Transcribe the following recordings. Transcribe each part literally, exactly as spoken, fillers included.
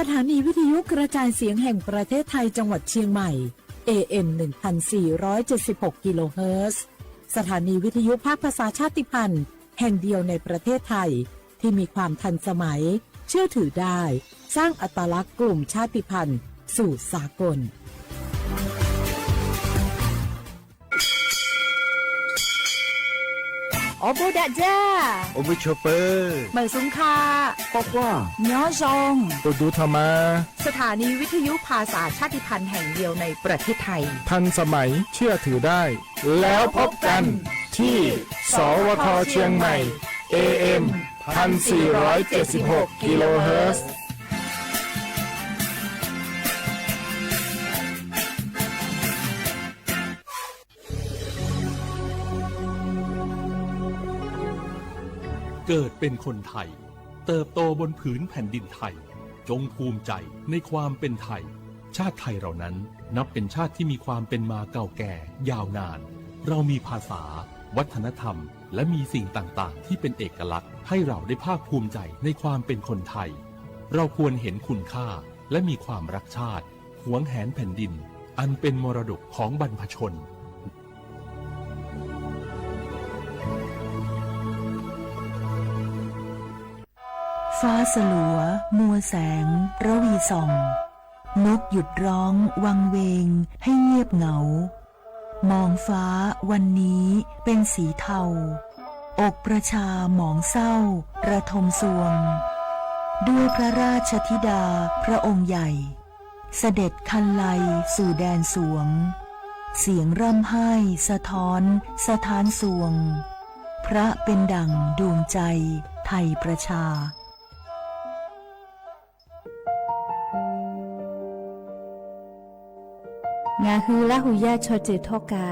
สถานีวิทยุกระจายเสียงแห่งประเทศไทยจังหวัดเชียงใหม่ เอ เอ็ม หนึ่งพันสี่ร้อยเจ็ดสิบหก กิโลเฮิรตซ์ สถานีวิทยุภาคภาษาชาติพันธุ์แห่งเดียวในประเทศไทย ที่มีความทันสมัย เชื่อถือได้ สร้างอัตลักษณ์กลุ่มชาติพันธุ์สู่สากล အီႇဘိူဝ်ႇဒၣ်ယႃႉ အိၣ်မူချိုပၢ မႂ်ႇသုင်ၶႃႈ ပေႃႈၵႂႃႇ ညီၸွင်ႇ အိၣ်ဒူထမ်မါ สถานีวิทยุภาษาชาติพันธุ์แห่งเดียวในประเทศไทย ทันสมัย เชื่อถือได้ แล้วพบกันที่ สวท เชียงใหม่ เอ เอ็ม พันสี่ร้อยเจ็ดสิบหก กิโลเฮิรตซ์ เกิดเป็นคนไทย เติบโตบนผืนแผ่นดินไทย จงภูมิใจในความเป็นไทย ชาติไทยเรานั้นนับเป็นชาติที่มีความเป็นมาเก่าแก่ยาวนาน เรามีภาษา วัฒนธรรม และมีสิ่งต่างๆ ที่เป็นเอกลักษณ์ ให้เราได้ภาคภูมิใจในความเป็นคนไทย เราควรเห็นคุณค่า และมีความรักชาติ หวงแหนแผ่นดิน อันเป็นมรดกของบรรพชน ฟ้าสลัว มัวแสง ระวีส่อง นกหยุดร้องวังเวงให้เงียบเหงา มองฟ้าวันนี้เป็นสีเทา อกประชาหมองเศร้าระทมทรวง ด้วยพระราชธิดาพระองค์ใหญ่ เสด็จครรลัยสู่แดนสวง เสียงร่ำไห้สะท้อนสถานทรวง พระเป็นดั่งดวงใจไทยประชา ငါဟု လႃးဟူယႃႉ ချီၸိူဝ်းထီၣ်ကႃႈ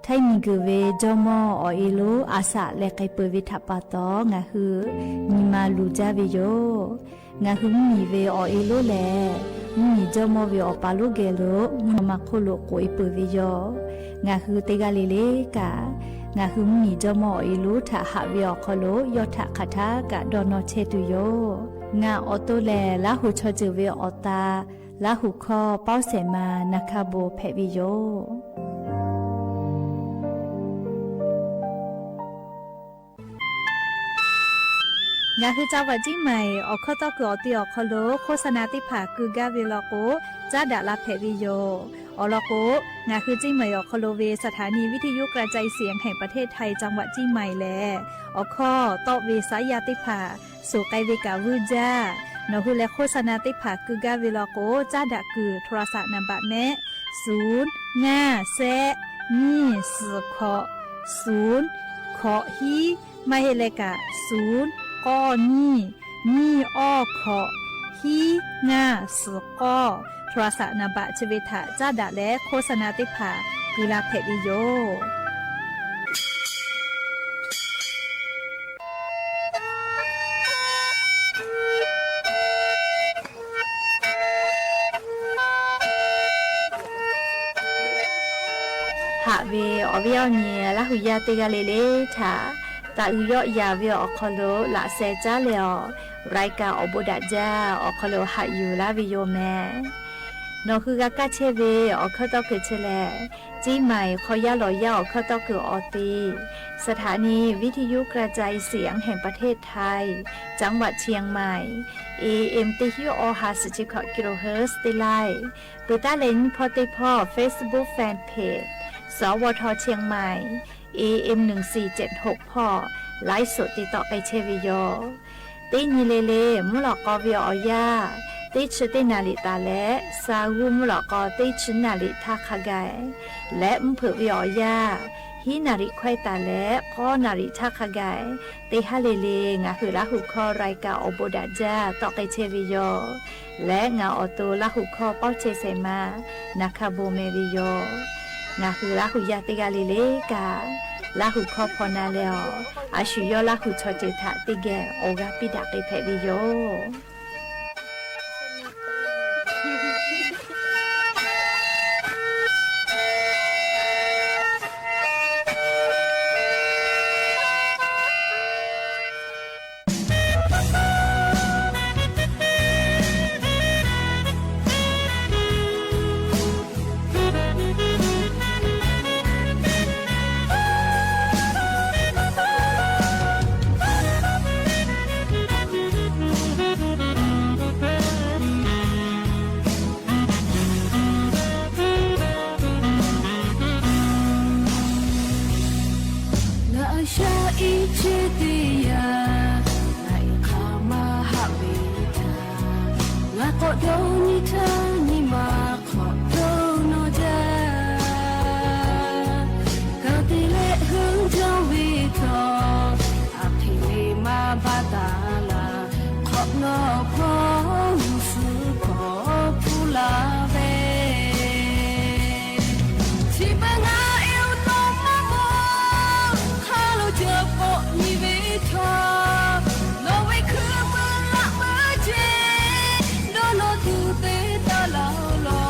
ထႆးမီၤၵိူဝ်ဝႄႈ ၸေႃးမီႃႉ ဢေႃႈ ဢေးလူး အသၣ် လႄႈၵႆႉပိူဝ်ႈဝႄႈထၢတ်ႈပႃးတေႃႇ ငါဟု မီမႃလူၸႃႉဝႄႈယဝ်ႉ။ ငါဟု မီဝႄႈ ဢေႃႈ ဢေးလူးလႄႈ မီၸေႃးမီႃႉဝႄႈ ဢေႃႈ ပႃလူးၵႄႇလူး မီမႃၶူဝ်းလူး ၵူဝ်ဢေးပိူဝ်ႈဝႄႈယဝ်ႉ။ ငါဟု တၵ်းလႄႈလႄႈၵႃႈ ငါဟု မီၸေႃးမီႃႉ ဢေးလူး ထၢတ်ႈႁၢပ်ႇဝႄႈ ဢေႃႈ ၶေႃးလူး ယွၼ်ႉထၢတ်ႈၶႃႈထႃႈၵႃႈ တေႃႇၼေႃႈ ၶျႄးတူႈယဝ်ႉ။ ငါဢေႃႈ တူဝ်လႄႈ လႃးဟူ ချီၸိူဝ်းဝႄႈ ဢေႃႈ တႃႈ လႃးဟူၶေႃး ပၢဝ်ႇသႄႇမႃႇ ၼႃႇၶႃႇ ပူဝ်ႇၽႅတ်ႇဝႄႈယဝ်ႉ။ ငါဟု จังหวัดเชียงใหม่ ဢေႃႈ ၶေႃးတေႃႈၵိူဝ်ႇ ဢေႃႈ တီႈ ဢေႃႈ ၶေႃးလူး โฆษณา တၢင်းၽၢၵ်ႇ ၵိုဝ်ႈၵႃႈဝႄႈလႄႈၵေႃႈ ၸႃႉတႃႇလၢတ်ႈၽႅတ်ႇဝႄႈယဝ်ႉ။ ဢေႃႈ လႄႈၵေႃႈ ငါဟု เชียงใหม่ ဢေႃႈ ၶေႃးလူး ဝႄႈ สถานีวิทยุกระจายเสียงแห่งประเทศไทย จังหวัดเชียงใหม่ လႄႈ ဢေႃႈ ၶေႃးတေႃႈဝႄႈ สายยา တၢင်းၽၢၵ်ႇ သူၵႆႉဝႄႈၵႃႈဝူၺ်ႇၸႃႉ ၼေႃႈ ႁိုဝ်လႄႈ โฆษณา တၢင်းၽၢၵ်ႇ ၵိုဝ်ႈၵႃႈဝႄႈလႄႈၵေႃႈ ၸႃႉတႃႇၵိုဝ်ႈ โทรศัพท์ နံပါတ် မႄး သုၼ် ငႃႈ သႅတ်ႉ ၼီႈ သီႇ ၶေႃႇ သုၼ် ၶေႃႇ ႁီး မႃးႁႄႉလႄႈၵႃႈ သုၼ် ၵေႃႈ ၼီႈ ၼီႈ ဢေႃႈ ၶေႃႇ ႁီး ငႃႈ သီႇ ၵေႃႈ โทรศัพท์ နံပါတ် ၸႃႉဝႄႈထၢတ်ႈ ၸႃႉတႃႇလႄႈ โฆษณา တၢင်းၽၢၵ်ႇ ၵိုဝ်ႈလၢတ်ႈၽႅတ်ႇဝႄႈယဝ်ႉ။ ႁၢပ်ႇဝႄႈ ဢေႃႈ ဝႄႈဢေႃႈ မီး လႃးဟူယႃႉ တၵ်းလႄႈလႄႈထႃႈ တႃႇဢုယွၼ်ႇယႃႇဝႄႈ ဢေႃႈ ၶေႃးလူး လႃႈသႄႈၸႃႉလႄႈ ဢေႃႈ ရၢႆးၵၢၼ် ဢေႃးပူးတႃးၸႃး ဢေႃႈ ၶေႃးလူး ႁၢပ်ႇယူႇလႃႈဝႄႈယဝ်ႉမႄႈ ၼေႃႈ ႁိုဝ် ၵႃႈၶႃႈၸႅတ်ႈဝႄႈ ဢေႃႈ ၶေႃးတေႃႈၶိုၼ်းၸႂ်လႄႈ ၸဵင်းမႆႇ ၶေႃႈယႃႉလေႃႇယႃႉ ဢေႃႈ ၶေႃးတေႃႈၶိုၼ်း ဢေႃႈ တီႈ สถานีวิทยุกระจายเสียงแห่งประเทศไทย จังหวัดเชียงใหม่ เอ เอ็ม เตฮิว ဢေႃႈ ႁႃႈသိပ်းၸဵတ်းၶေႃႈ กิโลเฮิรตซ์ တေလႆႈ ပိူဝ်ႈတႃႇလႆႈ ၽေႃႈတႄႉၽေႃႈ Facebook Fanpage สวท เชียงใหม่ เอ เอ็ม หนึ่งสี่เจ็ดหก ၽေႃႈ ไลฟ์สด တေတေႃႇၵႆႉၸႅတ်ႈဝႄႈယဝ်ႉ တႄႇၼႆႉလႄႈလႄႈ မူႇလေႃႇၵေႃႈ ဝႄႈဢေႃႈယႃႉ တႄႇသိပ်းၸဵတ်းၼႃႇရီႇတႃႇလႄႈ သႃႇႁူး မူႇလေႃႇၵေႃႈ တႄႇသိပ်းၼႃႇရီႇ ထႃႈၶႃႈၵႆႉ လႄႈ ဢိုမ်ႇၽိူဝ်ႇ ဝႄႈဢေႃႈယႃႉ ႁႃႈၼႃႇရီႇၶႂၢႆးတႃႇလႄႈ ၵေႃႈၼႃႇရီႇ ထႃႈၶႃႈၵႆႉ တႄႇႁႃႈလႄႈလႄႈ ငႃးႁိုဝ် လႃးႁူၶေႃး ရၢႆးၵၢၼ် ဢေႃးပူးတႃးၸႃး တေႃႇၵႆႉၸႅတ်ႈဝႄႈယဝ်ႉ လႄႈ ငႃးဢေႃးတူဝ် လႃးႁူၶေႃး ပၢဝ်ႇၸႄႈသႅင်မႃး ၼႃႇၶႃႇ ပူဝ်ႇမႄႈဝႄႈယဝ်ႉ ငႃးႁိုဝ် လႃးႁူယႃႉ တၵ်းလႄႈလႄႈၵႃႈ လႃးႁူၶေႃး ၽေႃႇၼႃႈလႄႈ ဢေႃႈ ဢႃႇသၢၵ်ႈယွတ်ႈ လႃးႁူၶေႃး ၸေႇထႃႇ တၵ်းၵႄႈ ဢေႃးၵႃႇ ပီႇတႃႇ ၵႆႉၽႅတ်ႇဝႄႈယဝ်ႉ ဢႃႇ ဒိးနံၤထၢနံၤမၤ ခီဒိၣ်နီၢ်ဒၢ ကၢ်တ့လဲၣ်ဟုၣ်ဒိၣ်ဝံၤထီၣ် အဖံးလံမၤဘၣ်တၢ်လၢ် ခီနီၢ်ဖီ လူၤစုကီၢ်ဖူလၢ်ဝဲ ထံၣ်ဘၣ်ငါအဲၣ်အိၣ်တီမးမီၤ ခီလိာ်တၢ်ပိာ်နံၤဝံၤထီၣ် နီၢ်ဝ့ၢ်ခုၣ်မုၢ်လၢ်မုၢ်က့ ဒီးနီၢ်သူသ့တၢ်လီၤလီၤ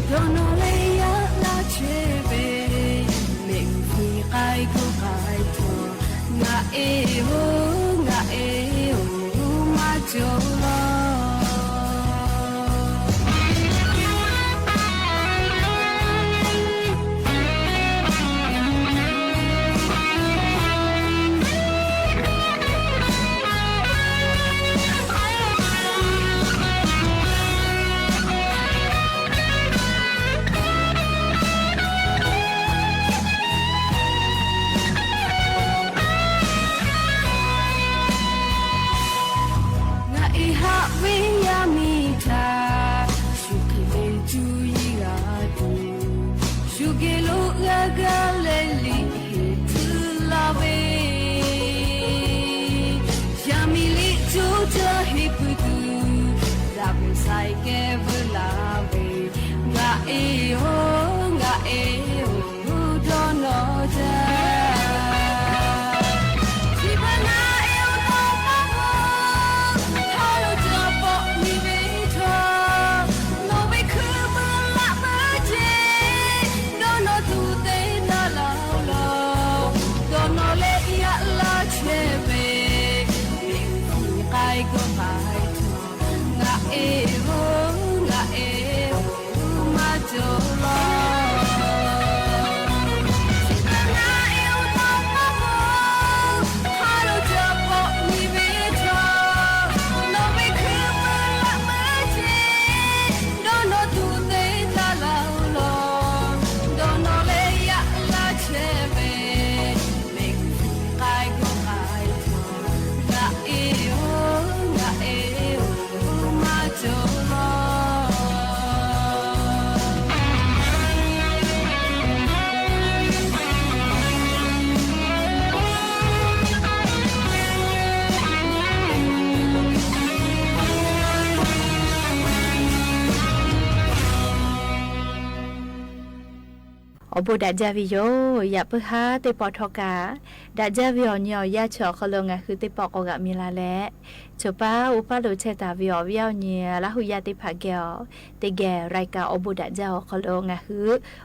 ဒီးနီၢ်လၢယၤလၢ်ဆဲဘ့ၣ် မ့ၢ်ဖံးဃာ်ကိၢ်ဃာ်ထီၣ် ငါအဲၣ်အိၣ် ငါအဲၣ်အိၣ် မၤကၠိလီၤ ငါအဲၣ်ဟးဝ့ၢ်ယၤမံၤတၢ် ဆူၣ်က့ၤလၢကၠူယံၤဂၤဒူၣ် ဆူၣ်က့ၤလိာ်ဂၤဂၤလဲၤလံဟ့ၣ်တုၤလၢ်ဝ့ၢ် ယၤမံၤလံကၠူတဟ့ၣ်ပူၤတုၤ လၢ်ဝ့ၢ်စဲးကဲဝဲလၢ်ဝ့ၢ် ငါအဲၣ်အိၣ် ငါအဲၣ်အိၣ် ဒီးနီၢ်ဒၢ ထံၣ်ဘၣ်ငါအဲၣ်အိၣ်တီမးမီၤ ခီလိာ်တၢ်ပိာ်နံၤဝံၤထီၣ် နီၢ်ဝ့ၢ်ခုၣ်မုၢ်လၢ်မုၢ်က့ ဒီးနီၢ်သူသ့တၢ်လီၤလီၤ ဒီးနီၢ်လၢယၤလၢ်ဆဲဘ့ၣ် မ့ၢ်ဖံးဃာ်ကိၢ်ဃာ်ထီၣ် ငါအဲၣ်အိၣ် ငါအဲၣ်အိၣ် မၤကၠိလီၤ ထံၣ်ဘၣ်ငါအဲၣ်အိၣ်တီမးမီၤ ခီလိာ်တၢ်ပိာ်နံၤဝံၤထီၣ် နီၢ်ဝ့ၢ်ခုၣ်မုၢ်လၢ်မုၢ်က့ ဒီးနီၢ်သူသ့တၢ်လီၤလီၤ ဒီးနီၢ်လၢယၤလၢ်ဆဲဘ့ၣ် မ့ၢ်ဖံးဃာ်ကိၢ်ဃာ်ထီၣ် ငါအဲၣ်အိၣ် ငါအဲၣ်အိၣ် မၤကၠိလီၤ အိၣ်ဘူးဒၣ်ကၠၢ်ဝဲယိာ် ယၢ်ပၢၢ်ဟါသ့ၣ်ပီၣ်ထီၣ်ကၢ် ဒၣ်ကၠၢ်ဝဲအီၤနံၤအီၤယါဆၢအီၤခီလိာ် ငါဟုသ့ၣ်ပီၣ်ကိးဂၤမံၤလၢ်လဲၣ် ဆိပာ်အိၣ်ပာ်လိာ်ဆဲးတၢ်ဝဲအီၤ ဝဲအီၤနံၤ လၢဟူးယါသ့ၣ်တဖၣ်ကဲအီၤ သ့ၣ်ဂဲၤ ရၢၢ်ကၢ်အိၣ်ဘူးဒၣ်ကၠၢ်အီၤခီလိာ် ငါဟု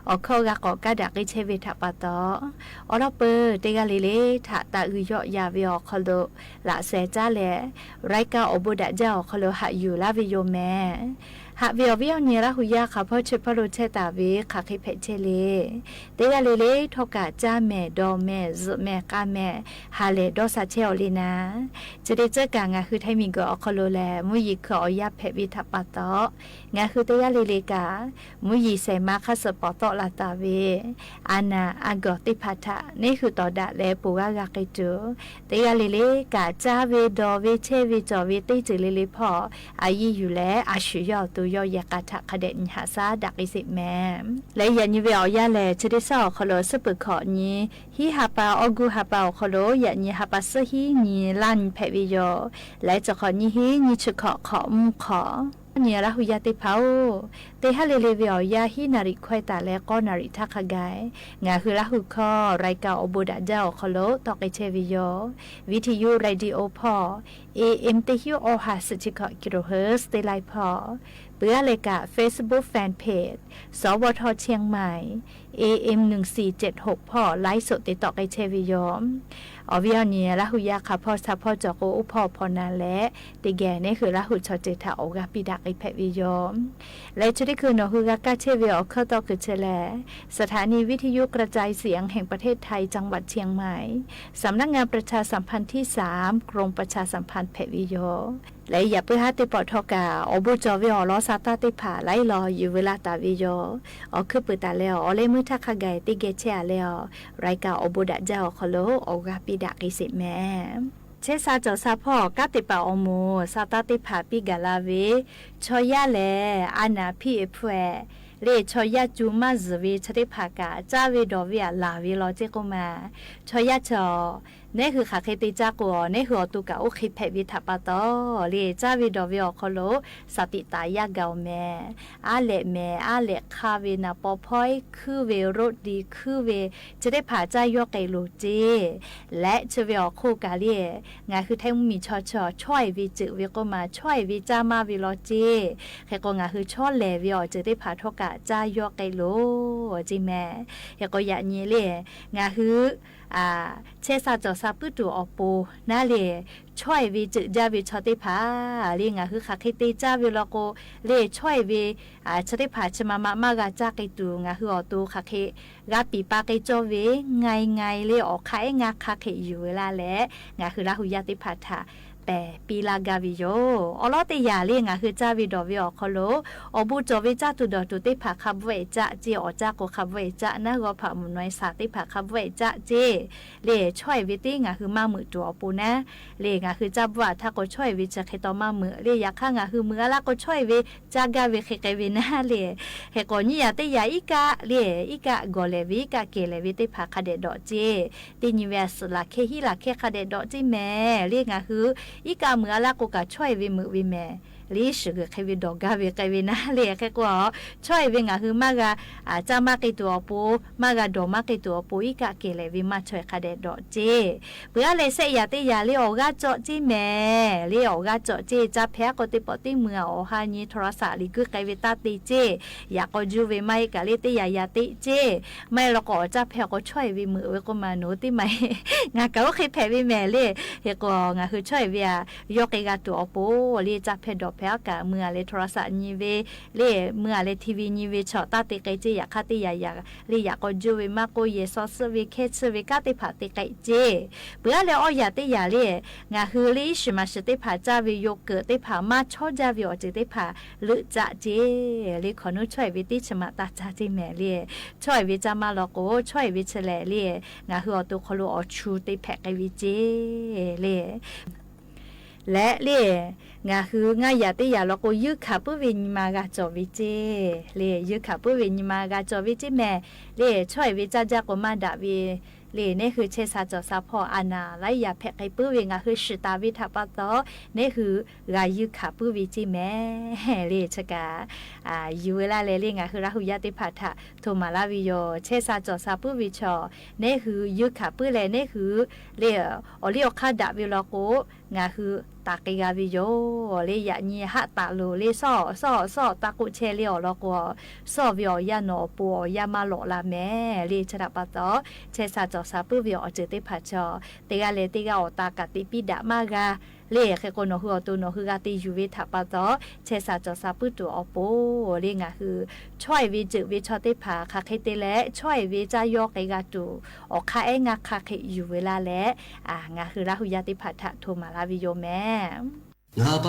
အိၣ်ခီဂာ်ကီးကဒါက့ၤဆဲးဝဲထးပာ်တီၢ် အိၣ်ဒီးပၢၢ် သ့ၣ်ဂၤလံၤလံၤ ထးသးအုးယီၣ်ယၤဝဲအီၤခီလိာ် လၢ်စဲးကၠၢ်လဲၣ် ရၢၢ်ကၢ်အိၣ်ဘူးဒၣ်ကၠၢ်အီၤခီလိာ် ဟးယူၤလၢ်ဝဲယိာ်မဲာ် ဟးဝဲအီၤဝဲအီၤနံၤ လၢဟူးယါခီဖီ ဆိပာ်လိာ်ဆဲးတၢ်ဝဲ ခးဃ့ဖဲးဆဲးလံ သ့ၣ်ဂၤလံၤလံၤ ထီၣ်ကၢ်ကၠၢ်မဲာ် ဒီးမဲာ် ဇုးမဲာ် ဃါမဲာ် ဟးလဲၤဒီးစးဆဲးအီၤလံနၤ စံးဒ်စ့ၢ်ကီး ငါဟုထိးမံၤကီးအီၤခီလိာ်လဲၣ် မုၢ်ယံၤခုၣ်အီၤယါဖဲးဝဲထးပာ်တီၢ် ငါဟုသ့ၣ်ဂၤလံၤလံၤကၢ် မုၢ်ယံၤစဲးမါခါစၢၣ်ပီၣ်သီၣ်လၢ်တၢ်ဝဲ အနၢ်အဂီၢ်သ့ၣ်တဖၣ်ထး န့ၣ်ဟုးတီၤဒၣ်လဲာ် ပူၤဂၤဂၤက့ၤတုၤ သ့ၣ်ဂၤလံၤလံၤ ကၢ်ကၠၢ်ဝဲ ဒီးဝဲ ဆဲးဝဲ ကၠီၣ်ဝဲ သ့ၣ်စံးလံၤလံၤဖီၣ် အယံာ်ယူၤလဲၣ် အဆူၣ်ယီၣ်သူယီၣ်ယဲၢ်ကၢ်ထး ခဒဲးနံၤဟးစၢ်ဒၣ်က့ၤစ့းမဲာ် လၢယဲၢ်နံၤဝဲအီၤယါလဲၣ် စံးဒ်စ့ၢ်ကီးအီၤခီလိာ် စံးပၢၢ်ခီၣ်နံၤ ဟံးဟးပာ် အီၣ်ကူၣ်ဟးပာ်အီၤခီလိာ် ယဲၢ်နံၤဟးပာ် စံးဟံးနံၤ လါနံၤဖဲးဝဲယိာ် လၢစ့ၢ်ကီးနံၤဟံး နံၤဆူၣ်ခီၣ် ခီၣ်မုၢ်ခီၣ် နံၤလၢဟူးယါသ့ၣ်တဖၣ်ဧၢ သ့ၣ်ဟးလံၤလံၤဝဲအီၤယါ ဟံးနၣ်ရံၣ်ခွဲးတၢ်လၢ ဃိးနၣ်ရံၣ်ထးခါဂၤ ငါဟုလၢဟူးခီ ရၢၢ်ကၢ်အိၣ်ဘူးဒၣ်ကၠၢ်အီၤခီလိာ် တီၣ်က့ၤဆဲးဝဲယိာ် ဝံထံယု ရေၣ်ဒံဢိဖီၣ် เอเอ็ม သၢဆံ အီၣ်ဟၣ် သၢဆံဃိး ကံလိၣ်ဟၢၣ် သ့လၢၣ်ဖီၣ် ပှၤလဲၤကၢ် Facebook Fan Page စဝထ เชียงใหม่ เอเอ็ม หนึ่งสี่เจ็ดหก ဖီၣ် ไลฟ์สด သ့ၣ်တီၣ်က့ၤဆဲးဝဲယိာ် အီၤဝဲအီၤနံၤ လၢဟူးယါခီဖီ ဆၣ်ဖီကၠီၤကိအိၣ်ဖီၣ်ဖီၣ်နၤလဲၣ် သ့ၣ်ဂဲၤန့ၣ်ဟုးလၢဟူးဆီၣ်တ့ၢ်ထး အိၣ်ဂၤပံးဒၣ်က့ၤဖဲးဝဲယိာ် လၢဆၢထံၣ်ခုၣ်နီၣ်ဟုးဂၤကၢ်ဆဲးဝဲအီၤခၢၣ်သီခုၣ်ဆၢလဲၣ် สถานีวิทยุกระจายเสียงแห่งประเทศไทย จังหวัดเชียงใหม่ สำนักงานประชาสัมพันธ์ที่สาม กรมประชาสัมพันธ์ ဖဲးဝဲယိာ် လၢယၢ်ပၢၢ်ဟါသ့ၣ်ပီၣ်ထီၣ်ကၢ် အိၣ်ဘူးကၠီၤဝဲအီၤလီၤစၢ်တၢ်သ့ၣ်တဖၣ် လၢအလီၢ်ယုၢ်ဝဲလၢ်တၢ်ဝဲယိာ် အီၤခုးပၢၢ်တၢ်လဲၤအီၤ အီၤလၢမုၢ်ထးခါဂၤ သ့ၣ်ဂဲၤဆဲးအလဲၤအီၤ ရၢၢ်ကၢ်အိၣ်ဘူးဒၣ်ကၠၢ်အီၤခီလိာ် အိၣ်ဂၤပံးဒၣ်က့ၤစ့းမဲာ် ဆဲးစၢ်စီၤစၢ်ဖီၣ် ကးတံးပာ်အီၤမူး စၢ်တၢ်သ့ၣ်တဖၣ် ပံဂၢ်လၢ်ဝဲ ဆီယါလဲၣ် အနၢ်ဖံးအဖုအဲၣ် လၢဆီယါ စူၤမးစၢၤဝဲ ဆၢသ့ၣ်တဖၣ်ကး စၢ်ဝဲဒီးဝဲအလၢ်ဝဲလီၤ စ့ၢ်ကီးမး ဆီယါဆၢ နဲဃုာ်ဃၣ်ဃ့တ့စၢ်ကိးအီၤ နဲဃုာ်အီၤတိကးအိၣ်ဃ့ဖဲးဝဲထးပာ်တီၤ လၢစၢ်ဝဲဒီးဝဲအီၤခီလိာ် စၢ်တံးတၢ်ယါဂၤအီၤမဲာ် အါလဲၣ်မဲာ် အါလဲၣ်ခါဝဲ နၢ်ပီဖီခုဝဲ ရိးတံၤခုဝဲ ဆၢသ့ၣ်တဖၣ် စၢ်ယီက့လိာ်စ့ၢ် လၢဆၢဝဲအီၤခိၣ်ကးလၢ ငါဃုထဲမုၢ်မံၤဆီဆီ ဆီၣ်အီၤဝဲစၢၤဝဲကိးမး ဆီၣ်အီၤဝဲစၢ်မါဝဲလီၤစ့ၢ် ဃဲကိး ငါဃုဆီလဲၣ်ဝဲအီၤ ဆၢသ့ၣ်တဖၣ်ထီၣ်ကး စၢ်ယီက့လိာ်စ့ၢ်မဲာ် ဃဲကိး ယၤနံၤလၢ ငါဃု ဆဲးစၢ်စီၤစၢ်ပုၢ်တူၢ်အီၤပူၤ နၤလၢ ဆီၣ်အီၤဝဲစၢၤဒၣ်ဝဲဆီသ့ၣ်တဖၣ် လၢငါဃုဃၣ်ဃ့တ့စၢ်ဝဲလီၤကိး လၢဆီၣ်အီၤဝဲ ဆၢသ့ၣ်တဖၣ် ဆၢမါမးမးဂၤစၢ်က့ၤတုၤ ငါဃုအီၤတိကးဃ့ ဂၤပံာ်ပာ်က့ၤကၠီဝဲ ငါအံၤငါအံၤလၢ အီၣ်ခါအဲၣ်ငါခါခဲယူၤဝဲလၢ်လဲၣ် ငါဃုလၢဟူယါသ့ၣ်တဖၣ်ထး ပဲာ်ပံလၢ်ဂၤဝဲယိာ် အီၤလီၤတယၢ်လၢ ငါဃုစၢ်ဝဲဒီးဝဲအီၤခီလိာ် အီၣ်ဘူၣ်စီၤဝဲစၢ်တူၢ်ဒီးတူၢ်သ့ၣ်တဖၣ် ခါဘှဲၣ်စၢ်စ့ၢ် အီၣ်စၢ်ကိးခါဘှဲၣ်စၢ် နၢ်ဂီၤဖးမုၢ်နွံစၢ်သ့ၣ်တဖၣ် ခါဘှဲၣ်စၢ်စ့ၢ် လၢဆီၣ်အီၤဝဲသ့ၣ် ငါဃုမါမုာ်တူၢ်အီၤပူၤနၤ လၢငါဃုစၢ်ဘှါအထးကိး ဆီၣ်အီၤဝဲဆၢဃဲတီမါမုာ် လၢယခါ ငါဃုမုာ်အါလၢ်ကိး ဆီၣ်အီၤဝဲစၢ်ဂၤဝဲဃဲဃဲဝဲနၤလၢ ဃဲကိး နံၣ်ယၤတယၢ်အံၤကးလၢ အံၤကးဂီၤလဲၣ်ဝဲ အံၤကးကဲၤလဲၣ်ဝဲသ့ၣ်တဖၣ် ခါဒဲးဒီးစ့ၢ် တနံၤဝဲအစူၤလၢ်ခဲ ဟံးလၢ်ခဲ ခါဒဲးဒီးစ့ၢ်မဲာ် လၢငါဃု အံၤကးမုာ်အါလၢ်ကိးကး ဆီၣ်အီၤဝဲမုာ်ဝဲမဲာ် လၢစၢဃဲဃဲဝဲဒီးဂၤဝဲဃဲဝဲနၤလၢ ဃဲကိး ဆီၣ်အီၤဝဲ ငါဃုမါဂၤ စၢ်မါက့ၤတူၢ်အီၤပူၤ မါဂၤဒီးမါက့ၤတူၢ်အီၤပူၤ အံၤကးကဲၤလဲၣ်ဝဲ မၤဆီၣ်ခါဒဲးဒီးစ့ၢ် ပှၤလၢစဲးယၤတယၢ်လၢ အီၣ်ဂၤကၠီစ့ၢ်မဲာ် လၢအီၣ်ဂၤကၠီစ့ၢ် စၢ်ဖဲးအကိးသ့ၣ်ပိာ်သ့ၣ်မုၢ်အီၣ်ဟါနံၤ ထီရစၢ်လံၤ ကုဃဲဝဲတၢ်သ့စ့ၢ် ယၤကိးယူၤဝဲ မါအံၤကးလၢတယၢ်ယၤသ့စ့ၢ် မါအံၤလီၤကိး အီၣ်စၢ်ဖဲးအကိး ဆီၣ်အီၤဝဲမုာ်ဝဲကိးမး နသ့ၣ်မး ငါကးအိၣ်ဃ့ဖဲးဝဲမဲာ်လၢ ဃဲကိး ငါဃုဆီၣ်အီၤဝဲဧါ ယီက့ဂၤတူၢ်အီၤပူၤ လၢစၢ်ဖဲးဒီးဖဲးအကး မုၢ်ဂၤလၢထီရစၢ်နံၤဝဲ လၢမုၢ်ဂၤလၢထံဝံၤနံၤဝဲ ဆီၣ်တၢ်သ့ကဲစ့ၢ် ယခါတယၢ်ယၤ လၢယၤကိးယူၤဝဲ မါကိးယဲၢ်စီၤစုဝဲ ခဲဆၢဝဲ ကးသ့ၣ်တဖၣ်သ့ကဲစ့ၢ် ပှၤလၢအီယၤတယၢ်လၢ ငါဃုလၢအံၤ စူၤမၤစၢၤသ့ၣ်တဖၣ် စၢ်ဝဲယိၤကၢၣ်သ့ၣ်တဖၣ် မၤဆီၣ်စၢ်ဝဲအီၤစၢၤသ့ၣ်တဖၣ် လၢစၢ်စ့ၢ် လၢခီနူာ်ဆီၣ်အီၤဝဲသ့ၣ် ဆၢမၤတၢ်စၢ်စ့ၢ်မဲာ်လၢ ဆီၣ်အီၤဝဲစၢ်မါလီၤကိး ဆီၣ်အီၤဝဲဆၢလဲၣ်လၢ ငါဃုအီၣ်တိခီလိာ် အီၣ်ဆူၣ်သ့ၣ်ဖဲးကဲဝဲစ့ၢ် လၢ လၢလၢ ငါဃုငါယၤတယၢ်လီၤကိး ယုၢ်ခးပုၢ်ဝဲ ညီမါဂၤကၠီဝဲစ့ၢ် လၢ ယုၢ်ခးပုၢ်ဝဲ ညီမါဂၤကၠီဝဲစ့ၢ်မဲာ် လၢ ဆီၣ်အီၤဝဲစၢ်စၢ်ကိးမးဒၣ်ဝဲ လၢ နဲဃုဆဲးစၢ်စီၤစၢ်ဖီၣ် အနၢ်လၢယၤဖဲးကဲပုၢ်ဝဲ ငါဃုစူၤတၢ်ဝဲထးပာ်တီၤ နဲဃု ဂၤယုၢ်ခးပုၢ်ဝဲစ့ၢ်မဲာ် လၢဆၢကး ယူၤဝဲလၢ်လဲၣ်လၢ ငါဃုလၢဟူယါသ့ၣ်တဖၣ်ထး ထိၣ်မၤလၢ်ဝဲယိာ် ဆဲးစၢ်စီၤစၢ်ပုၢ်ဝဲဆီ နဲဃုယုၢ်ခးပုၢ်လဲၣ် နဲဃု လၢ အီၣ်လၢအီၣ်ခါဒၣ်ဝဲလီၤကိး ငါဃုတၢ်က့ၤဂၤဝဲယိာ် လၢယၤနံၤဟးတၢ်လိၤလၢ စီၣ် စီၣ် စီၣ် တၢ်ကိးဆဲးလၢအီၤလီၤကိး စီၣ်ဝဲအီၣ်ယါနီၢ်အပူၤ အီၣ်ယါမါလီၤလၢ်မဲာ် လၢဆၢတၢ်ပာ်တီၤ ဆဲးစၢ်စီၤစၢ်ပုၢ်ဝဲအီၤစၢၤသ့ၣ်တဖၣ်ဆီ တဂၤလဲၣ်တဂၤအီၣ်တၢ်ကးသံပံဒၣ်မးဂၤ လၢဃဲကိးနီၢ်ဟုအီၣ်တိၢ်နီၢ်ဟုဂၤသ့ယူၤဝဲထးပာ်တီၤ ဆဲးစၢ်စီၤစၢ်ပုၢ်တူၢ်အီၤပူၤ လၢငါဃု ဆီၣ်အီၤဝဲစၢၤဝဲဆီသ့ၣ်တဖၣ် ခးဃ့တ့လဲၣ် ဆီၣ်အီၤဝဲစၢ်ယီက့ဂၤတူၢ် အီၣ်ခါအဲၣ်ငါခါခဲယူၤဝဲလၢ်လဲၣ် ငါဃုလၢဟူယါသ့ၣ်တဖၣ်ထး ထိၣ်မၤလၢ်ဝဲယိာ်မဲာ်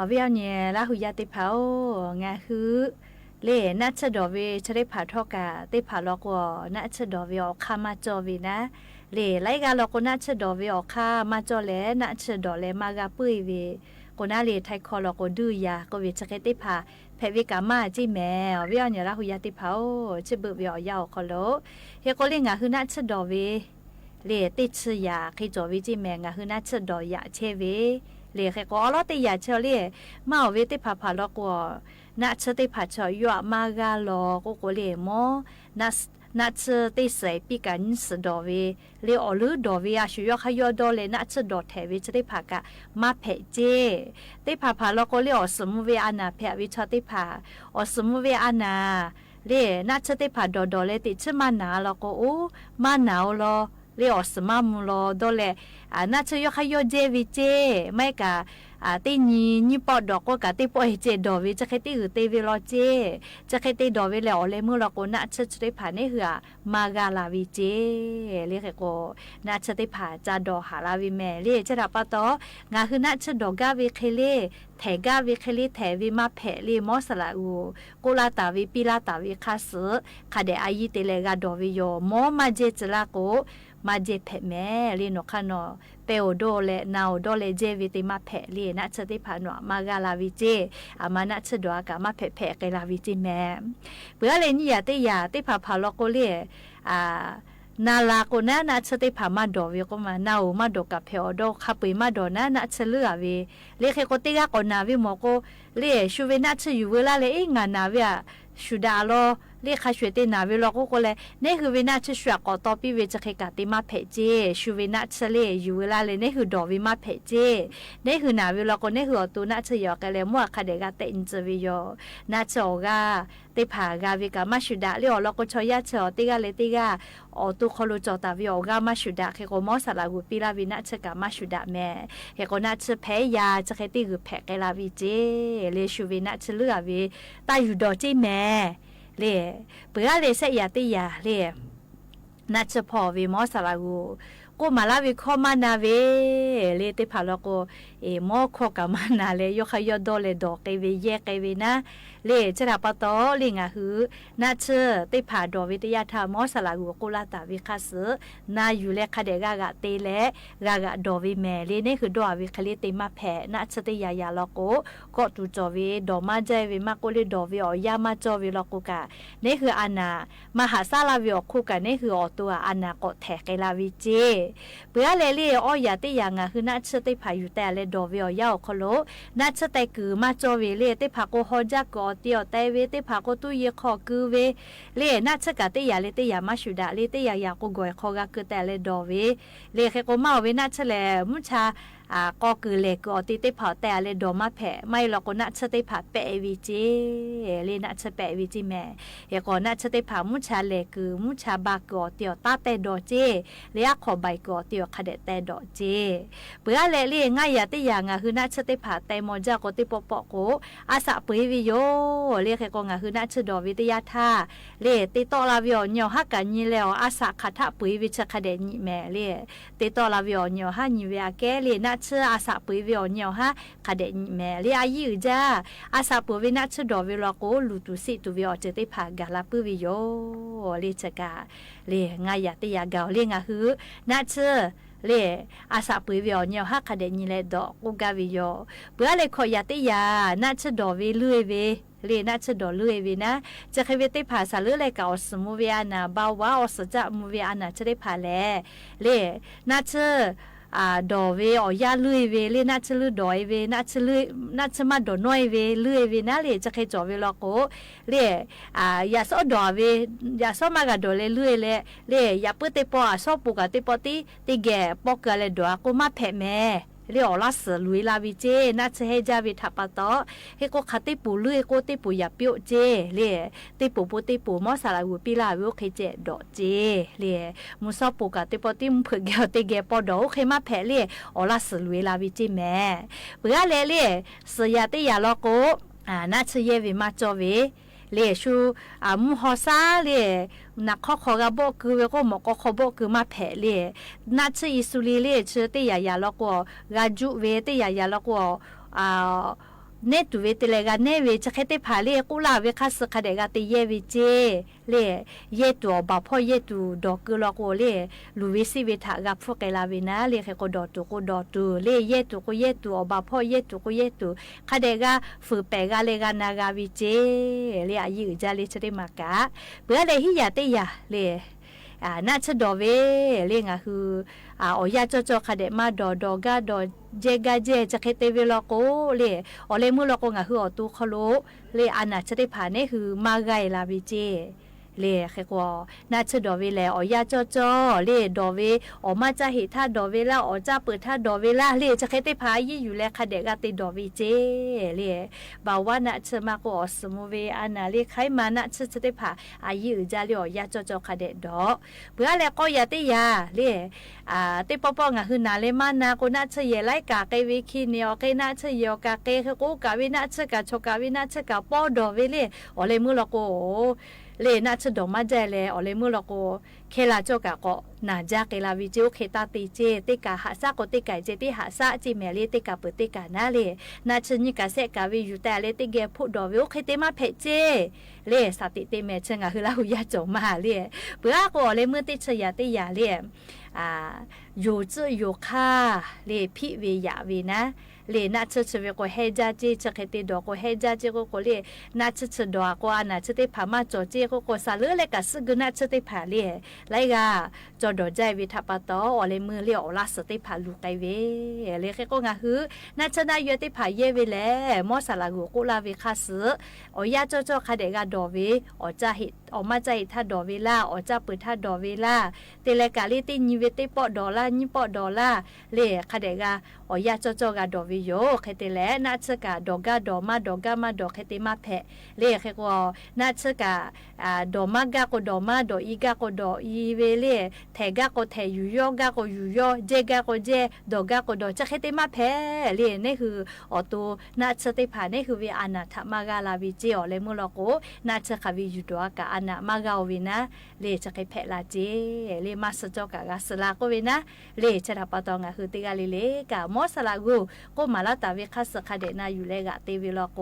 အဝဲအံၤန့ၣ် လၢဟူယၤသ့ၣ်တဖၣ်ဧၢ, ငါဟူ လၢ နးဆၢဒိးဝဲ ဆၢသ့ၣ်တဖၣ်ထီၣ်ကး သ့ၣ်တဖၣ်လီၤကိး နးဆၢဒိးဝဲအီၤခါမၤကၠီဝဲနၤ, လၢ လၢအဂၤလီၤကိး နးဆၢဒိးဝဲအီၤခါမၤကၠီလဲၣ်, နးဆၢဒိးလဲၣ် မၤဂၤပှဲၤဝဲ ကိးနၤလၢ ထံကီၢ်လီၤကိး ဒုးယၤ ကိးဝဲဆၢသ့ၣ်တဖၣ် ဖဲးဝဲကးမၤကၠီမဲာ်, အဝဲအံၤန့ၣ် လၢဟူယၤသ့ၣ်တဖၣ်ဧၢ, ဆၢဘၣ်ဝဲအီၤယၤအီၤခီလီၤ, ဟဲကိးလၢ ငါဟူ နးဆၢဒိးဝဲ လၢ တ့ဆၢယၤ ဃ့ကၠီဝဲကၠီမဲာ်, ငါဟူ နးဆၢဒိးယၤဆဲဝဲ, လၢ ဃ့ကိးအီၤလီၤ တ့ယၤဆဲအီၤလၢ မၤအီၤဝဲသ့ၣ်တဖၣ်ဖးလီၤကိး နးဆၢသ့ၣ်တဖၣ်ဆၢယွၤမၤဂၤလီၤ ကိးကိးလၢ မ် နးဆၢသ့ၣ်စဲး ပံကးနံၣ်စၢဒိးဝဲ, လၢအီၤလုၢ်ဒိးဝဲ အဆူၣ်ယီၣ်ဃာ်ယီၣ်ဒီးလဲၣ် နးဆၢဒိးထဲးဝဲဆၢသ့ၣ်တဖၣ်ကး မၤဖဲးကၠီ, သ့ၣ်တဖၣ်ဖးလီၤကိးလၢ အီၤစမူဝဲအါနၢ်ဖဲးဝဲဆၢသ့ၣ်တဖၣ်, အီၤစမူဝဲအါနၢ် လၢ နးဆၢသ့ၣ်တဖၣ်ဒိးဒိးလဲၣ် တ့ဆၢမၤနၢ်လီၤကိးအိၣ်, မၤနၢ်အိၣ်လီၤ, လၢအီၤစမးမူလီၤ, ဒီးလဲၣ် နးဆၢယီၣ်ဃာ်ယီၣ်ကၠီဝဲကၠီ, မ့ၢ်ကး တ့နံၤ နံၣ်ပီၣ်ဒိးကိးကး တ့ပီၣ်ဟဲကၠီဒိးဝဲ ဆၢသ့ၣ်တဖၣ်ဂုာ်တ့ဝဲလီၤကၠီ, ဆၢသ့ၣ်တဖၣ်ဒိးဝဲလဲၣ် အီၤလဲၤမုာ်လီၤကိး နးဆၢဆၢသ့ၣ်တဖၣ်န့ၣ် ဟူးမၤဂၤလၢ်ဝဲကၠီ, လၢ ဃ့ကိး နးဆၢသ့ၣ်တဖၣ် ကၠီဒိးဟးလၢ်ဝဲမဲာ်, လၢ ဆၢဒၣ်ပာ်တီၢ် ငါဟူ နးဆၢဒိးဂၤဝဲခဲလၢာ်, ထဲးဂၤဝဲခဲလၢာ် ထဲးဝဲမၤဖဲးလၢ မ်စလးဂူာ် ကိးလၢတၢ်ဝဲ ပံလၢတၢ်ဝဲခါဆူ ခးဒဲးအယံၤတ့လဲၣ် ဂၤဒိးဝဲယီၤ, မ်မၤကၠီစလးကိး မၤကၠီဖဲးမဲာ် လၢ နီၢ်ခါနီၢ် ပဲအိၣ်ဒီးလဲၣ် နၢ်အိၣ်ဒီးလဲၣ် ကၠီဝဲသ့ၣ်မၤဖဲးလၢ နးဆၢသ့ၣ်တဖၣ်န့ၣ် မၤဂၤလၢ်ဝဲကၠီ, အမၤ နးဆၢဒိးအကး မၤဖဲးဖဲးကဲလၢ်ဝဲကၠီမဲာ်, ပှၤလၢနံၣ်ယၤတ့ယၤ သ့ၣ်တဖၣ်ဖးလီၤကိးလၢ နၤလၢကိးနၤ နးဆၢသ့ၣ်တဖၣ်မၤဒိးဝဲကိးမး နၢ်အိၣ်မၤဒိးကးဖဲးအီၤဒီး ခါပှ့ၤမၤဒိးနၤ နးဆၢလုၢ်အဝဲ, လၢ ဃ့ကိး တ့ဂၤကိးနၢ်ဝဲမ့ၢ်ကိး လၢ ဆူဝဲ နးဆၢယူၢ်ဝဲလၢ်လၢ အ့ ငါနၢ်ဝဲဧါ ဆူၣ်ဒၣ်လီၤ, လၢ ခါဆူၣ်တ့နၢ်ဝဲလီၤကိးကိးလဲၣ် န့ၣ်ဟူးဝဲ နးဆၢဆူၣ်ကိးတီပံဝဲ ဆၢဃ့ကး တ့မၤဖဲးကၠီ, ဆူဝဲ နးဆၢလၢ ယူၢ်ဝဲလၢ်လၢ န့ၣ်ဟူးဒိးဝဲမၤဖဲးကၠီ, န့ၣ်ဟူးနၢ်ဝဲလီၤကိး န့ၣ်ဟူးအီၤတိၢ် နးဆၢယီၤကဲလဲၣ် မ်အခါဒဲးဂၤတဲနၢ်စၢၤဝဲယီၤ, နးဆၢအီၤဂၤ သ့ၣ်တဖၣ်ဂၤဝဲကး မၤဆူၣ်ဒၣ်လၢအီၤလီၤကိး ဆီယါဆၢအီၤတ့ဂၤလၢတ့ဂၤ, အီၤတိၢ်ခီလိာ်ကၠီၣ်တၢ်ဝဲအီၤဂၤ မၤဆူၣ်ဒၣ် ဃ့ကိး မ်စလးဂူာ် ပံလၢ်ဝဲ နးဆၢကး မၤဆူၣ်ဒၣ်မဲာ်, ဃ့ကိး နးဆၢဖဲးယၤ ဆၢဃ့တ့ဂုာ်ဖဲးကဲလၢ်ဝဲကၠီ, လၢ ဆူဝဲ နးဆၢလုၢ်အဝဲ တၢ်ယူၢ်ဒိးကၠီမဲာ်, လၢ ပှၤလၢစဲယၤတ့ယၤလၢ နးဆၢဖီၣ်ဝဲ မ်စလးဂူာ် ကိးမးလၢ်ဝဲ ခီမၤနၢ်ဝဲ, လၢ သ့ၣ်တဖၣ်လီၤကိး အ့ မ်ခီကးမၤနၢ်လဲၣ် ယီၣ်ဃာ်ယီၣ်ဒီးလဲၣ် ဒိးကဲဝဲ ယဲၢ်ကဲဝဲနၤ, လၢ ဆၢဒၣ်ပာ်တီၢ်လၢ ငါဟူ နးဆၢသ့ၣ်တဖၣ် ဒိးဝဲတယၢ်ထး မ်စလးဂူာ် ကိးလၢတၢ်ဝဲခါဆူ နၢ်ယူၢ်လၢ ခါဒဲးဂၤဂၤတ့လဲၣ် ဂၤဂၤဒိးဝဲမဲာ်, လၢ န့ၣ်ဟူးဒိးအဝဲခဲလၢာ် တ့မၤဖဲး နးဆၢတ့ယၤယၤလီၤကိး ကိးတူၢ်ကၠီၣ်ဝဲ ဒိးမၤကၠီဝဲ မၤကိးလၢဒိးဝဲအီၤ ယါမၤကၠီဝဲလီၤကိးကး န့ၣ်ဟူးအနၢ် မၤဟးစၢ်လၢ်ဝဲအီၤခိးကး န့ၣ်ဟူးအီၤတိၢ်အနၢ်ကိးထဲးကဲလၢ်ဝဲကၠီ, ပှၤလၢလၢ အီယၤတ့ယၤ ငါဟူ နးဆၢသ့ၣ်တဖၣ် ယူၢ်တ့အလဲၣ် ဒိးဝဲအီၤယါအီၤခီလိာ်, နးဆၢတဲာ်ကုၢ်မၤကၠီဝဲလၢ သ့ၣ်တဖၣ်ကိးဟီၣ်ကၠၢ်ကုၢ်အီၤတ့အီၤတဲဝဲ သ့ၣ်တဖၣ်ကိးတူၢ်ယဲၢ်ခီၣ်ကုၢ်ဝဲ, လၢ နးဆၢကးတ့ယၤလၢတ့ယၤ မၤဆူၣ်ဒၣ်လၢတ့ယၤယၤ ကိးဂီၤခီဂၤကုၢ်တ့အလဲၣ်ဒိးဝဲ, လၢ ဃ့ကိး မၤအီၤဝဲ နးဆၢလဲၣ် မုၢ်ဆါ อ่า ก่อเกิดแหล่เกิดออกเตียเต๋เผา แต่อะแลดอมะแผะ ไม่ลอโก หน้าเชื่อเต๋เผาแปะเอเวเจ้ เล่นหน้าเชื่อแปะเอเวเจ้แหม เฮก็หน้าเชื่อเต๋เผา มุชาแหล่เกิด มุชาบาเกิดออกเตีย ตาแตดอเจ้ เล่นอะขอใบเกิดออกเตีย ขะแดะแตดอเจ้ เปื้อแหละเล่น ง่ายยาเต๋ยา งาฮือหน้าเชื่อเต๋เผา แตมอจ้าโก เต๋ปอปอโก อาสะเปือยเวโย เล่น เฮก็ งาฮือหน้าเชื่อดอเวเต๋ยาท่า เล่น เต๋ตอลาเวออกเยียะ หากาเยียะแลออก อาสะขะทะเปือยเว เชื่อขะแดะหญิแหม เล่น เต๋ตอลาเวออกเยียะ หาหญิเวอะแก้ เล่น หน้าเชื่อ อาสะเปือยเวออกเยียะ หาขะแดะหญิแหม เล่น อะยี้อือจ้า อาสะเปือยเว หน้าเชื่อดอเวลอโก หลู่ตู่ซิ่งตู่เว ออกเจิงเต๋เผา กาลาปื้อเวโย เล่น เชื่อก๋า เล่น ง่ายยาเต๋ยาเก่า เล่น งาฮือหน้าเชื่อ เล่น อาสะเปือยเวออกเยียะ หาขะแดะหญิแลดอ โกกาเวโย เปื้อเล่น ขอยาเต๋ยา หน้าเชื่อดอเว เลื่อยเว เล่น หน้าเชื่อดอเลื่อยเวนะ จะใค่เวเต๋เผา สาเลือแลกา ออกเสียมูเวอานา เบาหวาน ออกเสียจะมูเวอานา เชื่อเต๋เผาแล เล่น หน้าเชื่อ อ่า ดอเวออกยาเลื่อยเว เล่น หน้าเชื่อเลื่อยดอเว หน้าเชื่อเลื่อย หน้าเชื่อมาดอน้อยเว เลื่อยเวนะ เล่น จะใค่จ๋อเวลอโก เล่น อ่า ยาซ้อดอเว ยาซ้อมากาดอแลเลื่อยแล เล่น ยาปื้อเต๋ปอ อ่า ซ้อปูกาเต๋ปอตี้ เต๋แก่ปอเกือแลดอโก มาแผะแหม เล่น ออกลาเสือลุยลาเวเจ้ หน้าเชื่อแฮจ้าเวถะปาตอ เฮก็ขะเต๋ปูเลื่อยโก เต๋ปูยาเปียวเจ้ เล่น เต๋ปูปูเต๋ปู มอสาระหูปี้ลาเว โอเคเจ้ดอเจ้ เล่น มูซ้อปูกาเต๋ปอตี้ มูเผิกแก่วเต๋แก่ปอดอ โอเคมาแผะ เล่น ออกลาเสือลุยลาเวเจ้แหม เปื้อแหละเล่น เสียยาเต๋ยาลอโก อ่า หน้าเชื่อแย่เวมาจอเว เล่น ชู อ่า มูฮอซ้า เล่น หนักข้อขอกาโบ้คือเวโก หมอกอขอโบ้คือมาแผะ เล่น หน้าเชื่ออินซูลิน เล่น เชื่อเต๋ยายาลอโก กาจุเว เต๋ยายาลอโก อ่า แน่นตูเว เต๋แลกาแน่นเว จะใค่เต๋เผา เล่น กู้ลาเว ข้าศึกขะแดะกาเต๋แย่เวเจ้ เล่น แย่นตูออกบ่าพ่อ แย่นตูดอกเกือลอโก เล่น หลู่เวซิ่งเวถะกาพูดไกลาเวนะ เล่น ใค่โกดอตูโกดอตู เล่น แย่นตูโกแย่นตู ออกบ่าพ่อ แย่นตูโกแย่นตู ขะแดะกา ฝืนแป๋กาแลกานากาเวเจ้ เล่น อะยี้อือจ้า เล่น เชื่อเต๋มากะ เปื้อเล่น หิยาเต๋ยา เล่น อ่า หน้าเชื่อดอเว เล่น งาฮือ อ่า ออกยาจ้อจ้อ ขะแดะมาดอ ดอกาดอ แจ้กาแจ้ จะใค่เต๋เวลอโก เล่น ออกแลมือลอโก งาฮือออกตูคอโล เล่น อานาเชื่อเต๋เผา แน่นหื้อมาไกลาเวเจ้ เล่น ใค่โก หน้าเชื่อดอเวแล ออกยาจ้อจ้อ เล่น ดอเว ออกมาจ้าเหตุท่าดอเวลา ออกจ้าเปิดท่าดอเวลา เล่น จะใค่เต๋เผา อะยี้อยู่แล ขะแดะกาเต๋ดอเวเจ้ เล่น เบาหวาน หน้าเชื่อมาโก ออกเสียมูเวอานา เล่น ไขมัน หน้าเชื่อเต๋เผา อะยี้อือจ้า เล่น ออกยาจ้อจ้อ ขะแดะดอ เปื้อแหละ ก็ยาเต๋ยา เล่น อ่า เต๋ปอปองาฮือหนาเล่น มานาโก หน้าเชื่อแย่ไลกาเกเว ขี้เหนียวเก หน้าเชื่อแย่กาเก ใค่โกกาเว หน้าเชื่อกา ชอกาเว หน้าเชื่อกา ปอดอเว เล่น ออกแลมือลอโก เล่น หน้าเชื่อดอมาแจ้แล ออกแลมือลอโก แค่ลาจ้อกาก็ หนาจ้าเกลาเวเจ้ โอเคตาเต๋เจ้ เต๋กาหาซะโก เต๋กาเจ้ เต๋หาซะเจ้แหม เล่น เต๋กาเปิดเต๋กานา เล่น หน้าเชื่อยี้กาแสะกาเว อยู่แตะเล่น เต๋แก่พูดดอเว โอเคเต๋มาแผะเจ้ เล่น สติเต๋แหม เชื่องาฮือลาหูยาจ๋อมา เล่น เปื้อโก ออกแลมือเต๋เชื่อยาเต๋ยา เล่น อ่า อยู่จื้ออยู่ค่า เล่น ผิเวหยาเวนะ เล่น หน้าเชื่อเชื่อเวโก แฮจ้าเจ้ เชื่อใค่เต๋ดอโก แฮจ้าเจ้โกโก เล่น หน้าเชื่อเชื่อดอโก อานาเชื่อเต๋เผา มาจ๋อเจ้โกโก สาเลือแลกา ซึ่งคือหน้าเชื่อเต๋เผา เล่น ไลกา จอดอจ้าเวถะปาตอ ออกแลมือ เล่น ออกลาเสือเต๋เผา ลูกไกเว เล่น ใค่โก งาฮือ หน้าเชื่อหน้าเยื่อเต๋เผา แย่เวแล มอสาระโก กู้ลาเว ข้าศึก ออกยาจ้อจ้อ ขะแดะกาดอเว ออกจ้าเหตุ ออกมาจ้าเหตุท่าดอเวลา ออกจ้าเปิดท่าดอเวลา เต๋แลกา เล่น เต๋ยี้เว เต๋ปอดอลา ยี้ปอดอลา เล่น ขะแดะกา ออกยาจ้อจ้อกาดอเวโย ใค่เต๋แล หน้าเชื่อกา ดอกาดอมา ดอกามาดอ ใค่เต๋มาแผะ เล่น ใค่โก หน้าเชื่อกา อ่า ดอมากาโกดอมา ดออีกาโกดออีเว เล่น แถกาโกแถ อยู่ยอกาโกอยู่ยอ แจ้กาโกแจ้ ดอกาโกดอ จะใค่เต๋มาแผะ เล่น แน่นหื้อ ออกตู หน้าเชื่อเต๋เผา แน่นหื้อเวอานาถะมาเกาลาเวเจ้ ออกแลมือลอโก หน้าเชื่อขะเวอยู่ดอกา อานาถะมาเกาเวนะ เล่น จะใค่แผะลาเจ้ เล่น มาสะจอกา กาสะลาโกเวนะ เล่น จะถะปาตองาฮือเต๋กาเล่นเล่นกา มอสาระโก โกมาลาตาเว ข้าศึกขะแดะนาอยู่แลกาเต๋เวลอโก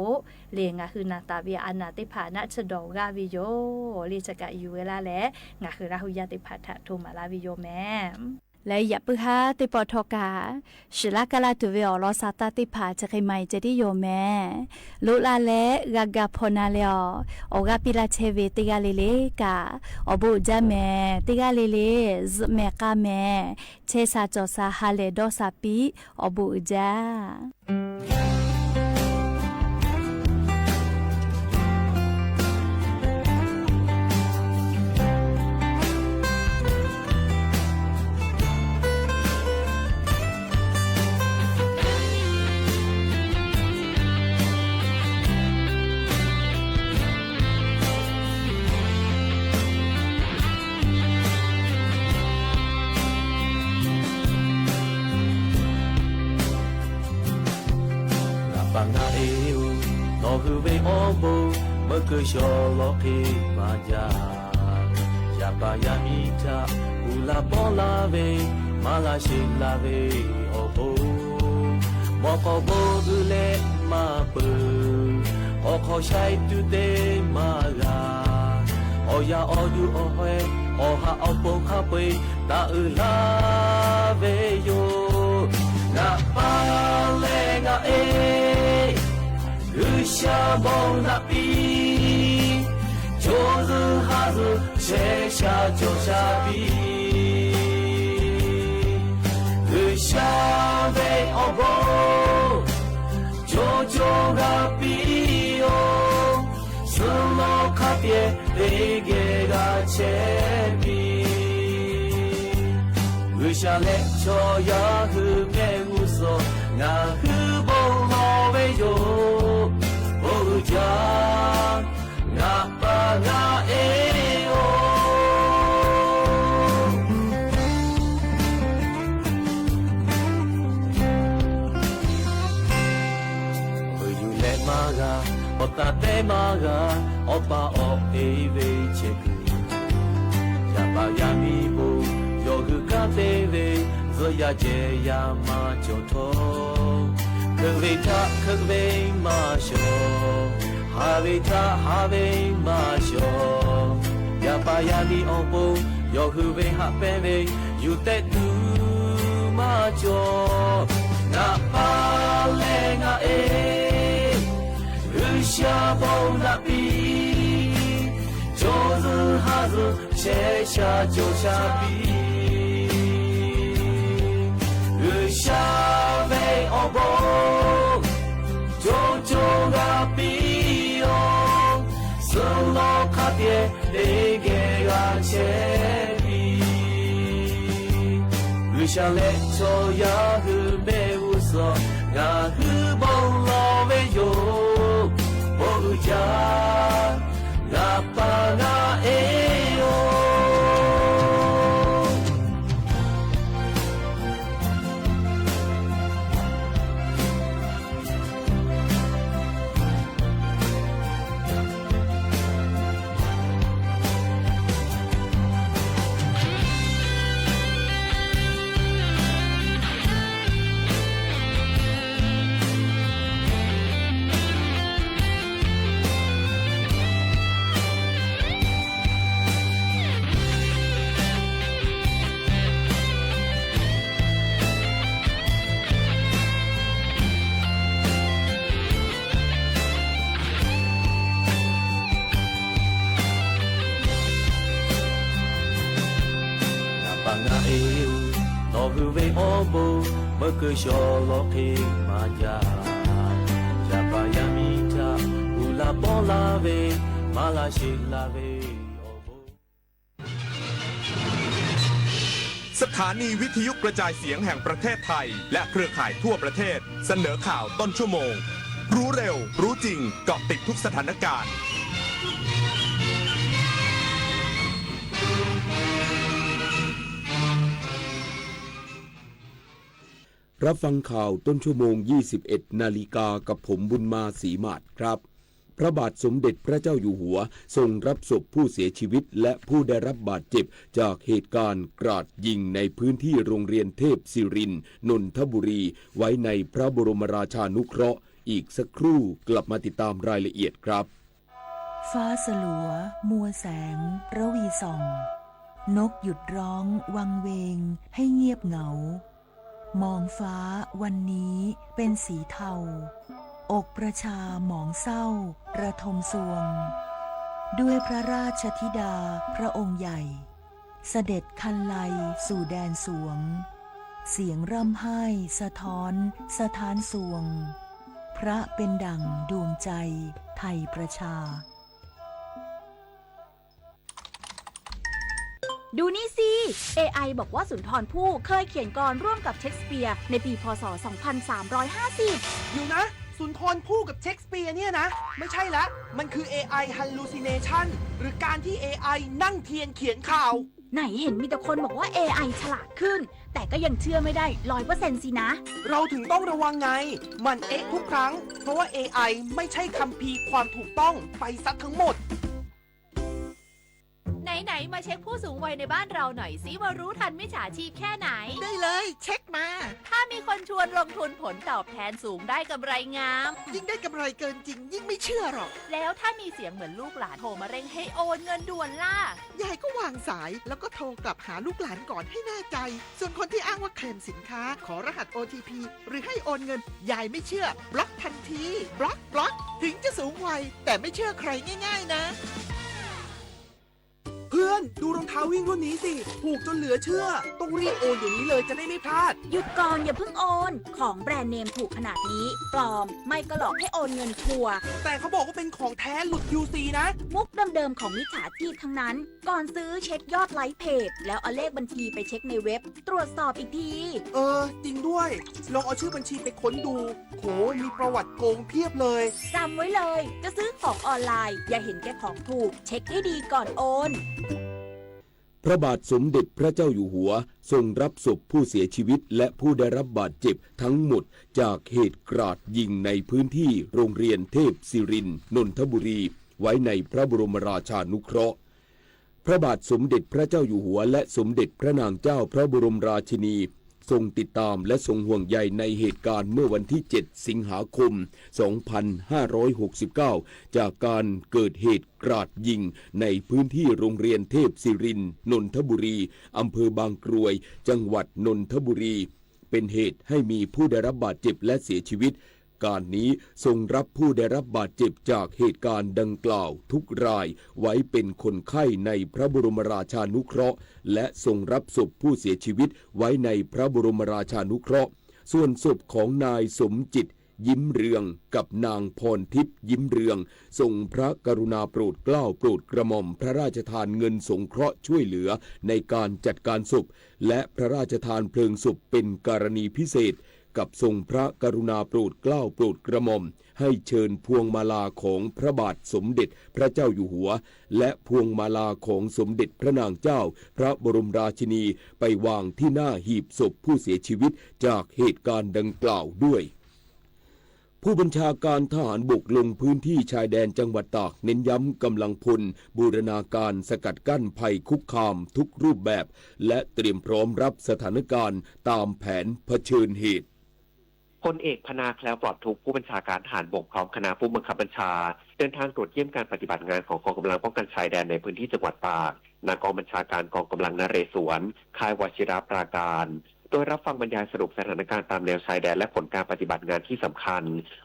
เล่น งาฮือนาตาเวอานาถะเต๋เผา หน้าเชื่อดอกาเวโย เล่น จะกาอยู่เวลาแล งาฮือลาหูยาเต๋เผา ถะโทมาลาเวโยแหม และอย่าปื้อฮ้าเต๋ปอทอกา สิลากาลาตูเว ออกลอซาตาเต๋เผา จะใค่ใหม่จะได้โยแหม ลุลาและ กากาพอนาแลอ ออกาปี้ลาเชเว เต๋กาเล่นเล่นกา ออกบุญจ้าแหม เต๋กาเล่นเล่น แหมกาแหม เชสาจอสา ฮาแลดอสาปี้ ออกบุญจ้า အီၣ်ဟုၣ်ဝ့ၢ်အီဘိ မၢၢ်ကၢၢ်စီၣ်လီၤဃ့မၤယၤ ယပၢ်ယမံၤထၣ် ကူၣ်လၢပီလၢဝ့ၢ် မၤလၢ်ရှ့လၢ်ဝ့ၢ်အီဘိ မီၢ်ကီၢ်ဘိဒုးလဲမၤပၢၢ် ကီၢ်ခီၣ်ဆၢၣ်ဒုးတဲမၤဂၤ အီၣ်ယၢအီၣ်ဒုးအီၣ်ဟဲ အီၣ်ဟးအီၣ်ပိာ်ခါပှ့ၤ တၢ်အုၣ်လၢဝ့ၢ်ယိာ် နၢ်ပၢၢ်လၢနၤအ့ ဂုၢ်စၢ်ဘီနၢ်ပံ ကၠိုသုဟးသု ဆဲးဆၢကၠိုသၣ်ပံ ဂုၢ်စၢ်ဝ့ၢ်အီဘိ ကၠိကၠိဂၤပံအီၤ သုးလီၢ်ခါပျဲ သ့ၣ်ဂဲၤဂၤဆဲးပံ ဂုၢ်စၢ်လဲၤဆီၣ်ယၤဟုၣ်မဲာ်မူစီၤ နၢ်ဟူဘီလီၤဝ့ၢ်ယိာ် ဘီအုၣ်ကၢ နၢ်ပၢၢ်နၤအ့အီၤ ပယူၢ်လဲၤမၤဂၤ ပသးတဲမၤဂၤ အီၣ်ပာ်အီၣ်အ့ဝ့ၢ်ဆဲးကုၢ် ယပၢ်ယမံၤဘိ ယီၢ်ဂုၢ်ကါသ့ဝ့ၢ် ယီၢ်ယၤကဲယၤမၤကၠီၣ်ထီၣ် ခုးဝ့ၢ်ထး ခုးဝ့ၢ်မၤဆှီ ဟးဝ့ၢ်ထး ဟးဝ့ၢ်မၤဆှီ ယပၢ်ယမံၤအီဘိ ယီၢ်ဟုၣ်ဝ့ၢ်ဟးပဲဝ့ၢ် ယူၢ်တဲတူၢ်မၤကၠီၣ် နၢ်ပၢၢ်လၢနၤအ့ ဂုၢ်စၢ်ဘီနၢ်ပံ ကၠိုသုဟးသု ဆဲးဆၢကၠိုသၣ်ပံ ဂုၢ်စၢ်ဝ့ၢ်အီဘိ ကၠိကၠိဂၤပံအီၤ သုးလီၢ်ခါပျဲ သ့ၣ်ဂဲၤဂၤဆဲးပံ ဂုၢ်စၢ်လဲၤဆီၣ်ယၤဟုၣ်မဲာ်မူစီၤ နၢ်ဟူဘီလီၤဝ့ၢ်ယိာ် ဘီအုၣ်ကၢ နၢ်ပၢၢ်နၤအ့အီၤ နၢ်ပၢၢ်နၤအ့ နီၢ်ဟုၣ်ဝ့ၢ်အီဘိ မၢၢ်ကၢၢ်စီၣ်လီၤဃ့မၤယၤ ယပၢ်ယမံၤထၣ် ကူၣ်လၢပီလၢဝ့ၢ် မၤလၢ်ရှ့လၢ်ဝ့ၢ်အီဘိ สถานีวิทยุกระจายเสียงแห่งประเทศไทย และเครือข่ายทั่วประเทศ เสนอข่าวต้นชั่วโมง รู้เร็ว รู้จริง เกาะติดทุกสถานการณ์ รับฟังข่าวต้นชั่วโมง ยี่สิบเอ็ดนาฬิกา กับผมบุญมา ศรีหมาดครับ พระบาทสมเด็จพระเจ้าอยู่หัวทรงรับศพผู้เสียชีวิตและผู้ได้รับบาดเจ็บจากเหตุการณ์กราดยิงในพื้นที่โรงเรียนเทพศิรินทร์ นนทบุรี ไว้ในพระบรมราชานุเคราะห์ อีกสักครู่กลับมาติดตามรายละเอียดครับ ฟ้าสลัว มัวแสง ระวีส่อง นกหยุดร้องวังเวงให้เงียบเหงา มองฟ้าวันนี้เป็นสีเทา อกประชาหมองเศร้าระทมซวง ด้วยพระราชธิดาพระองค์ใหญ่ เสด็จคันไลสู่แดนสวง เสียงร่ำไห้สะท้อนสถานซวง พระเป็นดั่งดวงใจไทยประชา ดูนี่สิ เอไอ บอกว่าสุนทรภู่เคยเขียนกลอนร่วมกับเชกสเปียร์ในปี พ.ศ. สองพันสามร้อยห้าสิบ เดี๋ยวนะ สุนทรภู่กับเชกสเปียร์เนี่ยนะ ไม่ใช่ละ มันคือ เอไอ hallucination หรือการที่ เอไอ นั่งเทียนเขียนข่าว ไหนเห็นมีแต่คนบอกว่า เอไอ ฉลาดขึ้น แต่ก็ยังเชื่อไม่ได้ร้อยเปอร์เซ็นต์สินะ เราถึงต้องระวังไง หมั่นเอ๊ะทุกครั้ง เพราะว่า เอไอ ไม่ใช่คัมภีร์ความถูกต้องไปซะทั้งหมด ไหนๆ มาเช็คผู้สูงวัยในบ้านเราหน่อยสิว่ารู้ทันมิจฉาชีพแค่ไหน ได้เลย เช็คมา ถ้ามีคนชวนลงทุนผลตอบแทนสูงได้กำไรงาม ยิ่งได้กำไรเกินจริง ยิ่งไม่เชื่อหรอก แล้วถ้ามีเสียงเหมือนลูกหลานโทรมาเร่งให้โอนเงินด่วนล่ะ ยายก็วางสาย แล้วก็โทรกลับหาลูกหลานก่อนให้แน่ใจ ส่วนคนที่อ้างว่าเคลมสินค้า ขอรหัส โอ ที พี หรือให้โอนเงิน ยายไม่เชื่อ บล็อกทันที บล็อก บล็อก ถึงจะสูงวัย แต่ไม่เชื่อใครง่ายๆ นะ เพื่อน ดูรองเท้าวิ่งรุ่นนี้สิ ถูกจนเหลือเชื่อ ต้องรีบโอนเดี๋ยวนี้เลย จะได้ไม่พลาด หยุดก่อน อย่าเพิ่งโอน ของแบรนด์เนมถูกขนาดนี้ ปลอม ไม่ก็หลอกให้โอนเงินชัวร์ แต่เขาบอกว่าเป็นของแท้หลุด คิว ซี นะ มุกเดิมๆ ของมิจฉาชีพทั้งนั้น ก่อนซื้อเช็คยอดไลค์เพจ แล้วเอาเลขบัญชีไปเช็คในเว็บ ตรวจสอบอีกที เออ จริงด้วย ลองเอาชื่อบัญชีไปค้นดู โห มีประวัติโกงเพียบเลย จำไว้เลย จะซื้อของออนไลน์ อย่าเห็นแก่ของถูก เช็คให้ดีก่อนโอน พระบาทสมเด็จพระเจ้าอยู่หัว ทรงรับศพผู้เสียชีวิตและผู้ได้รับบาดเจ็บทั้งหมดจากเหตุกราดยิงในพื้นที่โรงเรียนเทพศิรินทร์ นนทบุรี ไว้ในพระบรมราชานุเคราะห์ พระบาทสมเด็จพระเจ้าอยู่หัวและสมเด็จพระนางเจ้าพระบรมราชินี ทรงติดตามและทรงห่วงใยในเหตุการณ์เมื่อวันที่ เจ็ด สิงหาคม สองพันห้าร้อยหกสิบเก้า จากการเกิดเหตุกราดยิงในพื้นที่โรงเรียนเทพศิรินทร์ นนทบุรี อำเภอบางกรวย จังหวัดนนทบุรี เป็นเหตุให้มีผู้ได้รับบาดเจ็บและเสียชีวิต การนี้ทรงรับผู้ได้รับบาดเจ็บจากเหตุการณ์ดังกล่าวทุกรายไว้เป็นคนไข้ในพระบรมราชานุเคราะห์ และทรงรับศพผู้เสียชีวิตไว้ในพระบรมราชานุเคราะห์ ส่วนศพของนายสมจิต ยิ้มเรือง กับนางพรทิพย์ ยิ้มเรือง ทรงพระกรุณาโปรดเกล้าโปรดกระหม่อมพระราชทานเงินสงเคราะห์ช่วยเหลือในการจัดการศพ และพระราชทานเพลิงศพเป็นกรณีพิเศษ กับทรงพระกรุณาโปรดเกล้าโปรดกระหม่อม ให้เชิญพวงมาลาของพระบาทสมเด็จพระเจ้าอยู่หัว และพวงมาลาของสมเด็จพระนางเจ้าพระบรมราชินีไปวางที่หน้าหีบศพผู้เสียชีวิตจากเหตุการณ์ดังกล่าวด้วย ผู้บัญชาการทหารบกลงพื้นที่ชายแดนจังหวัดตาก เน้นย้ำกำลังพลบูรณาการสกัดกั้นภัยคุกคามทุกรูปแบบ และเตรียมพร้อมรับสถานการณ์ตามแผนเผชิญเหตุ พลเอกพนา แคล้วปลอดทุกข์ ผู้บัญชาการทหารบกพร้อมคณะผู้บังคับบัญชา เดินทางตรวจเยี่ยมการปฏิบัติงานของกองกำลังป้องกันชายแดนในพื้นที่จังหวัดตาก ณ กองบัญชาการกองกำลังนเรศวร ค่ายวชิรปราการ โดยรับฟังบรรยายสรุปสถานการณ์ตามแนวชายแดนและผลการปฏิบัติงานที่สำคัญ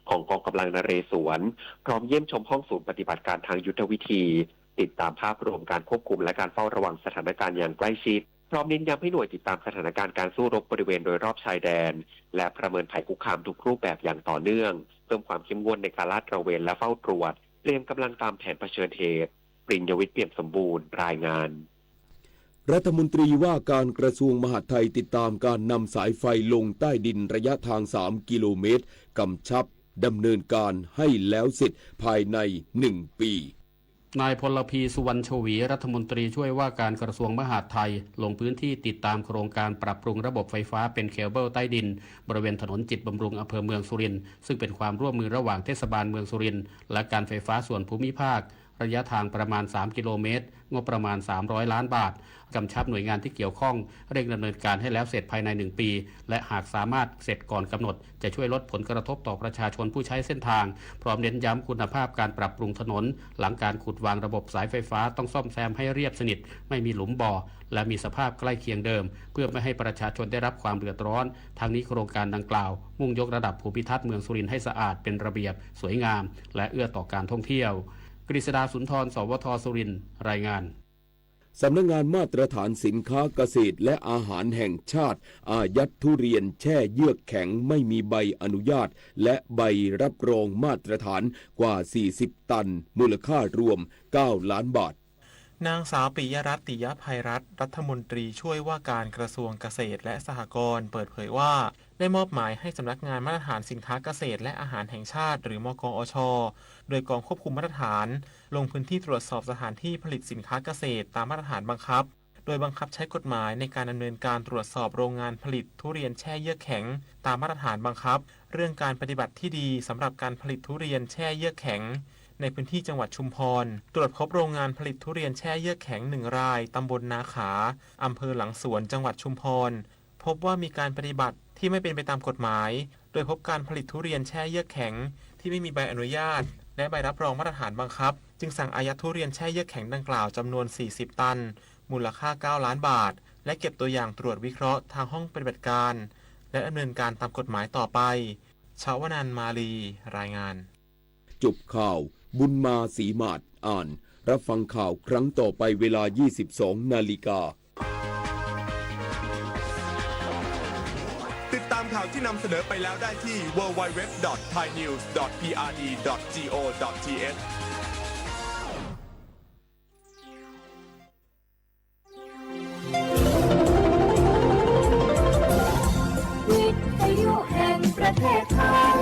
ของกองกำลังนเรศวร พร้อมเยี่ยมชมห้องศูนย์ปฏิบัติการทางยุทธวิธี ติดตามภาพรวมการควบคุมและการเฝ้าระวังสถานการณ์อย่างใกล้ชิด พร้อมเน้นย้ำให้หน่วยติดตามสถานการณ์การสู้รบบริเวณโดยรอบชายแดน และประเมินภัยคุกคามทุกรูปแบบอย่างต่อเนื่อง เพิ่มความเข้มงวดในการลาดตระเวนและเฝ้าตรวจ เตรียมกำลังตามแผนเผชิญเหตุ ปริญญวิทย์ เปี่ยมสมบูรณ์ รายงาน รัฐมนตรีว่าการกระทรวงมหาดไทยติดตามการนำสายไฟลงใต้ดินระยะทาง สาม กิโลเมตร กำชับดำเนินการให้แล้วเสร็จภายใน หนึ่ง ปี นายพลพี สุวรรณชวี รัฐมนตรีช่วยว่าการกระทรวงมหาดไทย ลงพื้นที่ติดตามโครงการปรับปรุงระบบไฟฟ้าเป็นเคเบิลใต้ดิน บริเวณถนนจิตบำรุง อำเภอเมืองสุรินทร์ ซึ่งเป็นความร่วมมือระหว่างเทศบาลเมืองสุรินทร์ และการไฟฟ้าส่วนภูมิภาค ระยะทางประมาณ สาม กิโลเมตร งบประมาณ สามร้อย ล้านบาท กำชับหน่วยงานที่เกี่ยวข้อง เร่งดำเนินการให้แล้วเสร็จภายใน หนึ่ง ปี และหากสามารถเสร็จก่อนกำหนด จะช่วยลดผลกระทบต่อประชาชนผู้ใช้เส้นทาง พร้อมเน้นย้ำคุณภาพการปรับปรุงถนน หลังการขุดวางระบบสายไฟฟ้าต้องซ่อมแซมให้เรียบสนิท ไม่มีหลุมบ่อ และมีสภาพใกล้เคียงเดิม เพื่อไม่ให้ประชาชนได้รับความเดือดร้อน ทั้งนี้โครงการดังกล่าว มุ่งยกระดับภูมิทัศน์เมืองสุรินทร์ให้สะอาดเป็นระเบียบ สวยงาม และเอื้อต่อการท่องเที่ยว กฤษดา สุนทร สวท สุรินทร์ รายงาน สำนักงานมาตรฐานสินค้าเกษตรและอาหารแห่งชาติ อายัดทุเรียนแช่เยือกแข็งไม่มีใบอนุญาต และใบรับรองมาตรฐานกว่า สี่สิบ ตัน มูลค่ารวม เก้า ล้านบาท นางสาวปิยรัตน์ ติยภัยรัตน์ รัฐมนตรีช่วยว่าการกระทรวงเกษตรและสหกรณ์ เปิดเผยว่า ได้มอบหมายให้สำนักงานมาตรฐานสินค้าเกษตรและอาหารแห่งชาติ หรือ มกอช โดยกองควบคุมมาตรฐาน ลงพื้นที่ตรวจสอบสถานที่ผลิตสินค้าเกษตรตามมาตรฐานบังคับ โดยบังคับใช้กฎหมายในการดำเนินการตรวจสอบโรงงานผลิตทุเรียนแช่เยือกแข็งตามมาตรฐานบังคับ เรื่องการปฏิบัติที่ดีสำหรับการผลิตทุเรียนแช่เยือกแข็ง ในพื้นที่จังหวัดชุมพร ตรวจพบโรงงานผลิตทุเรียนแช่เยือกแข็งหนึ่งราย ตำบลนาขา อำเภอหลังสวน จังหวัดชุมพร พบว่ามีการปฏิบัติที่ไม่เป็นไปตามกฎหมาย โดยพบการผลิตทุเรียนแช่เยือกแข็งที่ไม่มีใบอนุญาต และใบรับรองมาตรฐานบังคับ จึงสั่งอายัดทุเรียนแช่เยือกแข็งดังกล่าวจำนวนสี่สิบตัน มูลค่าเก้าล้านบาท และเก็บตัวอย่างตรวจวิเคราะห์ทางห้องปฏิบัติการ และดำเนินการตามกฎหมายต่อไป ชวนันท์ มาลี รายงาน จบข่าว บุญมา ศรีหมาด อ่าน รับฟังข่าวครั้งต่อไปเวลายี่สิบสองนาฬิกา ติดตามข่าวที่นำเสนอไปแล้วได้ที่ ดับเบิลยู ดับเบิลยู ดับเบิลยู ดอท ไทยนิวส์ ดอท พีอาร์ดี ดอท จี โอ ดอท ที เอช วิทยุแห่งประเทศไทย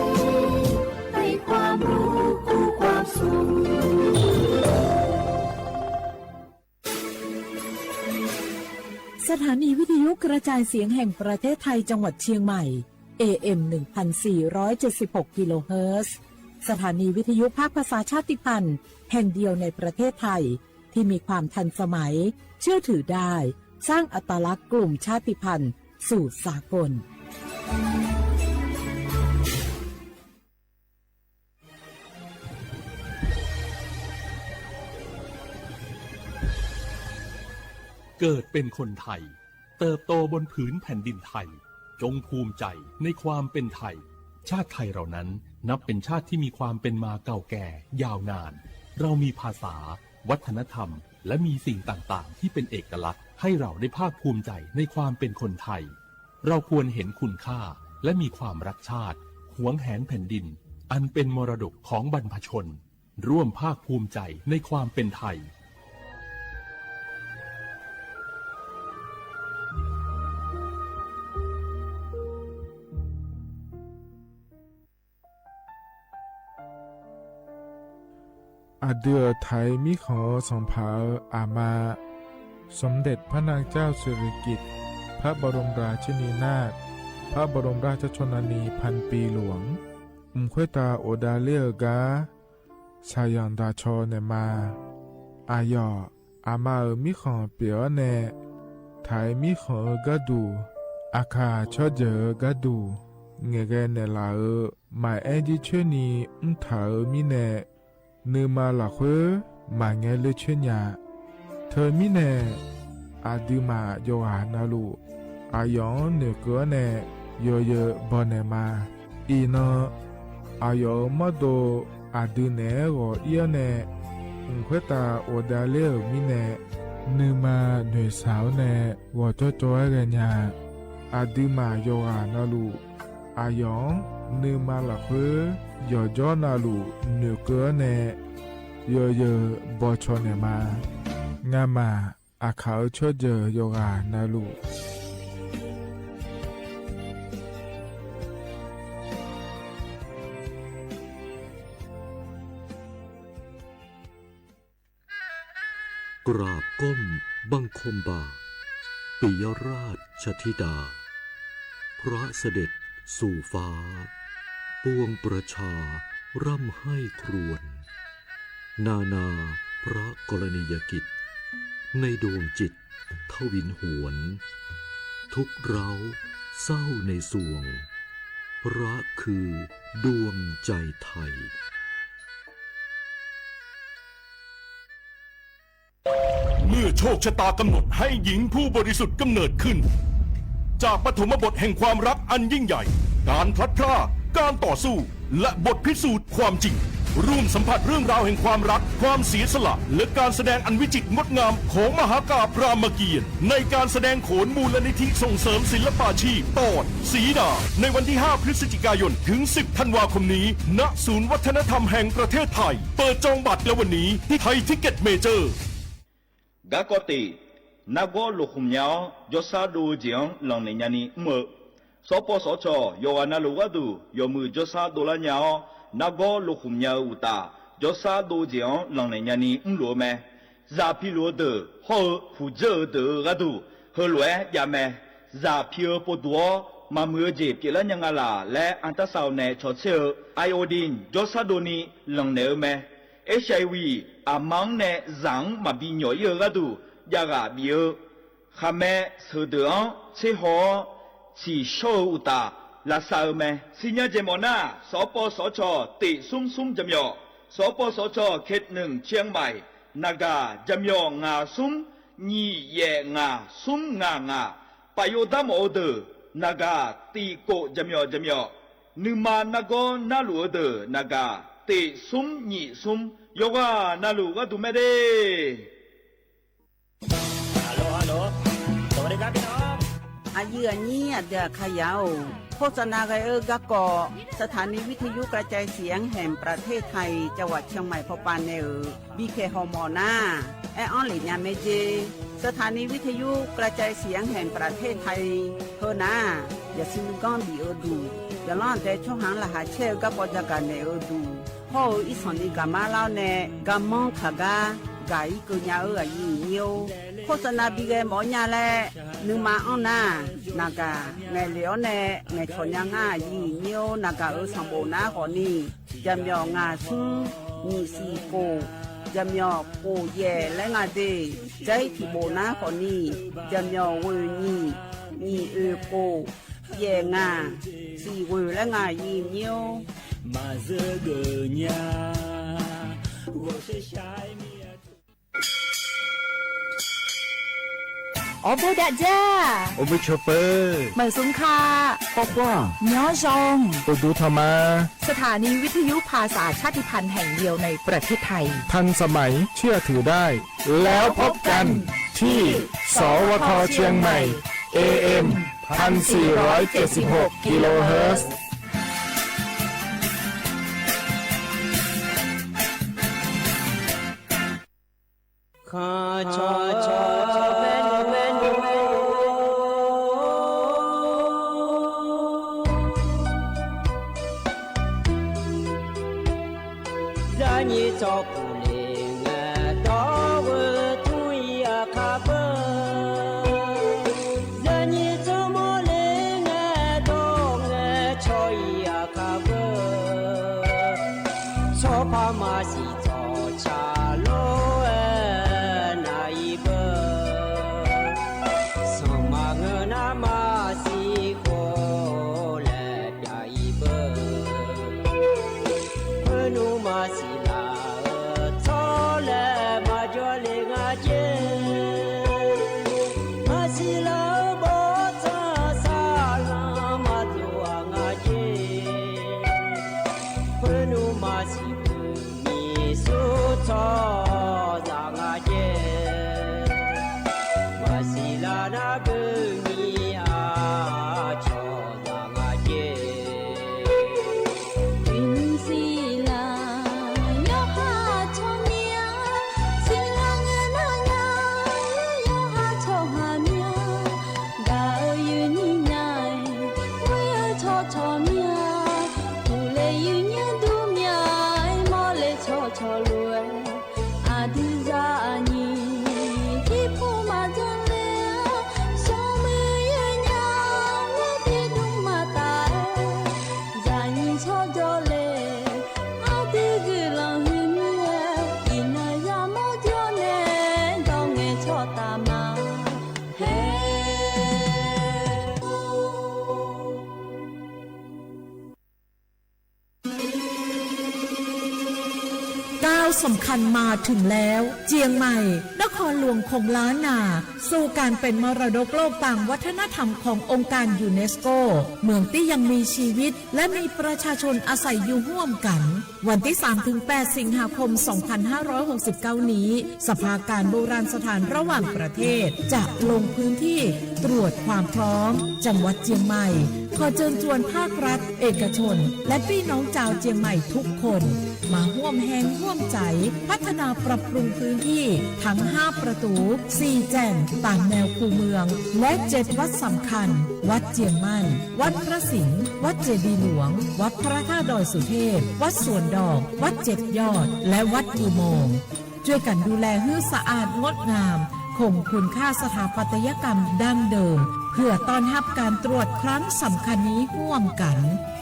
ให้ความรู้คู่ความสุข สถานีวิทยุกระจายเสียงแห่งประเทศไทยจังหวัดเชียงใหม่ เอ เอ็ม หนึ่งพันสี่ร้อยเจ็ดสิบหก กิโลเฮิรตซ์ สถานีวิทยุภาคภาษาชาติพันธุ์แห่งเดียวในประเทศไทย ที่มีความทันสมัย เชื่อถือได้ สร้างอัตลักษณ์กลุ่มชาติพันธุ์สู่สากล เกิดเป็นคนไทย เติบโตบนผืนแผ่นดินไทย จงภูมิใจในความเป็นไทย ชาติไทยเรานั้นนับเป็นชาติที่มีความเป็นมาเก่าแก่ยาวนาน เรามีภาษา วัฒนธรรม และมีสิ่งต่างๆ ที่เป็นเอกลักษณ์ ให้เราได้ภาคภูมิใจในความเป็นคนไทย เราควรเห็นคุณค่า และมีความรักชาติ หวงแหนแผ่นดิน อันเป็นมรดกของบรรพชน ร่วมภาคภูมิใจในความเป็นไทย อะดื้อไทยมีของสองผาอามา สมเด็จพระนางเจ้าสิริกิติ์ พระบรมราชินีนาถ พระบรมราชชนนีพันปีหลวง อุ๋มค่อยตาโอดาเล่อก้า สายังดาชอแหน่มา อาหยอด อามาเอ๋อมีของเปียแหน่ ไทยมีของเอ๋อก้าดู อาข่าเชิดเยินเอ๋อก้าดู แงแกแหน่หล่าเอ๋อ หมายแอ้นยี่เชิญนี้ อุ้งถาเอ๋อมีแหน่ นือมาหลักเฮ้อ หมายแงเล่เชิญยา เธอมีแหน่ อาดื้อหมาโยหานาลู อาหยองเหนือเก๋อแหน่ โยเยอบ่แหน่มา อีนอ อาหยองมอโด อาดื้อแหน่หงอเอี้ยวแหน่ อุ๋งค่อยตาโอดาเล่อมีแหน่ นือมาเหนือสาวแหน่ หงอจ้อจ้อยแหน่ยา อาดื้อหมาโยหานาลู อาหยอง นือมาหลักเฮ้อ หยอดย้อนาลู เหนือเก๋อแหน่ โยเยอบ่ชอแหน่มา งาหมา อาข่าเชิดเยินโยหานาลู กราบก้มบังคมบาท ปิยราชธิดา พระเสด็จสู่ฟ้า ปวงประชาร่ำไห้ครวญ นานาพระกรณียกิจ ในดวงจิตทวินหวน ทุกข์เร้าเศร้าในสวง พระคือดวงใจไทย เมื่อโชคชะตากำหนดให้หญิงผู้บริสุทธิ์กำเนิดขึ้น จากปฐมบทแห่งความรักอันยิ่งใหญ่ การพลัดพราก การต่อสู้ และบทพิสูจน์ความจริง ร่วมสัมผัสเรื่องราวแห่งความรัก ความเสียสละ และการแสดงอันวิจิตรงดงามของมหากาพย์รามเกียรติ์ ในการแสดงโขนมูลนิธิส่งเสริมศิลปาชีพ ตอนสีดา ในวันที่ห้าพฤศจิกายน ถึงสิบธันวาคมนี้ ณ ศูนย์วัฒนธรรมแห่งประเทศไทย เปิดจองบัตรแล้ววันนี้ที่ไทยทิกเก็ตเมเจอร์ ဂါကီးတ့ၢ် နါဂီၤလိာ်ဃုာ်မၠါအီၤ ယွၤစၢ်ဒိၣ်ဧိၤ လီၤနဲၣ်ညါနံၤ မုၢ် สปสช ยอว่านนาหลูกอันดู ยอมือจ๊อดซ้าโดล้าญาอ้อ นาก๊อลกขุมญาอือต๋า จ๊อดซ้าโดเจ๋ออ้อ หลังไหนญานี อุ้มหลัวแม จ๋าผิดหลัวเต๋อ ห้อหื้อผู้เจ้อเต๋ออันดู เฮอหลัวแอ๊ะยาแม จ๋าผิดเออปวดตั๋ว มามือเจ๋อเปียะล้านยางาหล่า และอัลตราซาวน์แน ชอเช่อเออ ไอโอดีน จ๊อดซ้าโดนี หลังไหนเออแม เอชไอวี อามังแน จ๋างมาบีหย่ออี้เอออันดู ยาหร่าบีเออ ขาแม เสิร์ชเต๋ออ้อ เช็คฮอ สี่ช่อเอออุตตา ลาซาเออแม สิญญาเจ๋อหมอหน้า สปสช เตะซุมซุมจ๋ำหย่อ สปสช เขตหนึ่ง เชียงใหม่ หน้ากากจ๋ำหย่องาซุม หยี่แหย่งา ซุมงางา ประโยชน์ต๋ามหมอเออเต๋อ หน้ากาก ตีโกะจ๋ำหย่อจ๋ำหย่อ นึ่งมานาก๊อนาหลูกเออเต๋อ หน้ากาก เตะซุม หยี่ซุม ยอว่านนาหลูกอันดูแม่เด้ ฮัลโหล ฮัลโหล สวัสดีครับพี่น้อง อะยื้ออะยี้ อะเดืออะขยาว โฆษณากั๋นเออ ก๊ะเกาะ สถานีวิทยุกระจายเสียงแห่งประเทศไทย จังหวัดเชียงใหม่ พอปานแนเออ บีเค ฮอ หมอหน้า แอะอ้อนเหล่นญาแม่เจ๊ สถานีวิทยุกระจายเสียงแห่งประเทศไทย เฮอหน้า อย่าซินก้อนบีเออดู อย่าล่อนแต่ช่องหางรหัสแช่ก๊ะปอจะกาแหน่เออดู พ่อเออ อี้สองนี้กามาเล่าแน่ กาม้องขาก๊า กาอี้เกอญาเออ อะยื้ออะยี้ โฆษณาบีแกหมอหน้าแล นึ่งมาอ้อนหน้า หน้ากาก แหน่เหลียวแน่ แหน่ถอนยางา อะยื้ออะยี้ หน้ากากเออ สองโบ๋หน้าหอนี้ จ๋ำหย่องาซุม หยี่สี่โกะ จ๋ำหย่อโกะแหย่และงาเด้ ใจ๊ผิดโบ๋หน้าหอนี้ จ๋ำหย่อเว่อหยี่ หยี่เอ่อโกะ แหย่งา สี่เว่อและงา อะยื้ออะยี้ อ๋อ โบดะจ้า โอมิโชเปอร์ เหมยสุงค่ะ ปกป้อง ย้อชง อุดูธรรมา สถานีวิทยุภาษาชาติพันธุ์แห่งเดียวในประเทศไทย ทันสมัย เชื่อถือได้ แล้วพบกันที่ สวท เชียงใหม่ เอเอ็ม พันสี่ร้อยเจ็ดสิบหก กิโลเฮิรตซ์ ก้าวสำคัญมาถึงแล้ว เจียงใหม่ นครหลวงของล้านนา สู่การเป็นมรดกโลกตางวัฒนธรรมขององค์การยูเนสโก เมืองตี้ยังมีชีวิต และมีประชาชนอาศัยอยู่ฮ่วมกั๋น วันตี้สามถึงแปด สิงหาคม สองพันห้าร้อยหกสิบเก้า นี้ สภาการโบราณสถานระหว่างประเทศจะลงพื้นที่ตรวจความพร้อม จังหวัดเจียงใหม่ ขอเจิญจวนภาครัฐ เอกชน และปี้น้องจาวเจียงใหม่ทุกคน มาฮ่วมแฮงฮ่วมใจ๋พัฒนาปรับปรุงพื้นตี้ตึงห้าประตู๋ สี่แจ่งต๋ามแนวคูเมือง และเจ็ดวัดสำคัญ วัดเจียงมั่น วัดพระสิงห์ วัดเจดีย์หลวง วัดพระธาตุดอยสุเทพ วัดสวนดอก วัดเจ็ดยอด และวัดอุโมงค์ จ้วยกั๋นดูแลหื้อสะอาดงดงาม คงคุณค่าสถาปัตยกรรมดั้งเดิม เพื่อต้อนฮับก๋านตรวจครั้งสำคัญนี้ฮ่วมกั๋น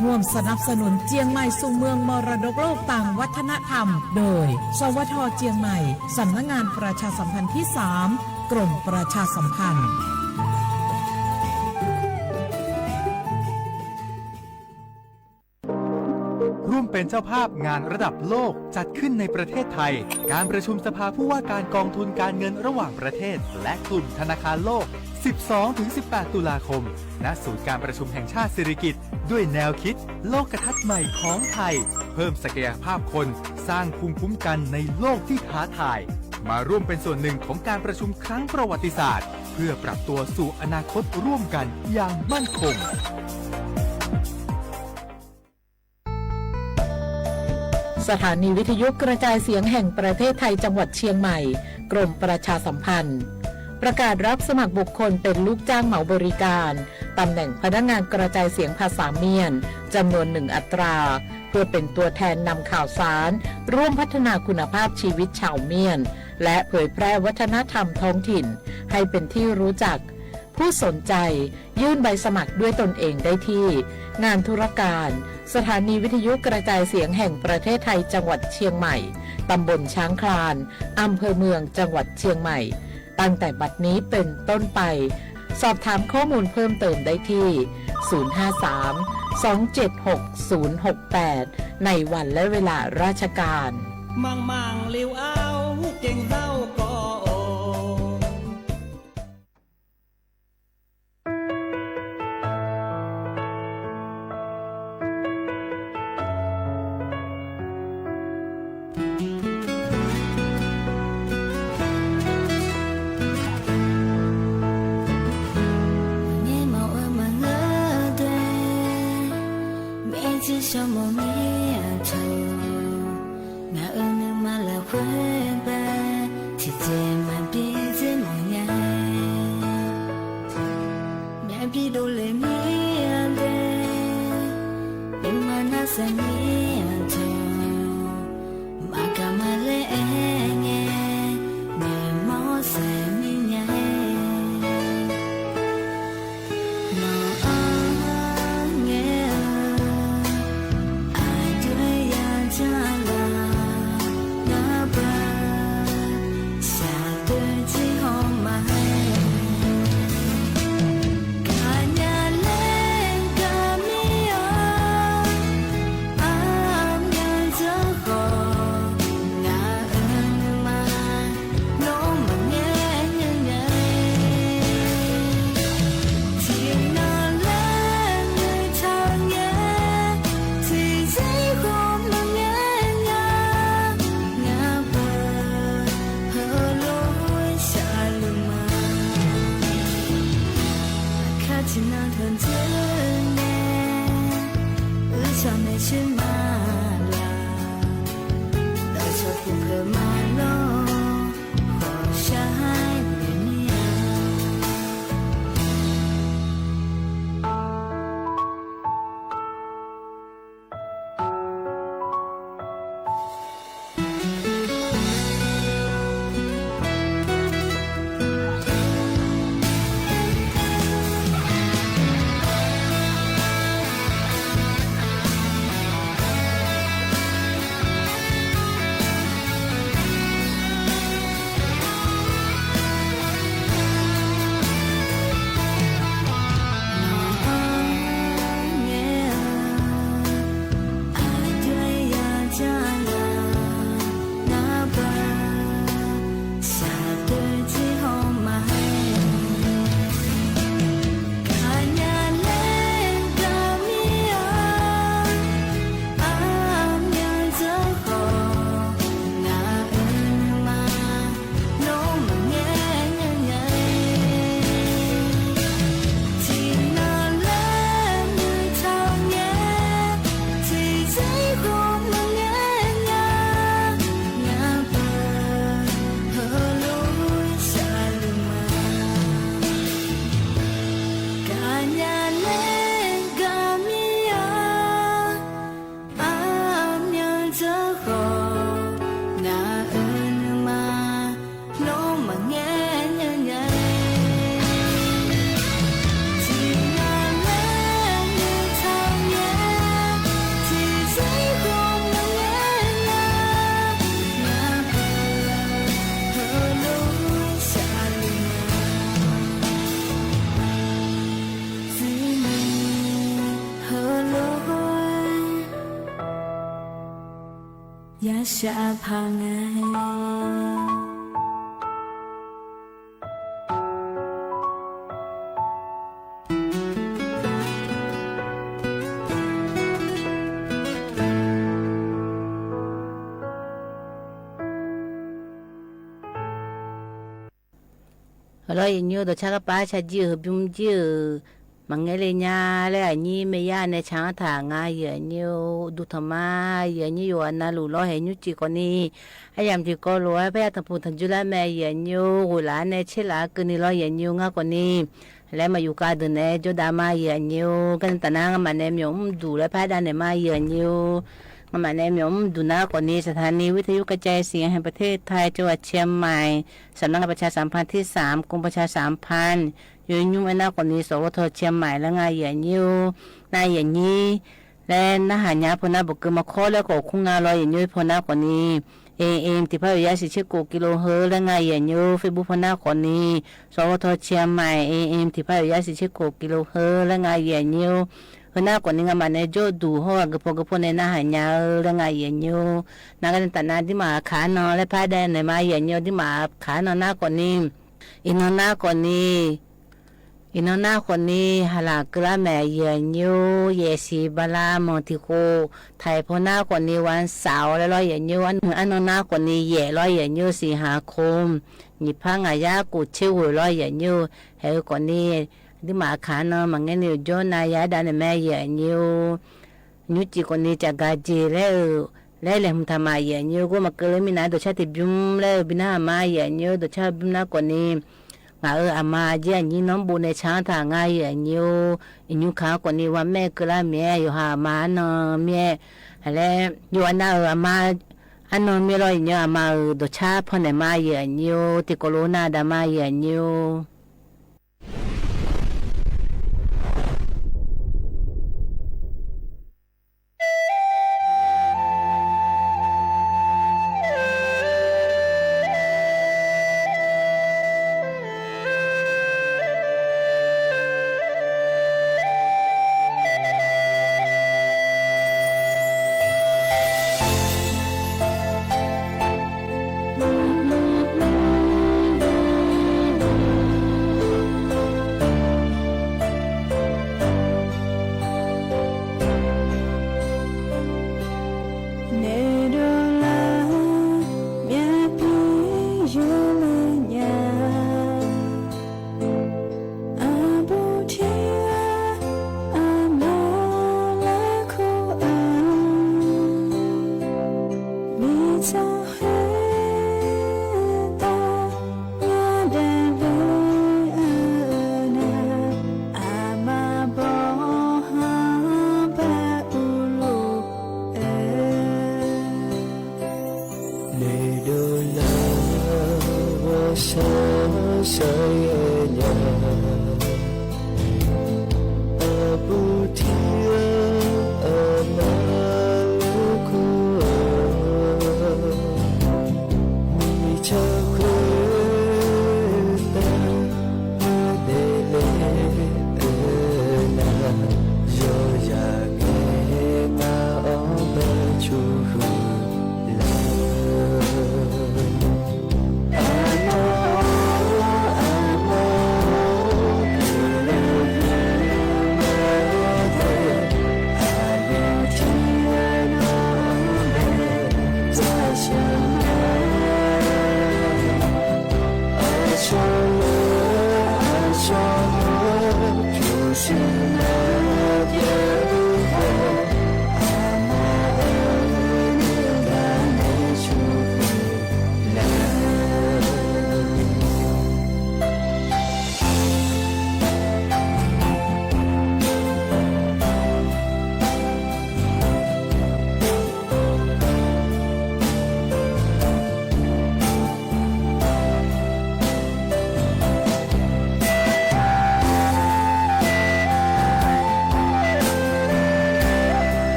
ฮ่วมสนับสนุนเจียงใหม่สู่เมืองมรดกโลกตางวัฒนธรรม โดย สวท เจียงใหม่ สำนักงานประชาสัมพันธ์ตี้สาม กรมประชาสัมพันธ์ ร่วมเป็นเจ้าภาพงานระดับโลกจัดขึ้นในประเทศไทย การประชุมสภาผู้ว่าการกองทุนการเงินระหว่างประเทศ และกลุ่มธนาคารโลก สิบสองถึงสิบแปด ตุลาคม ณ ศูนย์การประชุมแห่งชาติสิริกิติ์ ด้วยแนวคิดโลกทัศน์ใหม่ของไทย เพิ่มศักยภาพคน สร้างภูมิคุ้มกันในโลกที่ท้าทาย มาร่วมเป็นส่วนหนึ่งของการประชุมครั้งประวัติศาสตร์ เพื่อปรับตัวสู่อนาคตร่วมกันอย่างมั่นคง สถานีวิทยุกระจายเสียงแห่งประเทศไทยจังหวัดเชียงใหม่ กรมประชาสัมพันธ์ ประกาศรับสมัครบุคคลเป็นลูกจ้างเหมาบริการ ตำแหน่งพนักงานกระจายเสียงภาษาเมียน จำนวนหนึ่งอัตรา เพื่อเป็นตัวแทนนำข่าวสาร ร่วมพัฒนาคุณภาพชีวิตชาวเมียน และเผยแพร่วัฒนธรรมท้องถิ่น ให้เป็นที่รู้จัก ผู้สนใจยื่นใบสมัครด้วยตนเองได้ที่ งานธุรการ สถานีวิทยุกระจายเสียงแห่งประเทศไทยจังหวัดเชียงใหม่ ตำบลช้างคลาน อำเภอเมือง จังหวัดเชียงใหม่ ตั้งแต่บัดนี้เป็นต้นไป สอบถามข้อมูลเพิ่มเติมได้ที่ ศูนย์ห้าสาม สองเจ็ดหก ศูนย์หกแปด ในวันและเวลาราชการ มังมังหลิวเอา เก่งเฮาก็โอ ชาพาไง လီၤ ယဢၢ်ညိ ဒီးဆၢကပၤ ဆၢဒံၣ်ဧၢ ဘုၣ်ယိၣ်ဧၢ မၤငဲလၢညါ လၢအညိ မ့ၢ်ယါနဲ ဆၢထၢၣ် ငါယၢ်ညိ ဒူထီၣ်မး ယၢ်ညိ ယွၤနၢ်လူၢ် လီၤဟဲ ညိကၠံၣ်ကိးနံၤ အယံၤတံၢ်ကီလိာ် ဖဲယါထီၣ်ပူၤထီၣ်ကၠူလၢမဲာ် ယၢ်ညိ ဂုာ်လၢ်နဲ ဆ့လၢ်ကၢန့ၣ်လီၤ ယၢ်ညိ ငါကိးနံၤ လၢမၤယူၤကါဒုးနဲ ကၠိဒၣ်မး ယၢ်ညိ ကဲန့ၣ်တၢ်နါ ငါမၤနဲ မၠိၣ်အူဒူၣ် လၢဖးဒၣ်နဲမး ယၢ်ညိ ငါမၤနဲ မၠိၣ်အူဒူၣ် နါကိးနံၤ สถานีวิทยุกระจายเสียงแห่งประเทศไทย จังหวัดเชียงใหม่ สำนักงานประชาสัมพันธ์ที่สาม กรมประชาสัมพันธ์ ယိၤညူအဲၣ်နါကိးနံၤ สวท เชียงใหม่ လၢငါယၢ်ညိ နါယၢ်ညိ လၢနဟါညါဖိနါ ဘၣ်က့ၤမၤခီလၢကီၢ်ခူငါလီၤ ယၢ်ညိ ဖိနါကိးနံၤ เอเอ็ม တဆံခွံ ယဲၢ်ဆံ ဆယ့်ကိုး กิโลเฮิรตซ์ လၢငါယၢ်ညိ Facebook ဖိနါကိးနံၤ สวท เชียงใหม่ เอเอ็ม တဆံခွံ ယဲၢ်ဆံ ဆယ့်ကိုး กิโลเฮิรตซ์ လၢငါယၢ်ညိ ဟိုနါကိးနံၤ ငါမၤနဲ ကၠိဒူၣ် ဟီၣ်ဂီၤဂ့ၤဖိဂ့ၤဖိန့ၣ် နဟါညါဧၢ လၢငါယၢ်ညိ နါကဲန့ၣ်တၢ်နါ ဒ်မးခါနီၤ လၢဖးဒၣ်နဲမး ယၢ်ညိ ဒ်မးခါနီၤ နါကိးနံၤ အံၤနီၤ နါကိးနံၤ အံၤနီၤ နါကိးနံၤ ဟါလၢ်ကလါမဲာ် ယၢ်ညိ ယဲၢ်ဆံ ဘၤလါ မီၢ်ထံၣ်ဃိ ထံၣ်ဖိနါကိးနံၤ ဝၣ်စၢ် လၢလီၤ ယၢ်ညိ အနီၤ နါကိးနံၤ ယဲၢ်လီၤ ယၢ်ညိ สิงหาคม နံၣ်ဖး ငါးရာကိုဆယ့်ကိုး လီၤ ယၢ်ညိ ဟဲကိးနံၤ ဒ်မးခါနီၤ မၤငဲန့ၣ် ကၠိနါယါ ဒၣ်နဲမး ယၢ်ညိ ညိကၠံၣ်ကိးနံၤ ကၠၣ်ကၤကၠ့ လၢ လၢလဲၤမုၢ်ထါမး ယၢ်ညိ ကိးမၤက့ၤလၢမံနါ ဒီးဆၢထံၣ်ဘုၣ် လၢဘုၣ်နါမး ယၢ်ညိ ဒီးဆၢဘုၣ်နါကိးနံၤ ငါအၢအမါ ကဲအညိနီတဘိန့ၣ် ဆၢထၢၣ် ငါယၢ်ညိ အညိခါကိးနံၤ ဝၣ်မဲာ်ကလါမဲာ် ယိၤဟၣ်အမါအနီၤမဲာ် အလဲ ယိၤအနၢ်အၢအမါ အနီၤမဲာ်လီၤ ယၢ်ညိ အမါဧၢ ဒီးဆၢဖီနဲမး ယၢ်ညိ တံၢ်ကီလိာ်နၤဒၣ်မး ယၢ်ညိ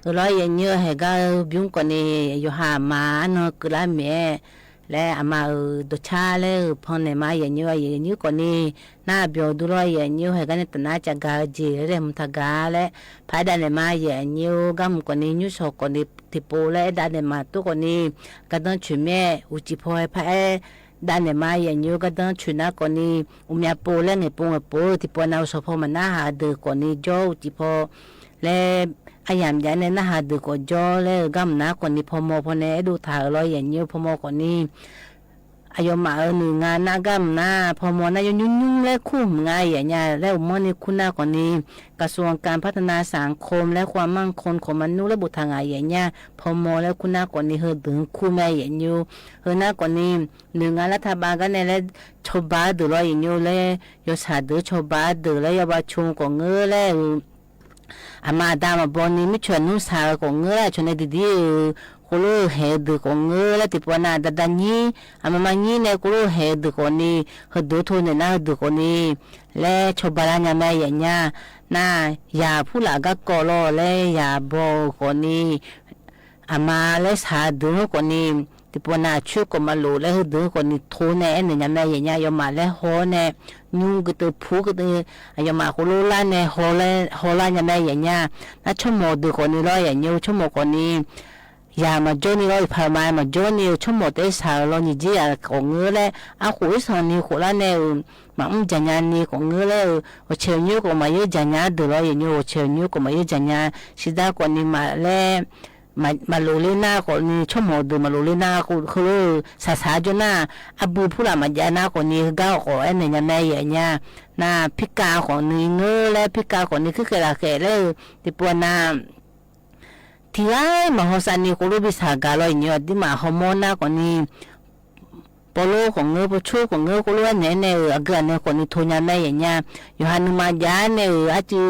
အၢၣ် လီၤ ယဲၢ်ညိ ဟဲက့ၤ ဘုကိးန့ၣ် ယိၤဟၣ်မၤအနီၢ်ကုလၢမဲာ် လၢအမၤအၢၣ် ဒိးဆါလၢအၢၣ် ဖီၣ်န့ၢ်မး ယဲၢ်ညိ ယဲၢ်ညိကိးန့ၣ် နၢ်ပၢၢ်ဒိၣ်လီၤ ယဲၢ်ညိ ဟဲက့ၤန့ၣ် တနာ်ကဂၤက့ၤ လၢမုၢ်ထါဂၤလၢ ဖးဒၣ်န့ၢ်မး ယဲၢ်ညိ ဂီၢ်မုၢ်ကိးန့ၣ် ညွှန်းဆိုးကိးန့ၣ် ထံၣ်ပိလၢ အဲၣ်ဒၣ်န့ၢ်မး တိကိးန့ၣ် ကါဒိၣ်ဆူၣ်မဲာ် အူၣ်စံၣ်ဖီဟဲဖးအဲၣ် ဒၣ်န့ၢ်မး ယဲၢ်ညိ ကါဒိၣ်ဆူၣ်နၢ်ကိးန့ၣ် အူၣ်မၠးပိလၢ ငဲၤပိ ငဲၤပိ ထံၣ်ပိနၢ် အိၣ်ဆီဖီမနုၤဟးဒုးကိးန့ၣ် ကၠီ အူၣ်စံၣ်ဖီ လၢ အယၣ်မယၣ်န့ၣ် နၢ်ဟးဒုးကိးကၠီလၢ ဂီၢ်မုၢ်နၢ်ကိးန့ၣ် ဖီမီၤဖီန့ၣ် အဲၣ်ဒိးထးအၢၣ်လီၤ ယဲၢ်ညိ ဖီမီၤကိးန့ၣ် အယိၤမးအၢ နုၣ်ငါနၢ် ဂီၢ်မုၢ်နၢ် ဖီမီၤနၢ် ယိၤညွှန်းညွှန်းလၢ ခူၣ်မုၢ်ငါ ယဲၢ်ညိ လၢအမီၢ်န့ၣ် ခူၣ်နၢ်ကိးန့ၣ် กระทรวงการพัฒนาสังคมและความมั่นคงของมนุษย์ လၢဘိးထးဂၤ ယဲၢ်ညိ ဖီမီၤလၢ ခူၣ်နၢ်ကိးန့ၣ် ဟဲဒုးခူၣ်မဲာ် ယဲၢ်ညိ ဟဲနၢ်ကိးန့ၣ် နုၣ်ငါလၢထးဘးကါန့ၣ်လၢ ဆီဘါဒုးလီၤ ယဲၢ်ညိ လၢ ယိၤဆၣ်ဒုး ဆီဘါဒုး လၢယိၤဘါဆိကိးငၢလၢ အမၤတၢ်မၤဘီန့ၣ် မုၢ်ဆ့ၣ်နူဆါကိးငၢလၢ ဆိန့ၣ်ဒ်ဒ်အၢ ဃိလိာ်ဟဲဒုးကိးငၢလၢ ထံၣ်ပိနၢ် ဒၣ်ဒၣ်ညိ အမၤမၤညိန့ၣ် ဃိလိာ်ဟဲဒုးကိးန့ၣ် ဟဲဒုးထိၣ်န့ၢ်နၢ် ဟဲဒုးကိးန့ၣ် လၢဆီဘါလၢညါမဲာ် ယဲၢ်ညိ နၢ် ယၤဖုလၢ်အဂၤကိးလီၤ လၢယၤဘီကိးန့ၣ် အမၤလၢဆၣ်ဒုးကိးန့ၣ် ထံၣ်ပိနၢ် ဆူကိးမးလိာ်လၢဟဲဒုးကိးန့ၣ် ထိၣ်န့ၢ်အဲၣ်န့ၢ်ညါမဲာ် ယဲၢ်ညိ ယိၤမးလၢဟီန့ၣ် ညွှန်းကတၢၢ်ဖူကတၢၢ် အယိၤမးဃိလိာ်လၢန့ၣ် ဟီလၢ ဟီလၢညါမဲာ် ယဲၢ်ညိ နၢ် ဆိကမိၣ်ဒုးကိးန့ၣ်လီၤ ယဲၢ်ညိ ဆိကမိၣ်ကိးန့ၣ် ယၤမၤကၠိန့ၣ်လီၤ ယဖးမၤမၤကၠိန့ၣ် ဆိကမိၣ်တအဲၣ်ဆၣ်လီၤ နံၣ်ကၠံယၤကိးငၢလၢ အဃိအစၢ်န့ၣ် ဃိလၢန့ၣ် မၤအူၣ်ကၠၢ်ညါန့ၣ်ကိးငၢလၢ အိၣ်ဆဲးညိကိးမၤယိုကၠၢ်ညါဒုးလီၤ ယဲၢ်ညိ အိၣ်ဆဲးညိကိးမၤယိုကၠၢ်ညါ စံးဒၣ်ကိးန့ၣ် မၤလၢ မၤ မၤလိာ်လၢနၢ်ကိးန့ၣ် ဆိကမိၣ်ဒုးမၤလိာ်လၢနၢ် ဃိလိာ် ဆၣ်ဆၣ်ကၠိနၢ် အဘုဖုလၢ်မၤယါနၢ်ကိးန့ၣ် ဟဲဂၤကိးအဲၣ်န့ၢ်ညါမဲာ် ယဲၢ်ညိ နၢ် ဖံးကၢ်ကိးန့ၣ် ငၢလၢဖံးကၢ်ကိးန့ၣ် ဃုဃဲးလၢဃဲးလၢ ထံၣ်ပိနၢ် ထံၣ်ဂၤမၤဟီစးန့ၣ် ဃိလိာ်ဘံၣ်ဆၣ်ဂၤလီၤ ယဲၢ်ညိ ဒ်မးဟီမီနၢ်ကိးန့ၣ် ပီလိာ်ကိးငၢ ပီဆိကိးငၢ ဃိလိာ်အဲၣ်န့ၢ်န့ၣ် အဂုၤအဂၤကိးန့ၣ် ထိၣ်ညါမဲာ် ယဲၢ်ညိ ယိၤဟၣ်နုမၤယါန့ၣ် အစု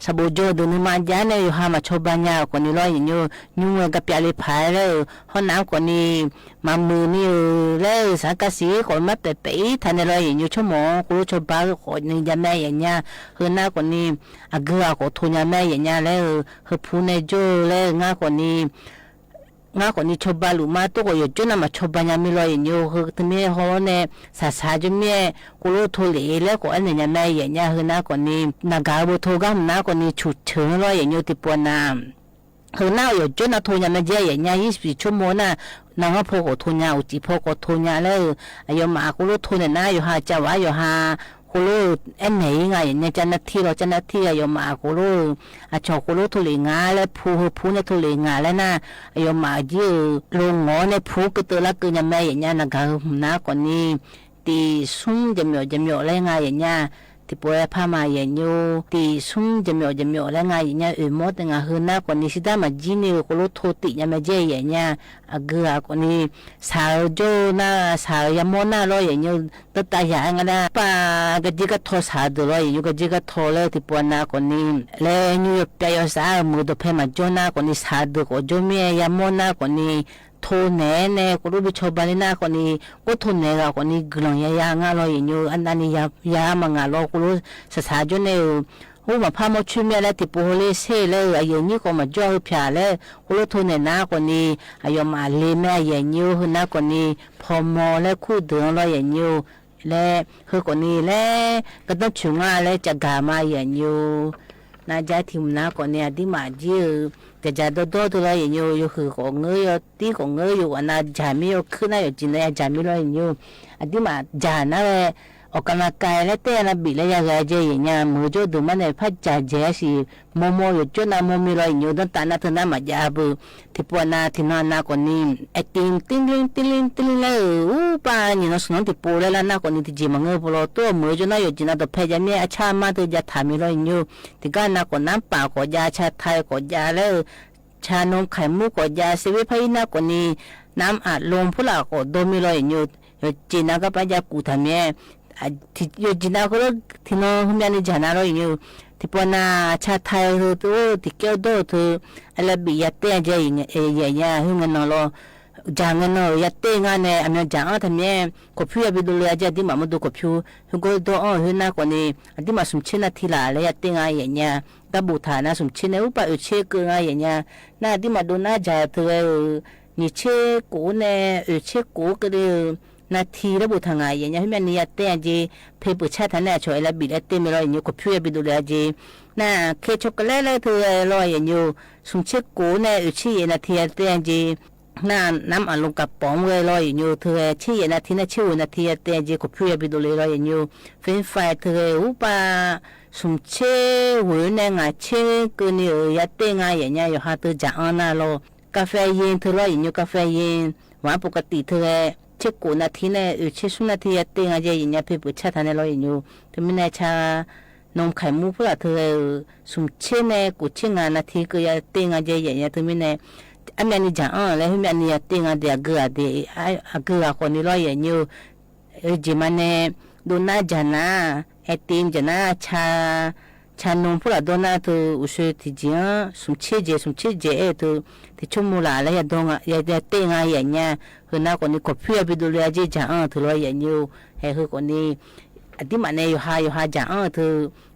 ဆၣ်ဘိးကၠိဒုးနုမၤယါန့ၣ် ယိၤဟၣ်မၤဆီဘါညါကိးန့ၣ်လီၤ ယဲၢ်ညိ ညွှန်းဝဲကပျးလံဖးလၢ ဟီၣ်နၢ်ကိးန့ၣ် မၤမုာ်န့ၣ် လၢ စၣ်ကစံးကိးမးပဲာ်ပဲာ်အံၤထါန့ၣ်လီၤ ယဲၢ်ညိ ဆိကမိၣ်ဃိလိာ်ဆီဘါကိးန့ၢ်ညါမဲာ် ယဲၢ်ညိ ဟဲနၢ်ကိးန့ၣ် အဂုၤအဂၤကိးထိၣ်ညါမဲာ် ယဲၢ်ညိ လၢ ဟဲဖူန့ၢ်ကၠိလၢ နၢ်ကိးန့ၣ် နၢ်ကိးန့ၣ်ဆီဘါလူၤမး တိၢ်ကိးယိၤကၠိနၢ် မၤဆီဘါညါမ့ၢ်လီၤ ယဲၢ်ညိ ဟဲတမ့ၢ်ဟီန့ၣ် ဆၣ်ဆၣ်ကၠိမ့ၢ် ဃိလိာ်ထိၣ်လံလၢကိးအဲၣ်န့ၢ်ညါမဲာ် ယဲၢ်ညိ ဟဲနၢ်ကိးန့ၣ် နဂၤဘိထိၣ်ဂၤမနၢ်ကိးန့ၣ် ဆူၣ်ဆၢန့ၣ်လီၤ ယဲၢ်ညိ ထံၣ်ပိနၢ် ဟဲနၢ်ယိၤကၠိနၢ်ထိၣ်ညါမဲာ် ယဲၢ်ညိ ယံၤစပံးဆိကမိၣ်နၢ် နၢ်ဟီၣ်ဖိကိးထိၣ်ညါ အူၣ်စံၣ်ဖီကိးထိၣ်ညါလၢ အယိၤမးဃိလိာ်ထိၣ်န့ၢ်နၢ် ယိၤဟၣ်ကၢ်ဝဲ ယိၤဟၣ် ဃိလိာ်အဲၣ်န့ၢ်အံၤ နၢ်ယဲၢ်ညိ ကၠၢ်နၢ်ထံၣ်လီၤ ကၠၢ်နၢ်ထံၣ် အယိၤမးဃိလိာ် အဆီၣ်ဃိလိာ်ထိၣ်လံနၢ်လၢဖူ ဟဲဖူန့ၢ်ထိၣ်လံနၢ်လၢနၢ် အယိၤမးကၠံ လိၤငီန့ၢ်ဖူကတၢၢ်လၢကၠၢ်ညါမဲာ် ယဲၢ်ညိ နဂၤဟဲမနၢ်ကိးန့ၣ် တံၢ်ဆူၣ်ယမဲာ်ယမဲာ်လၢနၢ် ယဲၢ်ညိ ထံၣ်ပိဖးမး ယဲၢ်ညိ တံၢ်ဆူၣ်ယမဲာ်ယမဲာ်လၢနၢ် ယဲၢ်ညိ အၢၣ်မီတဂၤဟဲနၢ်ကိးန့ၣ် စံးဒၣ်မၤကၠံန့ၣ် ဃိလိာ်ထိၣ်တံၢ်ညါမဲာ် ယဲၢ်ညိ အဂုၤအဂၤကိးန့ၣ် ဆၣ်ဧၢကၠိနၢ် ဆၣ်ဧၢယၤမီနၢ်လီၤ ယဲၢ်ညိ တၢ်တၢ်ယၤအါဂၤဒၣ် ပာ်ကၠံကထီၣ်ဆၣ်ဒုးလီၤ ယဲၢ်ညိ ကၠံကထီၣ်လၢထံၣ်ပိနၢ်ကိးန့ၣ် လၢညိယပျဲယစး မုာ်ဒီးဖဲမၤကၠိနၢ်ကိးန့ၣ် ဆၣ်ဒုးကိးကၠိမ့ၢ်ယၤမီနၢ်ကိးန့ၣ် ထိၣ်န့ၢ်န့ၣ် ဃိလိာ်ဘံၣ်ဆီဘါလံနၢ်ကိးန့ၣ် ကိးထိၣ်န့ၢ်ဂၤကိးန့ၣ် ဂုၢ်လီၤယၤယၤအါဂၤလီၤ ယဲၢ်ညိ အနၢ်န့ၣ် ယၤမၤဂၤလီၤ ဃိလိာ်ဆၣ်ဆၣ်ကၠိန့ၣ် အိၣ်မးဖးမီဆူမဲာ်လၢထံၣ်ပိဟိလ့ဆ့လၢ အယဲၢ်ညိကိးမၤကၠိဟဲဖၠၣ်လၢ ဃိလိာ်ထိၣ်န့ၢ်နၢ်ကိးန့ၣ် အယိၤမးလ့မဲာ် ယဲၢ်ညိ ဟဲနၢ်ကိးန့ၣ် ဖီမီၤလၢခူၣ်ဒုးလီၤ ယဲၢ်ညိ လၢ ဟဲကိးန့ၣ်လၢ ကတီၢ်ဆူၣ်ငါလၢကဂၤမး ယဲၢ်ညိ နၢ်ယါထံၣ်မနၢ်ကိးန့ၣ် အဒ်မးကၠံဧၢ ကယၤဒီဒီတလီၤ ယဲၢ်ညိ ယဃုာ်ကိးငၢ ယတံၢ်ကိးငၢ ယိၤဝဲနၢ်ယၤမ့ၢ်ယိၤခုၣ်နၢ် ယိၤကၠံနၢ်ယၤမ့ၢ်လီၤ ယဲၢ်ညိ အဒ်မးယၤနၢ်ဝဲ ออกกำลังกายและเต้นแอโรบิกและยาเหือเจเยะเยียะ เหมือนโจ้ดูมาในภาพจ๋าเจ๋อสิ มัวมัวอยู่โจ้นามัวมีรอยอยู่ ตั้งแต่นาเธอนาหมาจ๋าเปื้อ ที่ปวดนา ที่นอนนาก่อนนี้ ไอติม ติ๊งติ๊งติ๊งติ๊งติ๊งแล้ว อู้ ป้านี่เนาะ สนองที่ปูแล้ว นาก่อนนี้ ที่จีมาเงยปูรอตัว เหมือนโจ้นาอยู่จีนาต่อแพทย์ยาเมียอาชามาเธอจะถามมีรอยอยู่ ที่ก้านนาก่อนน้ำเปล่าก่อนยา ชาไทยก่อนยาแล้ว ชานมไข่มุกก่อนยา เซเว่นพะอินทร์นาก่อนนี้ น้ำอัดลมผู้หลักก่อนโดนมีรอยอยู่ อยู่จีนาก็ไปยากูถามเมีย อ่ะ ที่อยู่จีนาก็เลิกที่นอนหื้อเมียนี่จ๋านาลออยู่ ที่ปอนาชาไทยเธอ โอ้ ที่แก้วโดเธอ แอโรบิกยาเต้นเจเยะเยียะ หื้อเงินนอนลอ จ๋าเงินนอน ยาเต้นงานเนี่ย อะเมียจ๋าอ้อถามเมีย ขอพิวยาไปดูเลย อาจารย์ตี้หมามาดูขอพิว หื้อก็โดอ้อ หื้อนาก่อนนี้ อะตี้หมาสมเชษนาทีละ แล้วยาเต้นงานเยียะเยียะ ตะบู่ถานาสมเชษเนี่ย อู้ ป้า เออ เชษเกองานเยียะเยียะ นาตี้หมาดูนาจ๋าเธอ เออ นี่เชษกูเนี่ย เออ เชษกูก็เลย นาทีตะบู่ถางานเยียะเยียะ หื้อเมียนี่ยาเต้นเจ เพลงเปิดชาติทันเนี่ย โชว์แอโรบิกและเต้นมีรอยอยู่ ขอพิวยาไปดูเลยเจ นาเค้กช็อกโกแลตแล้วเธอรอยอยู่ สมเชษกูเนี่ย เออ เชษเยียะนาทียาเต้นเจ นาน้ำอัดลมกระป๋องเวยรอยอยู่ เธอ เชษเยียะนาทีนา เชษหัวนาทียาเต้นเจ ขอพิวยาไปดูเลยรอยอยู่ เฟรนช์ฟรายเธอ อู้ ป้า สมเชษหัวเนี่ยงานเชษเกอนี่ เออ ยาเต้นงานเยียะเยียะ อยู่หาเธอจ๋าอ้อนาลอ กาแฟเย็นเธอรอยอยู่ กาแฟเย็น หวานปกติเธอ เชษกูนาทีเนี่ย เออ เชษสุนาทียาเต้นงานเยียะเยียะ เพลงเปิดชาติทันเนี่ยรอยอยู่ เธอมีในชานมไข่มุกผู้หลักเธอ เออ สมเชษเนี่ย กูเชษงานนาทีก็ยาเต้นงานเยียะเยียะ เธอมีใน อะเมียนี่จ๋าอ้อ แล้วหื้อเมียนี่ยาเต้นงานเดียวเกือเดียว อะ อะเกือคนนี้รอยอยู่ เออ จีมาเนี่ย โดนัทจ๋านา ไอติมจ๋านา ชา ชานมผู้หลักโดนัทเธอ อู้ เชษที่จีอ้อ สมเชษเจ สมเชษเจ เออ เธอ ที่ชั่วโมงละ แล้วยาดองอ่ะ ยา ยาเต้นงานเยียะเยียะ หื้อนาก่อนนี้ ขอพิวยาไปดูเลยเจจ๋าอ้อ เธอรอยอยู่ เออ หื้อก่อนนี้ อะตี้หมาเนี่ย อยู่หา อยู่หาจ๋าอ้อ เธอ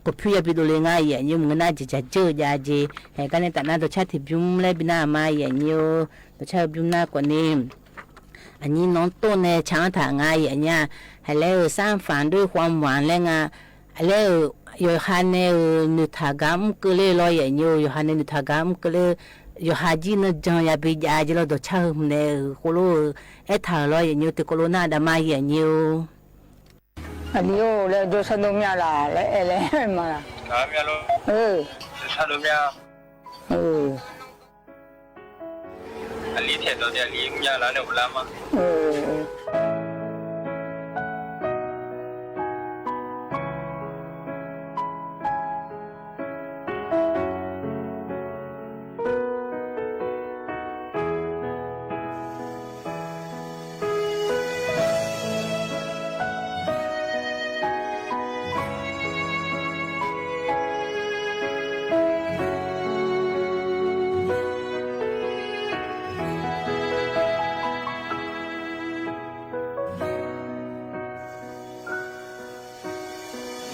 ขอพิวยาไปดูเลยงานเยียะเยียะ มึงนาจะจะเจอยาเจ เออ ก็ในตะนาต่อชาติที่บุ้มและบินามาเยียะเยียะ ต่อชาติบุ้มนาก่อนนี้ อันนี้น้องต้นเนี่ย ช้างถางงานเยียะเยียะ ให้แล้วสร้างฝันด้วยความหวังและงาน แล้ว โยฮันเนี่ย เออ หนึ่งถากาอุ้มเกอเล่รอยอยู่ โยฮันเนี่ย หนึ่งถากาอุ้มเกอเล่ โยฮันจี้เนอะ จังยาไปยาเจลอดอชาเฮมเนี่ย เออ โคโล เออ แอดถาลอยอยู่ แต่โคโลนาดามาเยียะเยียะ အလီအိၣ်လၢဒိဆၣ်ဒိၣ်မျၢ်လၢ် လၢအဲၣ်လၢမၤလၢ် အမၢ်လီၤ အၢ ဒိဆၣ်ဒိၣ်မျၢ် အၢ အလီထဲသိးဒီး အလီမျၢ်လၢ်န့ၣ် အိၣ်လၢမး အၢ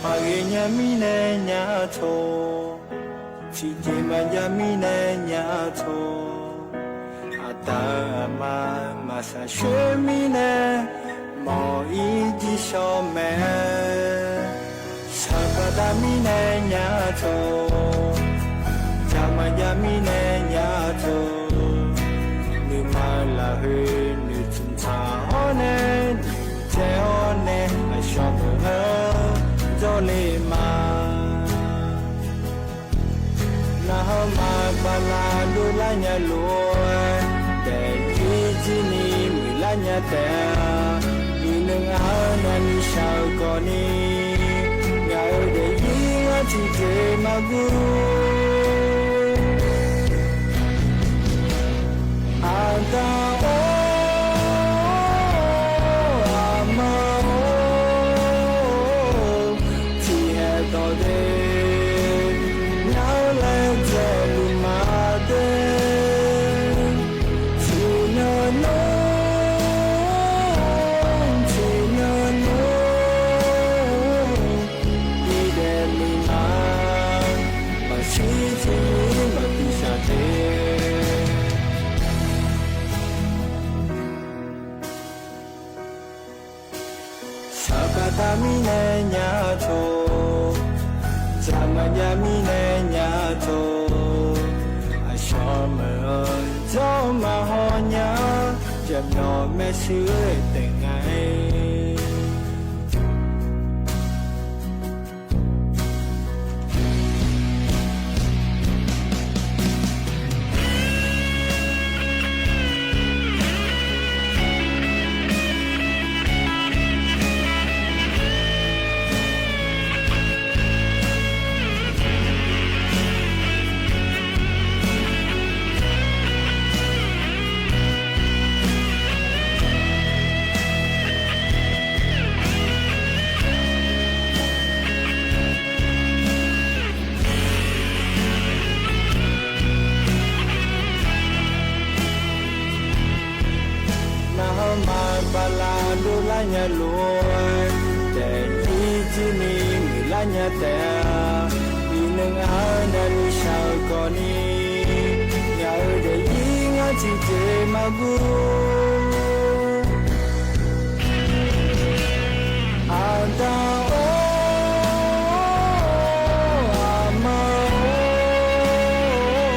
မၤဂ့ၤညါမံနဲညါထိး, ထံၣ်က့ၤမၤယါမံနဲညါထိး, အတၢ်မၤမၤစၢ်ဆှၢမံနဲ, မ်အံၤဒ်ဆီၣ်မဲာ်, ဆၢကတီၢ်မံနဲညါထိး, ကမၤယါမံနဲညါထိး, နမၤလၢဟ့ နထံၣ်ထါအီၤနဲ, နတဲအီၤနဲ, အဆီၣ်မုၢ်ဧၢ, ဒိးလ့မး နဟၢမၤပာ်လၢဒိးလၢညါလိၤ, တဲယံၤကံနံၤမုၢ်လၢညါတဲ, ဒုးနုၤအါနၤနံၤဆၢကီးနံၤ, ညါအၢဒဲးယံၤအထံၣ်က့ၤမၤဘူၣ် အတၢ်အိၣ်အမၤအိၣ်, ထံၣ်ဟဲဒီးဒဲး, ညါလၢကဲလူၤမၤဒဲး, ထံၣ်နၤနၤ, ထံၣ်နၤနၤ, ဒ်ဒဲးမုၢ်မၤ မၤဆံးထံၣ်မၤပျံၤစၢ်ဒဲး, ဆၢကတီၢ်မံနဲညါထိး, ကမၤယါမံနဲညါထိး, အဆီၣ်မုၢ်ဧၢ, ဒီးမၤဟီၣ်ညါ, ယမျီးမဲာ်ဆှးတဲာ်ငါအံၤ ညါလိၤ တယံၤကံန့ၣ် မုၢ်လါညါတဲ အံၤနုၢ်အါနၤ လံဆၢကီးန့ၣ် ညါအၢ တယံၤ ငါထံၣ်က့ၤမၤဘူ အတၢ်အိၣ် အမါ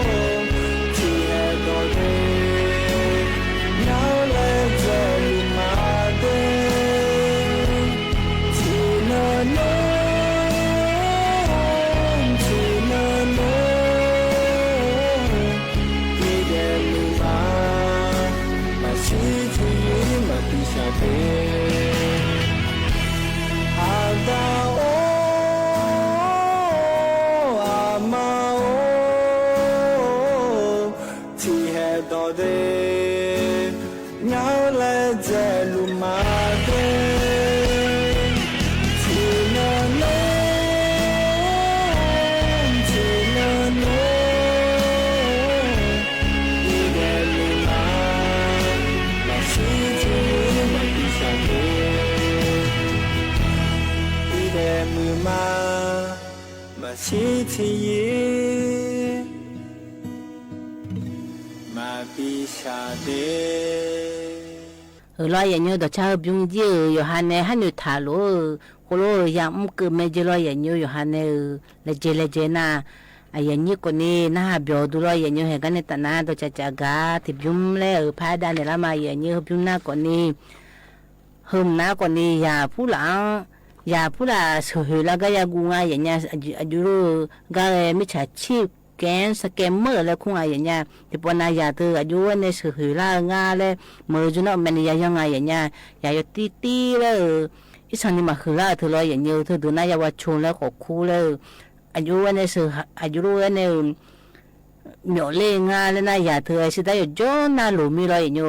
အိၣ် ထံၣ်ဟဲဒီးဒ့ နၤလဲၤကဲလူၤမၤဒ့ ထံၣ်နၤန့ၣ် ထံၣ်နၤန့ၣ် အံၤဒဲးမုၢ်မၤ မၤဆံးထံၣ်ယံၤ မၤပျံၤစၢ်ဒ့ အတၢ်အိၣ် အမါအိၣ် ထံၣ်ဟဲဒီးဒ့ နၤလဲၤကဲလူၤမၤဒ့ ထံၣ်နၤန့ၣ် ထံၣ်နၤန့ၣ် အံၤဒဲးမုၢ်မၤ မၤဆံးထံၣ်ယံၤ မၤပျံၤစၢ်ဒ့ အံၤဒဲးမုၢ်မၤ မၤဆံးထံၣ်ယံၤ မၤပျံၤစၢ်ဒ့ အၢ လီၤယဲၢ်ညိ ဒီးဆၢဟၢဖၠူယ့ၢ်ဧၢ ယိၤဟၣ်နဲ ဟးနုာ်ထၣ်လိာ်ဧၢ ဃိလိာ်ဧၢ ယၤအုၣ်ကၢၣ်မဲကၠ့လီၤယဲၢ်ညိ ယိၤဟၣ်နဲဧၢ လဲၤကဲလဲၤကဲနၤ အယဲၢ်ညိကီးန့ၣ် နဟးဘျီၣ်ဒူလီၤယဲၢ်ညိ ဟဲကါန့ၣ်တၢ်နါ ဒီးကၠးကၠးဂၤ တၢ်ဘျုးလဲၣ်ဧၢ ဖးဒၣ်နဲၣ်လၢမၤယဲၢ်ညိ ဟၢဖၠူနၤကီးန့ၣ် ဟၢမနၤကီးန့ၣ် ယၤဖူလၢ် ယၤဖူလၢ်ဆၢၣ်ဟုၣ်လၢကါယၤကူၣ်ငါယဲၢ်ညါ အယိၣ် အယိၣ်ဂၤ မီးဆၣ်ဆံး ကဲ စကဲမၢၣ်လၢခူၣ်ငါယဲၢ်ညါ တပှၤနၤယၤတဂၤ အယိၣ်ဝဲန့ၣ်ဆၢၣ်ဟုၣ်လၢအဂၤလၢ မၢယိၣ်နီၣ်မဲာ်န့ၣ် ယၤယီၤငါယဲၢ်ညါ ယၤယီၤတံၢ်တံၢ်လၢ အံသးန့ၣ်မၤဟုၣ်လၢအထုးလီၤယဲၢ်ညိ ထုးဒုးနၤယၤဝဲဆိလၢဃီးခူလၢ အယိၣ်ဝဲန့ၣ်ဆၢၣ် အယိၣ်ဝဲန့ၣ် မၠီၣ်လ့ၣ်ငါလၢနၤယၤတဂၤ စံးဒၣ်ယိၣ်ကၠီနၤလိၤမံလီၤယဲၢ်ညိ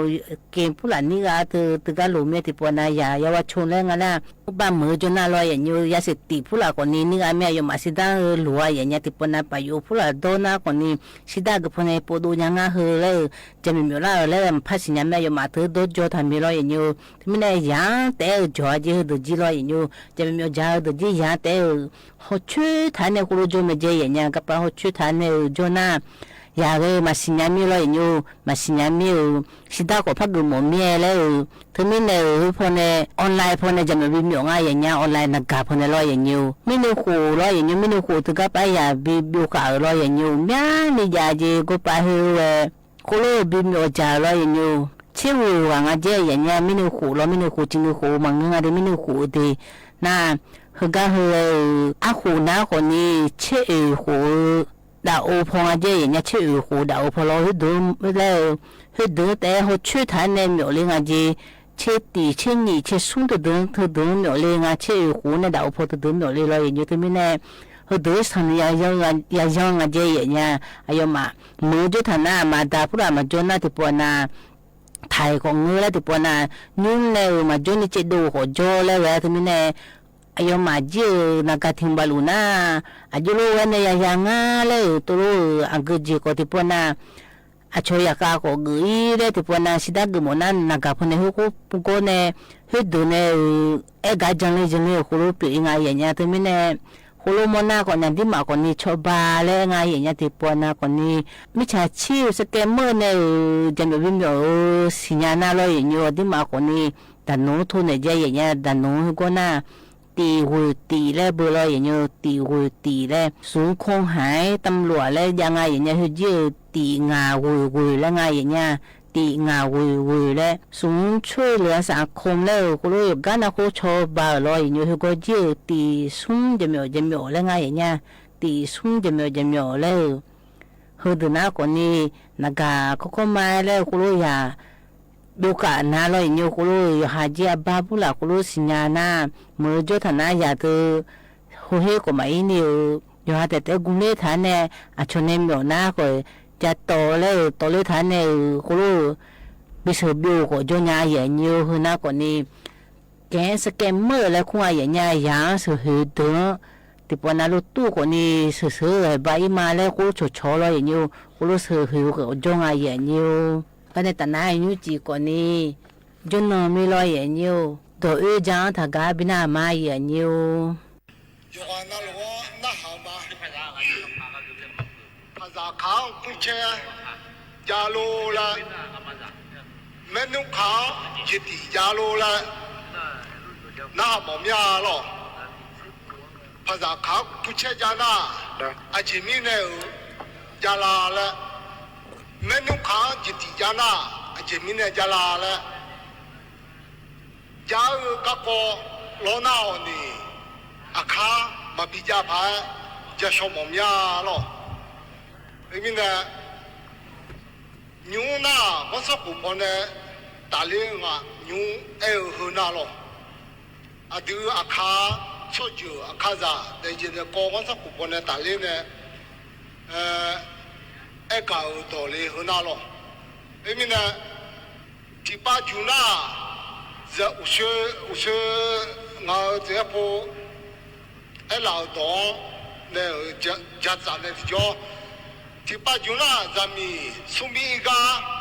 ကဲဖူလၢ်နံၣ်ဂၤတဂၤ တဂၤလိၤမံတပှၤနၤယၤ ယၤဝဲဆိလၢဂၤလၢ ဘၣ်မၢကၠီနၤလီၤယဲၢ်ညိ ယၤစံးတံၢ်ဖူလၢ်ကီးန့ၣ် နံၣ်ဂၤမ့ၢ်အယိၣ်မးစံးဒၣ်ဧၢ လိၤဧါယဲၢ်ညါ တပှၤနၤပာ်ယိၣ်ဖူလၢ်ဒီနၤကီးန့ၣ် စံးဒၣ်ကဖီန့ၣ် ပိာ်ဒိၣ်ညါငါဧၢလၢ ကဲမ့ၢ်မ့ၢ်လၢလၢမဖးစံၣ်ညါမ့ၢ်အယိၣ်မးတဒီကၠီထီၣ်မံလီၤယဲၢ်ညိ တမ့ၢ်န့ၣ် ယၤတဲအၢ ကၠီက့ၤဟၢဒိၣ်ကၠံလီၤယဲၢ်ညိ ကဲမ့ၢ်မ့ၢ်ကၠီဟၢဒိၣ်ကၠံ ယၤတဲအၢ ဟီၣ်ဆၢထၢၣ်န့ၣ် ဃိလိာ်ကၠီမဲာ်ကဲယဲၢ်ညါ ကပၤဟီၣ်ဆၢထၢၣ်န့ၣ်အၢ ကၠီနၤ ယၤဂ့ၤမၤစံၣ်ညါမ့ၢ်လီၤယဲၢ်ညိ မၤစံၣ်ညါမ့ၢ်အၢ စံးဒၣ်ကီးဖးဂုာ်မီၣ်မ့ၢ်လၢအၢ တမ့ၢ်န့ၣ်အၢ ဖီန့ၣ် online ဖီန့ၣ် ကဲမ့ၢ်ဝံမ့ၢ်ငါယဲၢ်ညါ online နဂၤဖီန့ၣ်လီၤယဲၢ်ညိ မ့ၢ်နုၢ်ဃိးလီၤယဲၢ်ညိ မ့ၢ်နုၢ်ဃိးတဂၤပာ်ယၤဘံဘျိးဃာ်အၢလီၤယဲၢ်ညိ မ့ၢ်န့ၣ်ယၤက့ၤ ကပၤဟ့ၣ်ဝဲ ဃိလိာ်ဘံမ့ၢ်အီၣ်ကၠၢ်လီၤယဲၢ်ညိ ဆ့ဝ့ၤဝၤငါကဲယဲၢ်ညါ မ့ၢ်နုၢ်ဃိးလီၤ မ့ၢ်နုၢ်ဃိး ကၠံနုၢ်ဃိး မၤငါဒ်မ့ၢ်နုၢ်ဃိးဒ့ နၤ ဟ့ၣ်ဂံၢ်ဟ့ၣ်ဝဲအၢ အဃိးနၤကီးန့ၣ် ဆ့အၢဃိး ဒၣ်အိၣ်ဖီငါကဲယဲၢ်ညါ ဆ့အၢဃိး ဒၣ်အိၣ်ဖီလီၤ ဟ့ၣ်ဒုးလၢ ဟ့ၣ်ဒုးတဲဟီၣ်ဆၢထၢၣ်န့ၣ်မ့ၢ်လၢငါက့ၤ ဆ့တံၢ် ဆ့နံၣ် ဆ့ဆူတဒု တဒုမ့ၢ်လၢငါ ဆ့အၢဃိးန့ၣ် ဒၣ်အိၣ်ဖီတဒုမ့ၢ်လၢလီၤယဲၢ်ညိ တမ့ၢ်န့ၣ် ဟ့ၣ်ဒုးသးန့ၣ် ယၤယီၤငါကဲယဲၢ်ညါ အယီၤမး မၢကၠီထၢၣ်နၤ မၤဒါဖူလၢ်မၤကၠီနၤ တပှၤနၤ ထၢၣ်ကီးငၢလၢတပှၤနၤ ညိန့ၣ်အၢ မၤကၠီန့ၣ်စ့ဒိၣ်ကီးကၠီလၢဂၤ တမ့ၢ်န့ၣ် အယီၤမးကဲအၢ နဂၤထံၣ်ဘၣ်လိာ်နၤ အယိၣ်လိာ်ဝဲန့ၣ် ယၤယၤငါလၢအၢ တိၢ်လိာ်အၢ အဂ့ၢ်ကီးတပှၤနၤ အဆီယၤဃာ်ကီးဂ့ၤအံၤလၢတပှၤနၤ စံးဒၣ်ဂ့ၤမီၣ်နၤ နဂၤဖီန့ၣ် ဟ့ၣ်ဃိပူၤကီးန့ၣ် ဟ့ၣ်ဒုးန့ၣ်အၢ အဲၣ်ဂၤယၤလၢယၤလၢဃိလိာ်ပျဲၤအံၤငါယဲၢ်ညါ တမ့ၢ်န့ၣ် ဃိလိာ်မီၢ်နၤကီးညါ ဒ်မးကီးန့ၣ် ဆီၣ်ဘၣ်လၢအဂၤယဲၢ်ညါ တပှၤနၤကီးန့ၣ် မ့ၢ်ဆၣ်ဆံးစကဲမၢၣ်န့ၣ်အၢ ကဲမ့ၢ်ဝံမ့ၢ်အၢ စံၣ်ညါနၤလီၤယဲၢ်ညိ ဒ်မးကီးန့ၣ် တၢ်နိထိၣ်န့ၣ်ကဲယဲၢ်ညါ တၢ်နိဟ့ၣ်ကီးနၤ တံၢ်ဝ့ၢ်တံၢ်လၢဘၢလီၤယဲၢ်ညိ တံၢ်ဝ့ၢ်တံၢ်လၢ စုခီၣ်ဟဲ တမျၢ်လၢယၤငါယဲၢ်ညါ ဟ့ၣ်ကၠံအၢ တံၢ်ငါဝ့ၢ်ဝ့ၢ်လၢဂၤယဲၢ်ညါ တံၢ်ငါဝ့ၢ်ဝ့ၢ်လၢ စုခီၣ်လၢအစးခိၣ်လၢ ဃိလိာ်ယိၤကၣ်နၢ်ဃိဆီၣ်ဘၣ်လီၤယဲၢ်ညိ ဟ့ၣ်ကီးကၠံအၢ တံၢ်ဆူ ကဲမ့ၢ်ကဲမ့ၢ်လၢဂၤယဲၢ်ညါ တံၢ်ဆူ ကဲမ့ၢ်ကဲမ့ၢ်လၢ ဟ့ၣ်ဒုးနၤကီးန့ၣ် နဂၤခီခီမါလၢဃိလိာ်ယၤ ဒိၣ်ကးနၤလီၤယဲၢ်ညိ ဃိလိာ်ယိၤဟးကၠံအဘါ ဖူလၢ်ဃိလိာ်စံၣ်ညါနၤ မၢကၠီထၢၣ်နၤယၤတဂၤ ဟ့ၣ်ဟ့ၣ်ကီးမးအံၤန့ၣ်အၢ ယိၤဟးတဲတဲဂုာ်လၢထၢၣ်န့ၣ် အဆီၣ်န့ၣ်မ့ၢ်နၤကီး ကၠီတီၤလၢ တီၤလၢထၢၣ်န့ၣ်အၢ ဃိလိာ် ဘံၣ်ဆၢဘျိးကီးကၠီညါယဲၢ်ညိ ဟ့ၣ်နၤကီးန့ၣ် ကဲစကဲမၢၣ်လၢခူၣ်အယဲၢ်ညါ ယၤစၢၣ်ဟ့ၣ်ဒုး တပှၤနၤလိၣ်တူၢ်ကီးန့ၣ် စၢၢ်စၢၢ်ဘၣ်အံၤမးလၢဃိလိာ်ဆီၣ်ဆီၣ်လီၤယဲၢ်ညိ ဃိလိာ်စၢၢ်ဟ့ၣ်ကီးကၠီငါယဲၢ်ညိ ဘၣ်န့ၣ်တၢ်နါအံၤညိကၠံကီးန့ၣ် ကၠီနီၢ်မံလီၤယဲၢ်ညိ ဒိးအဵၼ်း တၢ်ဂၤ ပီၼႃၢ်မၤယဲၢ်ညိ ယွၤနၢ်လီၤ နၢ်ဟးမး ဖၣ်သၣ်ခး ကူၣ်ဆဲ ယါလိလႄၣ် မဲၼုၢ်ခး ယတံၢ် ယါလိလႄၣ် နၢ်ဟးမီၢ်မၠၢ်လီၤ. ဖၣ်သၣ်ခး ကူၣ်ဆဲ ယါနၢ် အယဲၢ်မံၤနဲၣ်ဧိၤ ယါလႃလႄၣ် မဲၼုၢ်ခး ယတံၢ် ယါနၢ် အယဲၢ်မံၤနဲၣ် ယါလၢလၢ ယါဧိၤ ကးကီး လီနၢ်အီၤန့ၣ် အခါ မၤဘံယါဖး ယါဆှီမီၢ်မၠၢ်လီၤ. မ့မ့ၢ်န့ၣ် ညိနၢ် ကီၢ်ဆၣ်ကိၣ်ဖီန့ၣ် တၢ်လၢငါ ညိအဲၣ်ဧိၤ ဟၢနၢ်လီၤ. အဒုးအခါ ဆီၣ်ယၢၢ် အခါစၢ် ဒီးယဲၢ်ဒီးကီၢ် ကီၢ်ဆၣ်ကိၣ်ဖီန့ၣ် တၢ်လၢန့ၣ် အဲၣ်ကၢ်ဧိၤ ဒိးလၢ ဟၢနၢ်လီၤ. မ့မ့ၢ်န့ၣ် ထံၣ်ပာ်စူၤနၢ် အိၣ်ဆူ အိၣ်ဆူ ငါ စဲးဖိ အဲၣ်လၢအဒိး န့ၣ် ယၤစၢ်န့ၣ်တကၠီ ထံၣ်ပာ်စူၤနၢ် စၢ်မံၤ ဆူမံၤအဂၤ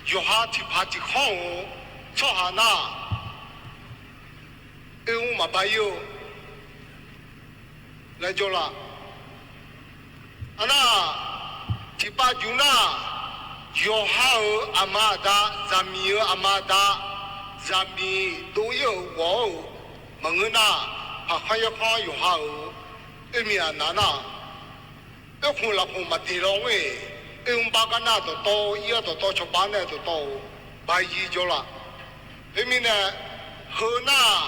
ယွၤဟးထံၣ်ဖးထံၣ်ခီဧိၤ ဆီၣ်ဟးနၢ် အၢ မၤဘၣ်ယိၣ် လဲၤကၠီလႃၣ် အနၢ် ထံၣ်ပာ်စူၤနၢ် ယွၤဟးဧိၤ အမၤအဒါ စၢ်မံၤဧိၤ အမၤအဒါ စၢ်မံၤ ဒိၣ်ယိၣ်ဧိၤ ဝီၤဧိၤ မၤငၢၢ်နၢ် ဖးခီယဲၢ်ခီ ယွၤဟးဧိၤ အၢ မံၤအနၢ်နၢ် အၢ ခိၣ်လၢ်ခိၣ် မၤတ့ၢ်လီၤဝဲ အၢ ဘၣ်ကနၣ်တတီၤ အံၤတတီၤ ဆီၣ်ဘၣ်နဲၣ်တတီၤ ဘၣ်ယံၤကၠီလၢ မ့မ့ၢ်န့ၣ် ဟၢနၢ်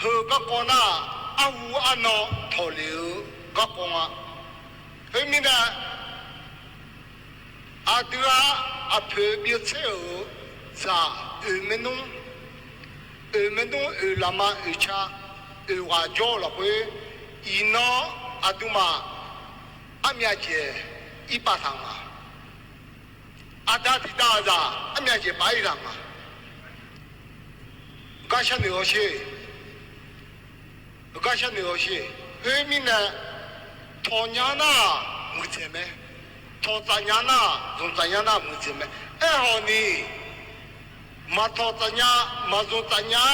ဟၢကးကီးနၢ် အဟူအနီၢ် ထီၣ်လၢ ကးကီးနၢ် မ့မ့ၢ်န့ၣ် အဒုးအ အဖုးဘျုးဆ့ဧိၤ စၢ် အၢ မဲၼုၢ် အၢ မဲၼုၢ် အၢ လၢ်မး အၢ ဆါ အၢ ဝၣ်ကၠီလီၤဃိ အံၤနီၢ် အဒုးမး အမၠၣ်ကဲၤ အံၤပာ်သၣ်မး အဒါတံၢ်ဒါစၢ် အမၠၣ်ကဲၤ ပာ်အံၤသၣ်မး ကါဆၢနုာ်အီၤရှ့ ကါဆၢနုာ်အီၤရှ့ မ့မ့ၢ်န့ၣ် ထီၣ်ညါနၢ် မုၢ်ဆ့ၣ်မဲ ထီၣ်သးညါနၢ် ဇုၣ်သးညါနၢ် မုၢ်ဆ့ၣ်မဲ အဲၣ်ဟီၣ်န့ၣ် မၤထီၣ်သးညါ မၤဇုၣ်သးညါ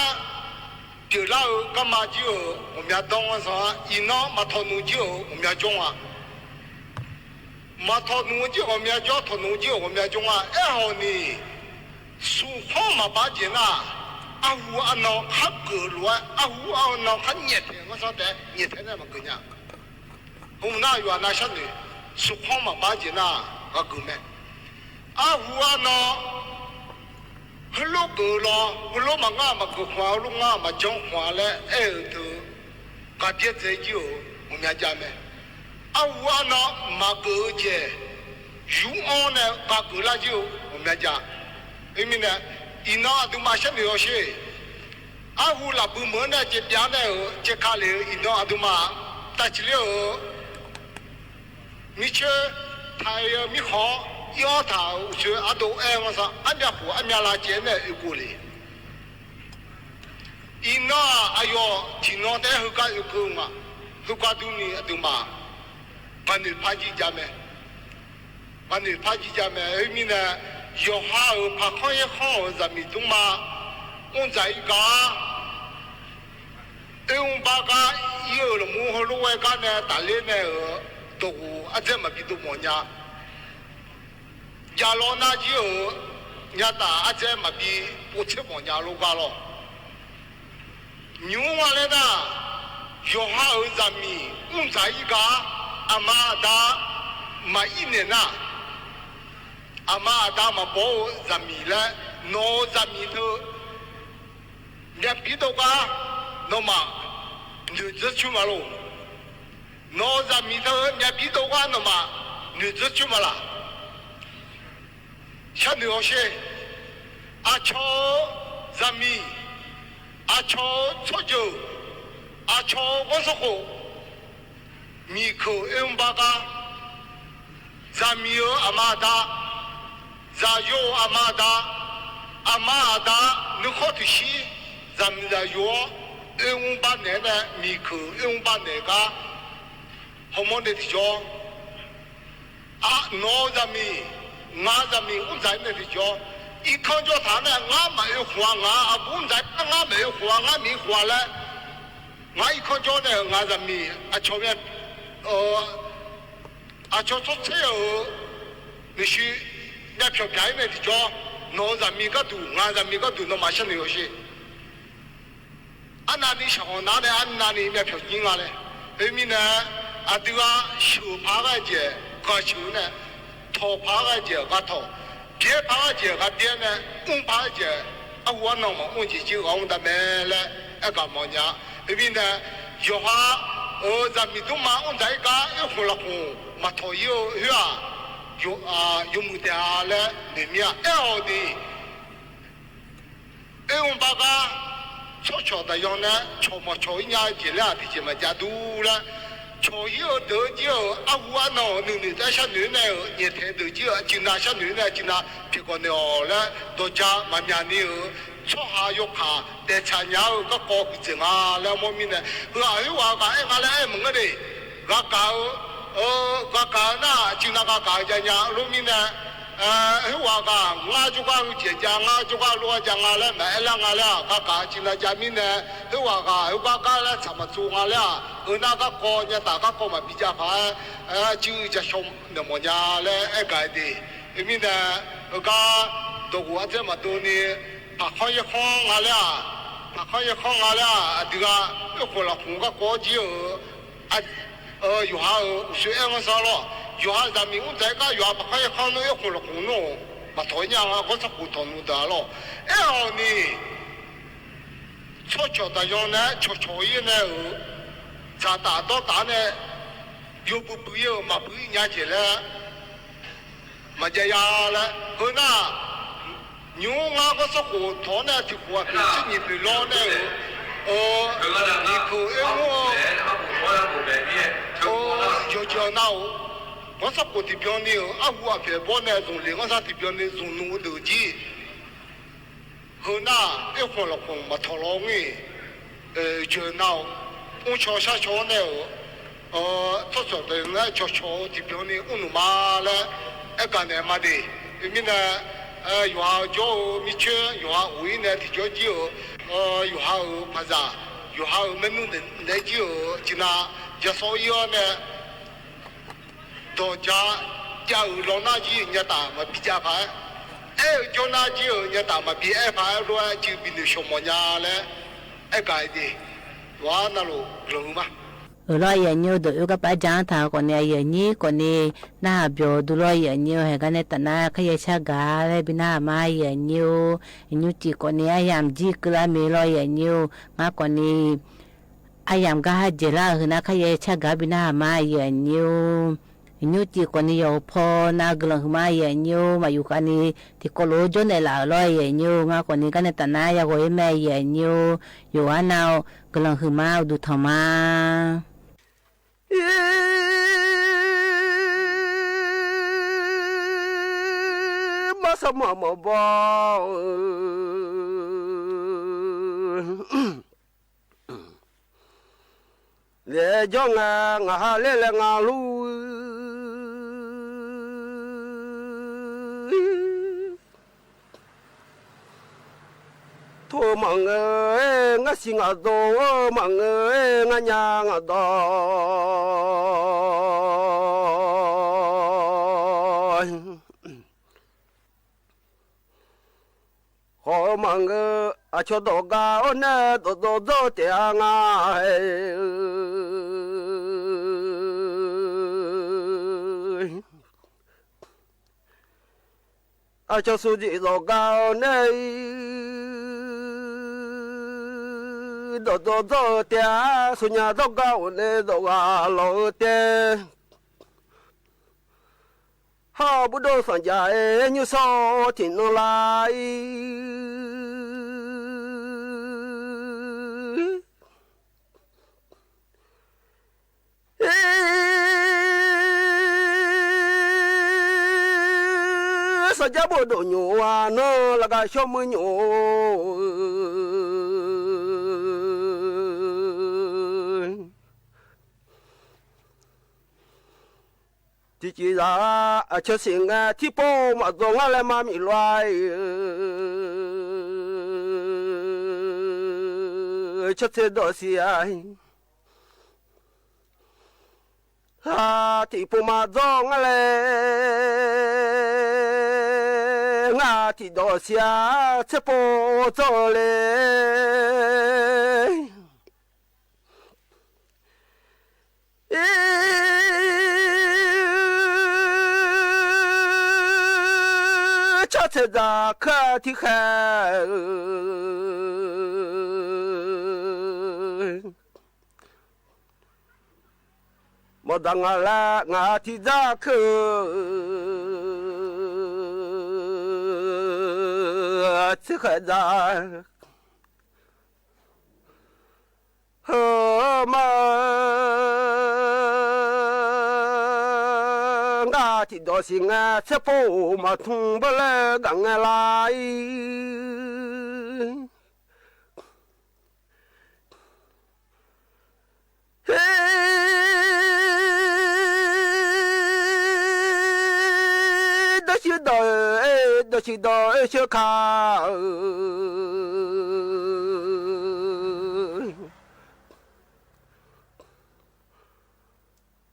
ပျၢၢ်လၢဧိၤ ကမၤကၠိဧိၤ ဂီၢ်မၠၣ်ဒီဝဲစီၤ အံၤနီၢ် မၤထီၣ်နူာ်ကၠိဧိၤ ဂီၢ်မၠၣ်ကၠီဧါ မၤထီၣ်နူာ်ကၠိ ဂီၢ်မၠၣ်ကၠီ ထီၣ်နူာ်ကၠိ ဂီၢ်မၠၣ်ကၠီဧါ အဲၣ်ဟီၣ်န့ၣ် စူၢ်ခီမၤဘၣ်ကဲၤနၢ် အဟူအနီၢ်ခးကၢၢ်လိာ် အဟူအနီၢ်ခးညဲၣ်ထဲ ဝဲစီၤတဲ ညဲၣ်ထဲန့ၣ် မၤကၢၢ်ညါ ဟူနၢ်ယွၤနၢ်ဆၢနုာ် စူၢ်ခီမၤဘၣ်ကဲၤနၢ် ကၢၢ်မး အဟူအနီၢ် ဟဲလိာ်ကၢၢ်လီၤ ဟဲလိာ်မၤငါမၤကၢၢ်ခွါ ဟဲလိာ်ငါမၤကၠီခွါလၢ အဲၣ်ဧိၤတၢ် ကးပျဲၢ်စဲကၠိဧိၤ ဂီၢ်မၠၣ်ကၠီမဲ အဟူအနီၢ် မၤကၢၢ်ကဲၤ ယူအီန့ၣ် ကးကၢၢ်လၢကၠိဧိၤ ဂီၢ်မၠၣ်ကၠီ မ့မ့ၢ်န့ၣ် အံၤနီၢ်အဒုးမးဆၢနုာ်အီၤရှ့ အဟူလၢ်ဘုးမုၢ်န့ၣ် ကဲၤပျၢ်န့ၣ်ဧိၤ ကဲၤခါလၢ အံၤနီၢ်အဒုးမး တၢ်ဆံးလၢဧိၤ မ့ၢ်ဆၢ ထးယဲမ့ၢ်ဃီ အီၣ်ထးဧိၤ အိၣ်ဆူအဒိၣ်အဲၣ်မးစီၤ အမၠၣ်ဃိၣ်အမၠၣ်လၢ်ကဲၤန့ၣ် အၢၣ်ကိၣ်လံ အံၤနီၢ်အယီၤ ထံၣ်နီၢ်တဲဟူကါအၢၣ်ကိၣ်မး ဟူကါဒုးန့ၣ်အဒုးမး ပှၤနုာ်ဖးယံၤကၠီမဲ ပှၤနုာ်ဖးယံၤကၠီမဲ မ့မ့ၢ်န့ၣ် ယွၤဟးဧိၤ ဖးခီယဲၢ်ခီဧိၤ စၢ်မံၤဒိၣ်မး အိၣ်စၢ်အံၤကါ အၢ အိၣ်ဘၣ်ကါ အံၤဧိၤလၢမူ ဟဲလိာ်ဝဲကါန့ၣ် တၢ်လၢန့ၣ်ဧိၤ တကူၣ်အစဲမၤဘံဒိၣ်မီၢ်ညါ ယၤလီၤနၢ်ကၠိဧိၤ ညါတၢ်အစဲမၤဘံ ပိာ်ဆဲမီၢ်ညါလိာ်ကါလီၤ ညိဝဲလဲၣ်နၢ် ယွၤဟးဧိၤ စၢ်မံၤ အိၣ်စၢ်အံၤကါ အမၤအဒါ မၤအံၤန့ၣ်နၢ် အမၤအဒါမၤပိာ်ဧိၤ စၢ်မံၤလၢ နီၢ်စၢ်မံၤတၢ် မၠၣ်ဘံဒိၣ်ကါ နီၢ်မး နုာ်စၢၤဆူမးလီၤ နီၢ်စၢ်မံၤတၢ် မၠၣ်ဘံဒိၣ်ကါ နီၢ်မး နုာ်စၢၤဆူမးလီၤ ဆၢနုာ်အီၤရှ့ အဆီ စၢ်မံၤ အဆီ ဆီၣ်ယၢၢ် အဆီ ကီၢ်စၢၢ်ခိၣ် မံၤခုၣ်အၢဘၣ်ကါ စၢ်မံၤဧိၤ အမၤအဒါ စၢ်ယိၤအမၤအဒါ အမၤအဒါ နုာ်ခီၣ်ထံးဆှံ စၢ်မံၤစၢ်ယိၤ အၢဘၣ်နဲၣ်န့ၣ် မံၤခုၣ်အၢဘၣ်နဲၣ်ကါ ဟီၣ်မီၣ်န့ၣ်တကၠီ အနီၢ်စၢ်မံၤ ငါစၢ်မံၤ အိၣ်စၢ်န့ၣ်တကၠီ一看就谈呢，俺没有话，俺阿公在，俺没有话，俺没话了。俺一看就呢，俺人民，啊，前面，呃， 啊，就说这有，你是，那票票没得交，喏人民个多，俺人民个多，喏嘛是喏有些。啊，那你想拿呢，啊，那你那票人啊嘞。后面呢，啊，对啊，手帕个节，个手呢，讨帕个节，个讨。 别怕个节个别呢，翁怕个节，啊，我那么翁姐姐个翁大妹嘞，哎，干么呢？因为呢，有哈，呃，人民都嘛翁在一个，一哄了哄，嘛讨有，是吧？有啊，有目的啊嘞，里面啊，哎，好的。 哎，我们把个吵吵的样呢，吵么吵一年几了，比前么加多了。吵以后得救，啊，我那女女在下女呢，也太得救，今那下女呢，今那别个呢了，到家嘛面呢，吵还要看，得参加个高个子啊，了么明呢，呃，哎，我讲，哎，俺来，哎，问个嘞，俺讲，呃，俺讲那，今那个讲人家，路明呢， 呃，后话讲，俺就讲姐姐，俺就讲罗家，俺来买了，俺来，嘎嘎，今那家明呢，后话讲，后嘎嘎来，怎么做俺来，呃，那个高呢，大家高嘛比较快，呃，就叫兄那么呢，来，哎，改的，因为呢，呃，嘎，都我这么多呢，怕看一看俺来，怕看一看俺来，这个，又过了红个高级哦。 啊，呃，有下哦，所以俺说咯，有下人民在个，有下把看一看喏，要红了红喏，嘛讨厌啊，我是不讨厌的咯。哎，哦，你，吵吵的样呢，吵吵也呢，哦，咋打到打呢，又不不要，嘛不一样去了。 嘛这样嘞，后那，牛俺个是火塘呢，就火比这你比老呢，哦，你可哎我，哦，就叫那哦，我是火地表呢，啊，我别包呢，从另外啥地表呢，从弄头去。 后那，一晃了晃嘛，讨老远，呃，就那，我桥下桥呢，呃，早早的呢，桥桥地表呢，我弄嘛了，哎，干呢嘛的，因为呢，呃，有下叫米圈，有下五一呢，地脚酒，呃，有下有帕子，有下有没弄的，那酒，今那，就所以呢， 到家，家有老那句，人家打嘛比家牌，哎，叫那句，人家打嘛比哎牌，罗就比你什么呀嘞，哎，改的，哇，那罗，罗嘛。 အၢၣ်လီၤ ယဲၢ်ညိ ဒီးအုၣ်ကပာ်ကၠၢထီၣ်ကိးန့ၣ် ယဲၢ်ညိကိးန့ၣ် နၢ်ဟးပျီၤဒူလီၤ ယဲၢ်ညိ ဟဲကန့ၣ်တနာ် ခါယဲၢ်ဆၢဂၤလၢ ဘံနၢ်ဟးမါယဲၢ်ညိ, ယဲၢ်ညိစံးကိးန့ၣ် အယံၤကံကလါမ့ၢ်လီၤ ယဲၢ်ညိ, ငါကိးန့ၣ် အယံၤကဟးယဲၢ်လၢအဟုးနၤ ခါယဲၢ်ဆၢဂၤ ဘံနၢ်ဟးမါယဲၢ်ညိ, ယဲၢ်ညိစံးကိးန့ၣ် ယအိၣ်ဖီနၤ ကလီၤဟုးမါယဲၢ်ညိ, မၤယူၤဃာ်န့ၣ် တံၤကိးလိာ်ကၠိနဲၣ်လၢအၢၣ်လီၤ ယဲၢ်ညိ, ငါကိးန့ၣ် ကန့ၣ်တနာ် ယဂီၢ်ယမဲာ်ယဲၢ်ညိ, ယိၤဟၣ်နၤ ကလီၤဟုးမါ ဒုးထီၣ်မါ မၤစၢၤမၤမၤဘီ လဲၤကၠီငါ ငါဟးလဲလဲငါလူ ထိၣ်မၢင်ဧၢ, ငါစံးငါဒီးမၢင်ဧၢ, ငါညါငါဒီး ဃီမၢင်ဧၢ, အဆိဒီးဂၤအိၣ်နဲ ဒီးဒီးဒီးတဲအါငါ အဆိဆူဒံးဒီးဂၤအိၣ်နဲ ဒီးဒီးဒီးတဲအါ ဆူညါဒီးဂၤအိၣ်နဲ ဒီးဂၤလီၤဧၢတဲ ဟးဘူးဒီးသံယါအဲ ညိၣ်စီထံၣ်နီၢ်လါ သံယါဘိၣ်ဒိၣ်ညိၣ်ဝါနီၢ် လၢကဆှီမုၢ်ညိၣ် အ တိၵ်းၸီးယၤ အဆၢသ့ၣ်ငါ ထံဖိမး သိးငါလႄႈ မၤမံၣ်လွႆ ဆၢသ့ၣ်ဒီးသံ ဟါ ထံဖိမး သိးငါလႄႈ ငါထံၣ်ဒီးသံ ဆၢဖိသိးလႄႈ အီ ဆၢသ့ၣ်တၢ်ခါထံခါ မ့ၢ်တၢ်ငါလၢ ငါထံၣ်တၢ်ခါ ထံခါတၢ် ဟၢမး ငါထံၣ်ဒီးသံ ငါဆၢဖိမး ထုံးဘၣ်လၢ ကငါလၢအံၤ ဟ့ ဒီးဆံဒီး ဒီးဆံဒီး ဆၢခါ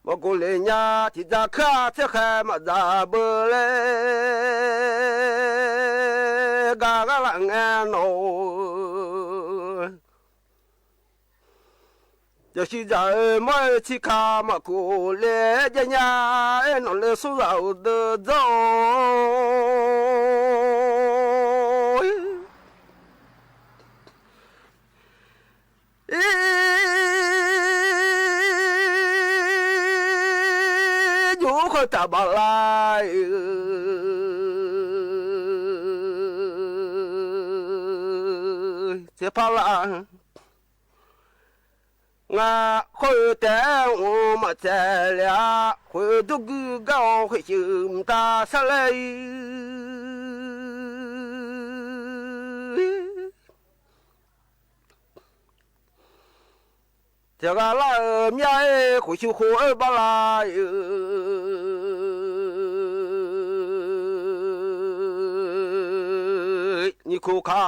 မ့ၢ်ကိးလၢညါ ထံၣ်တၢ်ခါ ဆၢခါမး တၢ်ဘၣ်လၢ ကဂၤလၢငါနီၤ တၢ်ဆံတၢ်အၢ မ့ၢ်ဆံခါ မ့ၢ်ကိးလၢ ယညါ အဲၣ်နီၢ်လၢ သူရအိၣ်တဒိၣ် အီ ယူၢ်ဃီတၢ်ဘၣ်လၢ သ့ၣ်ဖးလၢ ငါဃုတဲအိၣ်မးတဲလၢ ဃုဒုးဂုၤဂၤအိၣ် ဃုဆူၣ်တၢ်ဆါလၢ တဂၤလၢအမၠါ ဃုဆူၣ်ဃုအၢဘၣ်လၢ နံၣ်ခိၣ်ခါ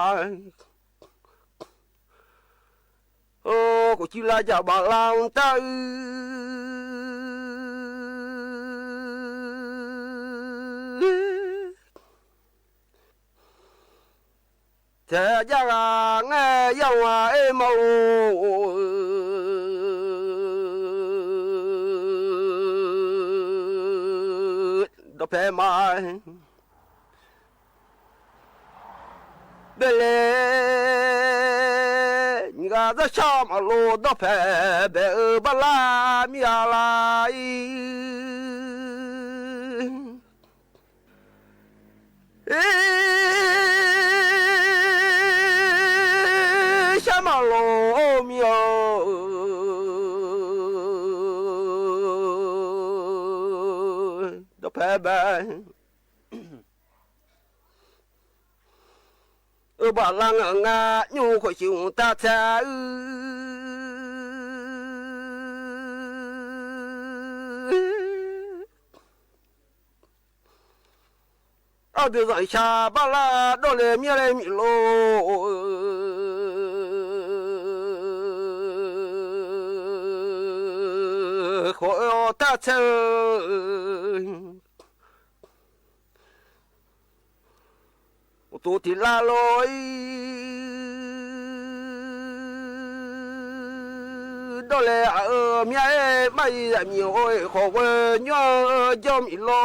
အိ ဃုဆူၣ်လၢယဘၣ်လၢတၢ်အု တဲယဂၤ ငါယဝၤ အဲၣ်မးအိၣ် ဒီးဖဲမး ဘဲလဲၣ် နံၣ်ဂၤ ဒီးဆၢမးလိ ဒီးဖဲဘဲအၢဘၣ်လၢ မံၤအလါအံၤ အီ ဆၢမးလိ မံၤဧၢ ဒီးဖဲဘဲ အၢဘၣ်လၢ ငါ ငါညိၣ်ဃုဆူၣ်တၢ်ဆါအု အဒုးသီၣ်ဆါဘၣ်လၢ ဒီးလၢမၠါလၢမံၤလိ ဃုအၢတၢ်ဆါ အိၣ်တိၢ်တံၢ်လၢလိၤအံၤ ဒီးလၢအအၢမၠါအဲၣ် ဘၣ်ယံၤယၤမံၤအိၣ် ဃုဝဲညီကၠီမံၤလိ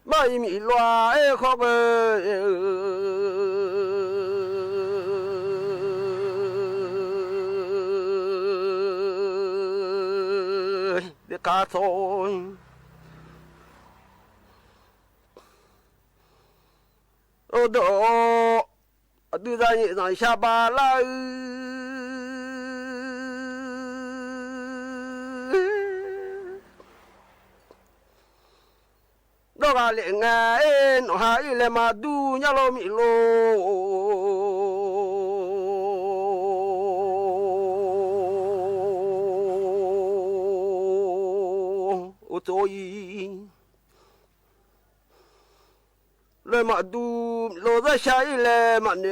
ဘၣ်ယံၤမံၤလိအဲၣ်ဃုဝဲ ဒ်ခါသိး အိၣ်ဒီး အဒုးသီၣ်ဆါဘၣ်လၢ ဒီးဂၤလၢ ငါအဲၣ်နီၢ်ဟါအံၤ လဲၤမၤဒူညါလိၤမံၤလိ โตอี เลยมาดูโลดชายแลมาเน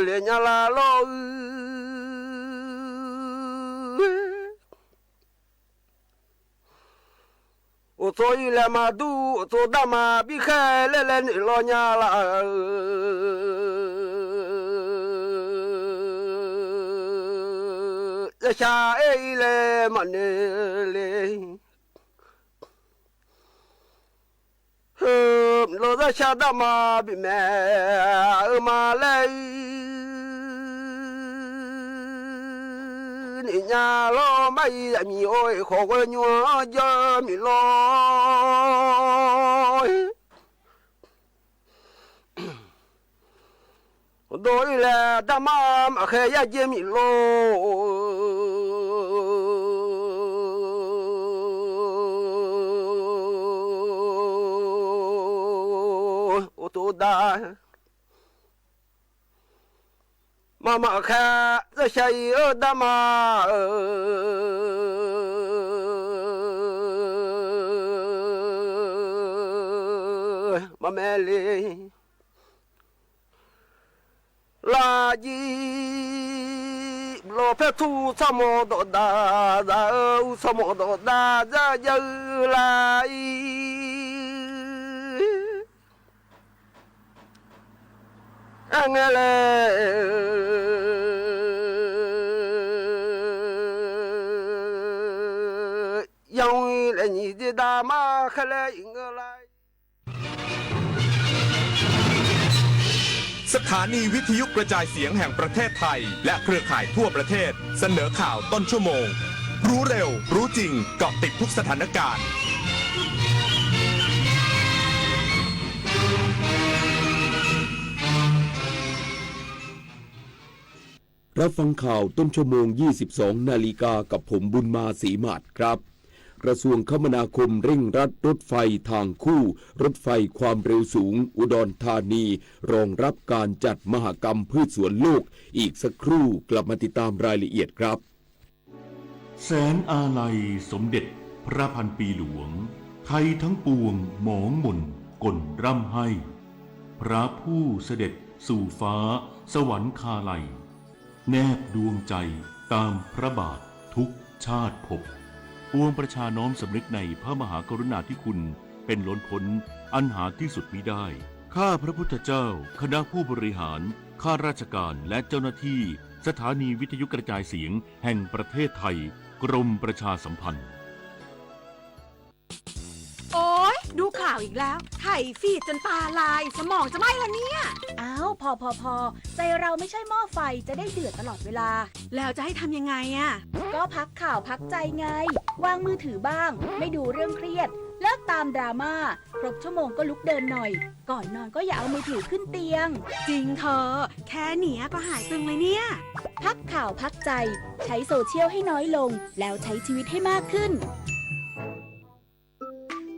เลียญาลาลอ โอโตอีแลมาดู โอโตดามาบิแคเลเลเนลอญาลา จะชาเออีแลมาเนเล เฮิมโลดาชาดามาบิแมเออมาแล นี่ญาลอไม่มีโอ้ย ขอเวญัวเยอะมีลอย โดยแลดามามาแค่ยาเยมีโล โอโตดา มามาแค่จะใช่เออดามาเออ มาแม่เลย ลายี โลเพทูสมอดอดา ดาเออ สมอดอดา จะเยอะลาย อังเอเล ยังอีแลนี่จะดามาแค่แลอิงเอลาย สถานีวิทยุกระจายเสียงแห่งประเทศไทย และเครือข่ายทั่วประเทศ เสนอข่าวต้นชั่วโมง รู้เร็ว รู้จริง เกาะติดทุกสถานการณ์ รับฟังข่าวต้นชั่วโมง ยี่สิบสองนาฬิกา กับผมบุญมา ศรีหมาดครับ กระทรวงคมนาคมเร่งรัดรถไฟทางคู่ รถไฟความเร็วสูง อุดรธานี รองรับการจัดมหกรรมพืชสวนโลก อีกสักครู่กลับมาติดตามรายละเอียดครับ แสนอาลัยสมเด็จพระพันปีหลวง ไทยทั้งปวงหมองหม่นก่นร่ำไห้ พระผู้เสด็จสู่ฟ้าสวรรคาลัย แนบดวงใจตามพระบาททุกชาติภพ ปวงประชาน้อมสำนึกในพระมหากรุณาธิคุณเป็นล้นพ้นอันหาที่สุดมิได้ ข้าพระพุทธเจ้า คณะผู้บริหาร ข้าราชการ และเจ้าหน้าที่สถานีวิทยุกระจายเสียงแห่งประเทศไทย กรมประชาสัมพันธ์ โอ๊ย ดูข่าวอีกแล้ว ไถฟีดจนตาลาย สมองจะไหม้ละเนี่ย อ้าว พอ พอ พอ ใจเราไม่ใช่หม้อไฟ จะได้เดือดตลอดเวลา แล้วจะให้ทำยังไงอะ ก็พักข่าวพักใจไง วางมือถือบ้าง ไม่ดูเรื่องเครียด เลิกตามดราม่า ครบชั่วโมงก็ลุกเดินหน่อย ก่อนนอนก็อย่าเอามือถือขึ้นเตียง จริงเธอ แค่เนี้ยก็หายตึงเลยเนี่ย พักข่าวพักใจ ใช้โซเชียลให้น้อยลง แล้วใช้ชีวิตให้มากขึ้น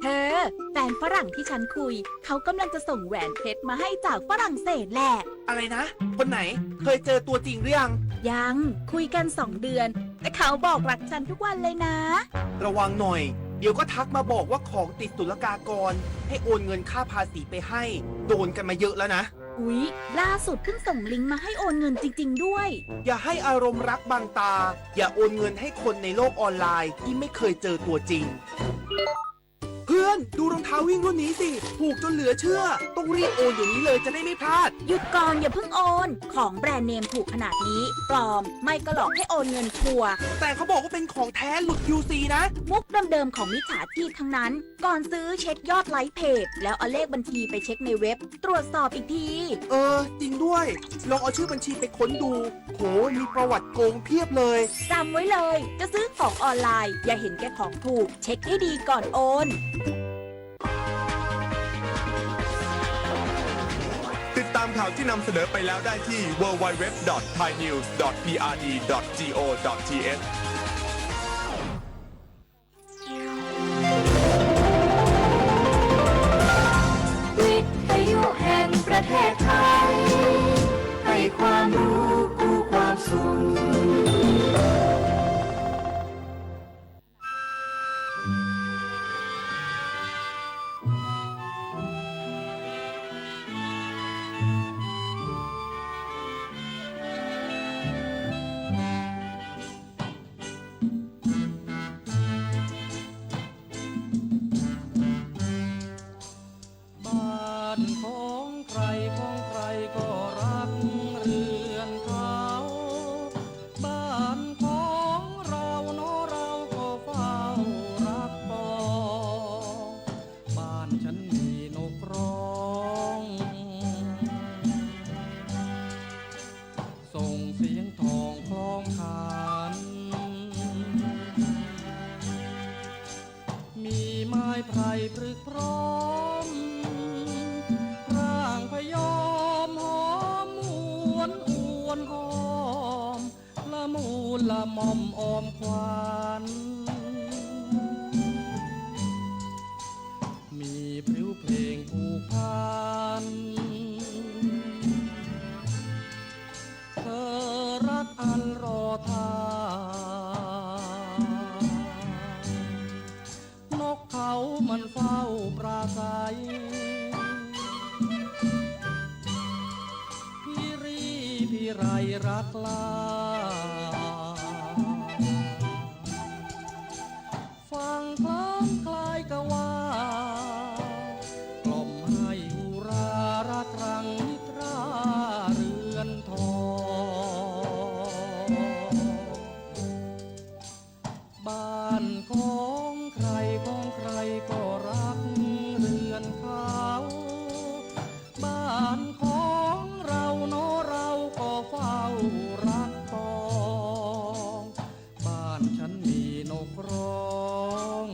เธอ แฟนฝรั่งที่ฉันคุย เขากำลังจะส่งแหวนเพชรมาให้จากฝรั่งเศสแหละ อะไรนะ คนไหน เคยเจอตัวจริงหรือยัง ยัง คุยกันสองเดือน แต่เขาบอกรักฉันทุกวันเลยนะ ระวังหน่อย เดี๋ยวก็ทักมาบอกว่าของติดศุลกากร ให้โอนเงินค่าภาษีไปให้ โดนกันมาเยอะแล้วนะ อุ๊ย ล่าสุดเพิ่งส่งลิงก์มาให้โอนเงินจริงๆ ด้วย อย่าให้อารมณ์รักบังตา อย่าโอนเงินให้คนในโลกออนไลน์ที่ไม่เคยเจอตัวจริง เพื่อน ดูรองเท้าวิ่งรุ่นนี้สิ ถูกจนเหลือเชื่อ ต้องรีบโอนเดี๋ยวนี้เลยจะได้ไม่พลาด หยุดก่อน อย่าเพิ่งโอน ของแบรนด์เนมถูกขนาดนี้ ปลอม ไม่ก็หลอกให้โอนเงินชัวร์ แต่เขาบอกว่าเป็นของแท้หลุด คิวซี นะ มุกเดิมๆ ของมิจฉาชีพทั้งนั้น ก่อนซื้อเช็คยอดไลค์เพจ แล้วเอาเลขบัญชีไปเช็คในเว็บ ตรวจสอบอีกที เออ จริงด้วย ลองเอาชื่อบัญชีไปค้นดู โห มีประวัติโกงเพียบเลย จำไว้เลย จะซื้อของออนไลน์ อย่าเห็นแก่ของถูก เช็คให้ดีก่อนโอน ติดตามข่าวที่นำเสนอไปแล้วได้ที่ ดับเบิลยู ดับเบิลยู ดับเบิลยู ดอท ไทยนิวส์ ดอท พีอาร์ดี ดอท จี โอ ดอท ที เอช วิทยุแห่งประเทศไทย ให้ความรู้กู้ความสุข อ้อนอ้อม ละมุนละม่อมอ้อมขวัญ มีพริ้วเพลงผูกพัน เธอรักอันรอท่า นกเขามันเฝ้าปราศรัย พิรีพิไรรักล้า ฟังคล้องคล้ายกะว่า กล่อมให้อุรารักรังนิทราเรือนทอง บ้านของใครของใครก็รักเรือนเขา บ้านของเราเนาะเราก็เฝ้ารักปอง บ้านฉันมีนกร้อง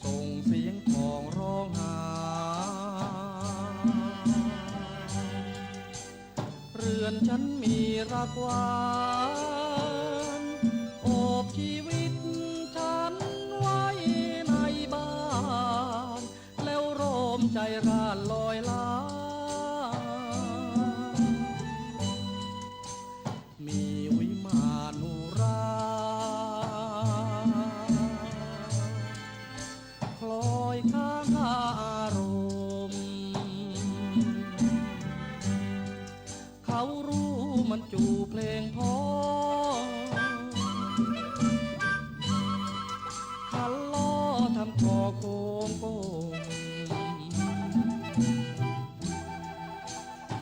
ส่งเสียงของร้องหา เรือนฉันมีรากหวาน โอบชีวิตฉันไว้ในบ้าน แล้วโรมใจร่านลอยล้า มีวิมานอุรา คล้อยค้างอารมณ์ เขารู้มันจูเพลงพ้อง คันล้อทำคอโค้งโก้ง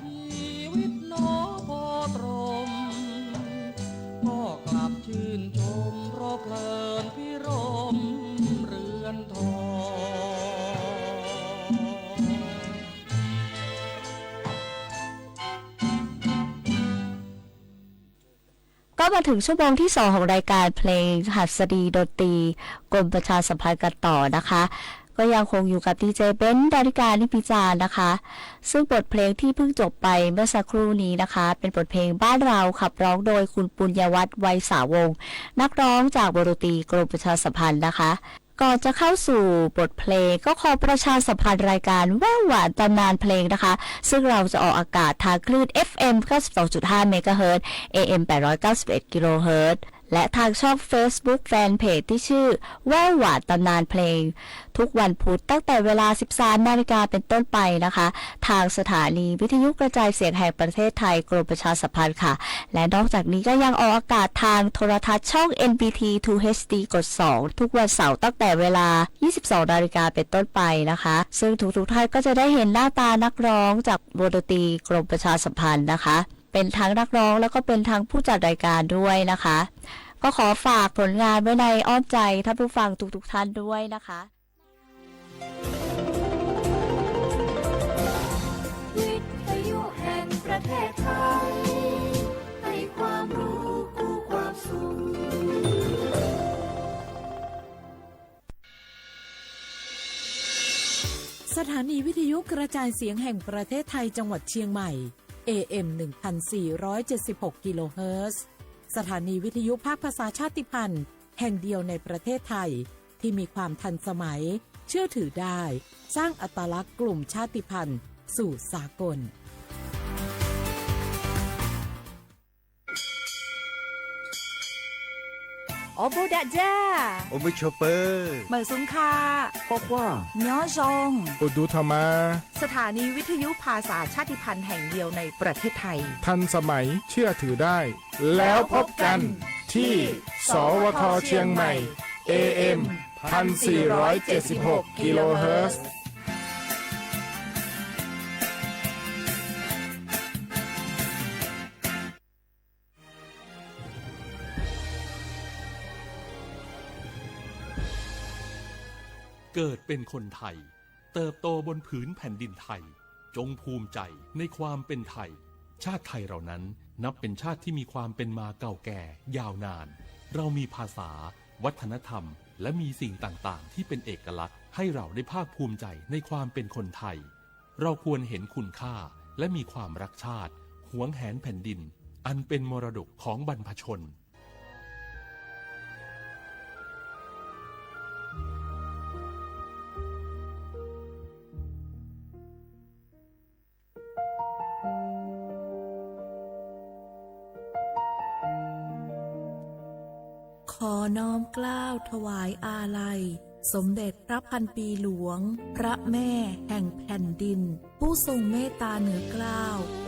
ชีวิตหนอพอตรม ก็กลับชื่นชมเพราะเพลินพิรมเรือนทอง ก็มาถึงชั่วโมงที่สองของรายการเพลงหัสดีดนตรีกรมประชาสัมพันธ์กันต่อนะคะ ก็ยังคงอยู่กับดีเจเบนซ์ ดาริกา นิพิจารณ์นะคะ ซึ่งบทเพลงที่เพิ่งจบไปเมื่อสักครู่นี้นะคะ เป็นบทเพลงบ้านเรา ขับร้องโดยคุณปุญญวัฒน์ ไวสาวงศ์ นักร้องจากวงดนตรีกรมประชาสัมพันธ์นะคะ ก่อนจะเข้าสู่บทเพลง ก็ขอประชาสัมพันธ์รายการแว่วหวานตำนานเพลงนะคะ ซึ่งเราจะออกอากาศทางคลื่น เอฟเอ็ม เก้าสิบสองจุดห้า เมกะเฮิรตซ์ เอเอ็ม แปดร้อยเก้าสิบเอ็ด กิโลเฮิรตซ์ และทางช่องเฟซบุ๊กแฟนเพจที่ชื่อแว่วหวานตำนานเพลง ทุกวันพุธตั้งแต่เวลาสิบสามนาฬิกาเป็นต้นไปนะคะ ทางสถานีวิทยุกระจายเสียงแห่งประเทศไทย กรมประชาสัมพันธ์ค่ะ และนอกจากนี้ก็ยังออกอากาศทางโทรทัศน์ช่อง เอ็นบีที ทู เอชดี กดสอง ทุกวันเสาร์ตั้งแต่เวลายี่สิบสองนาฬิกาเป็นต้นไปนะคะ ซึ่งทุกๆท่านก็จะได้เห็นหน้าตานักร้องจากวงดนตรีกรมประชาสัมพันธ์นะคะ เป็นทั้งนักร้องแล้วก็เป็นทั้งผู้จัดรายการด้วยนะคะ ก็ขอฝากผลงานไว้ในอ้อมใจท่านผู้ฟังทุกๆท่านด้วยนะคะ วิทยุแห่งประเทศไทย ให้ความรู้คู่ความสุข สถานีวิทยุกระจายเสียงแห่งประเทศไทยจังหวัดเชียงใหม่ เอเอ็ม หนึ่งพันสี่ร้อยเจ็ดสิบหก กิโลเฮิรตซ์ สถานีวิทยุภาคภาษาชาติพันธุ์แห่งเดียวในประเทศไทย ที่มีความทันสมัย เชื่อถือได้ สร้างอัตลักษณ์กลุ่มชาติพันธุ์สู่สากล โอบูดะจ้า โอบูโชเปอร์ เหมิงสุงค่ะ ปอคว้า เมียวซง โอดูทามา สถานีวิทยุภาษาชาติพันธุ์แห่งเดียวในประเทศไทย ทันสมัย เชื่อถือได้ แล้วพบกันที่ สวท เชียงใหม่ เอเอ็ม พันสี่ร้อยเจ็ดสิบหก กิโลเฮิรตซ์ เกิดเป็นคนไทย เติบโตบนผืนแผ่นดินไทย จงภูมิใจในความเป็นไทย ชาติไทยเรานั้นนับเป็นชาติที่มีความเป็นมาเก่าแก่ยาวนาน เรามีภาษา วัฒนธรรม และมีสิ่งต่างๆ ที่เป็นเอกลักษณ์ ให้เราได้ภาคภูมิใจในความเป็นคนไทย เราควรเห็นคุณค่าและมีความรักชาติ หวงแหนแผ่นดิน อันเป็นมรดกของบรรพชน ขอน้อมเกล้าถวายอาลัย สมเด็จพระพันปีหลวง พระแม่แห่งแผ่นดิน ผู้ทรงเมตตาเหนือเกล้า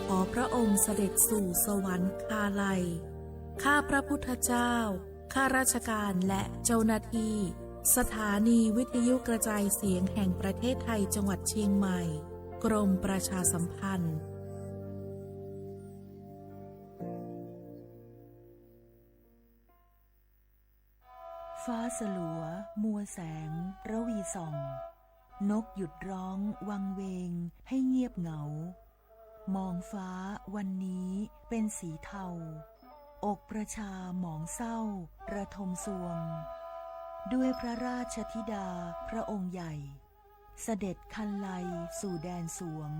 ขอพระองค์เสด็จสู่สวรรคาลัย ข้าพระพุทธเจ้า ข้าราชการและเจ้าหน้าที่ สถานีวิทยุกระจายเสียงแห่งประเทศไทย จังหวัดเชียงใหม่ กรมประชาสัมพันธ์ ฟ้าสลัว มัวแสง ระวีส่อง นกหยุดร้องวังเวงให้เงียบเหงา มองฟ้าวันนี้เป็นสีเทา อกประชาหมองเศร้าระทมทรวง ด้วยพระราชธิดาพระองค์ใหญ่ เสด็จคันไลสู่แดนสวง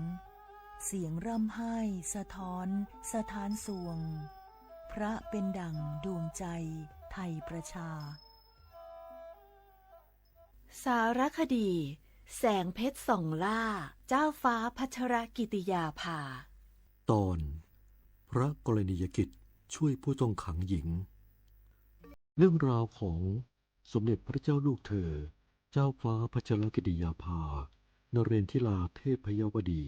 เสียงร่ำไห้สะท้อนสะท้านทรวง พระเป็นดั่งดวงใจไทยประชา สารคดี แสงเพชรส่องล่า เจ้าฟ้าพัชรกิติยาภา ตอน พระกรณียกิจช่วยผู้ต้องขังหญิง เรื่องราวของสมเด็จพระเจ้าลูกเธอ เจ้าฟ้าพัชรกิติยาภา นเรนทิราเทพยวดี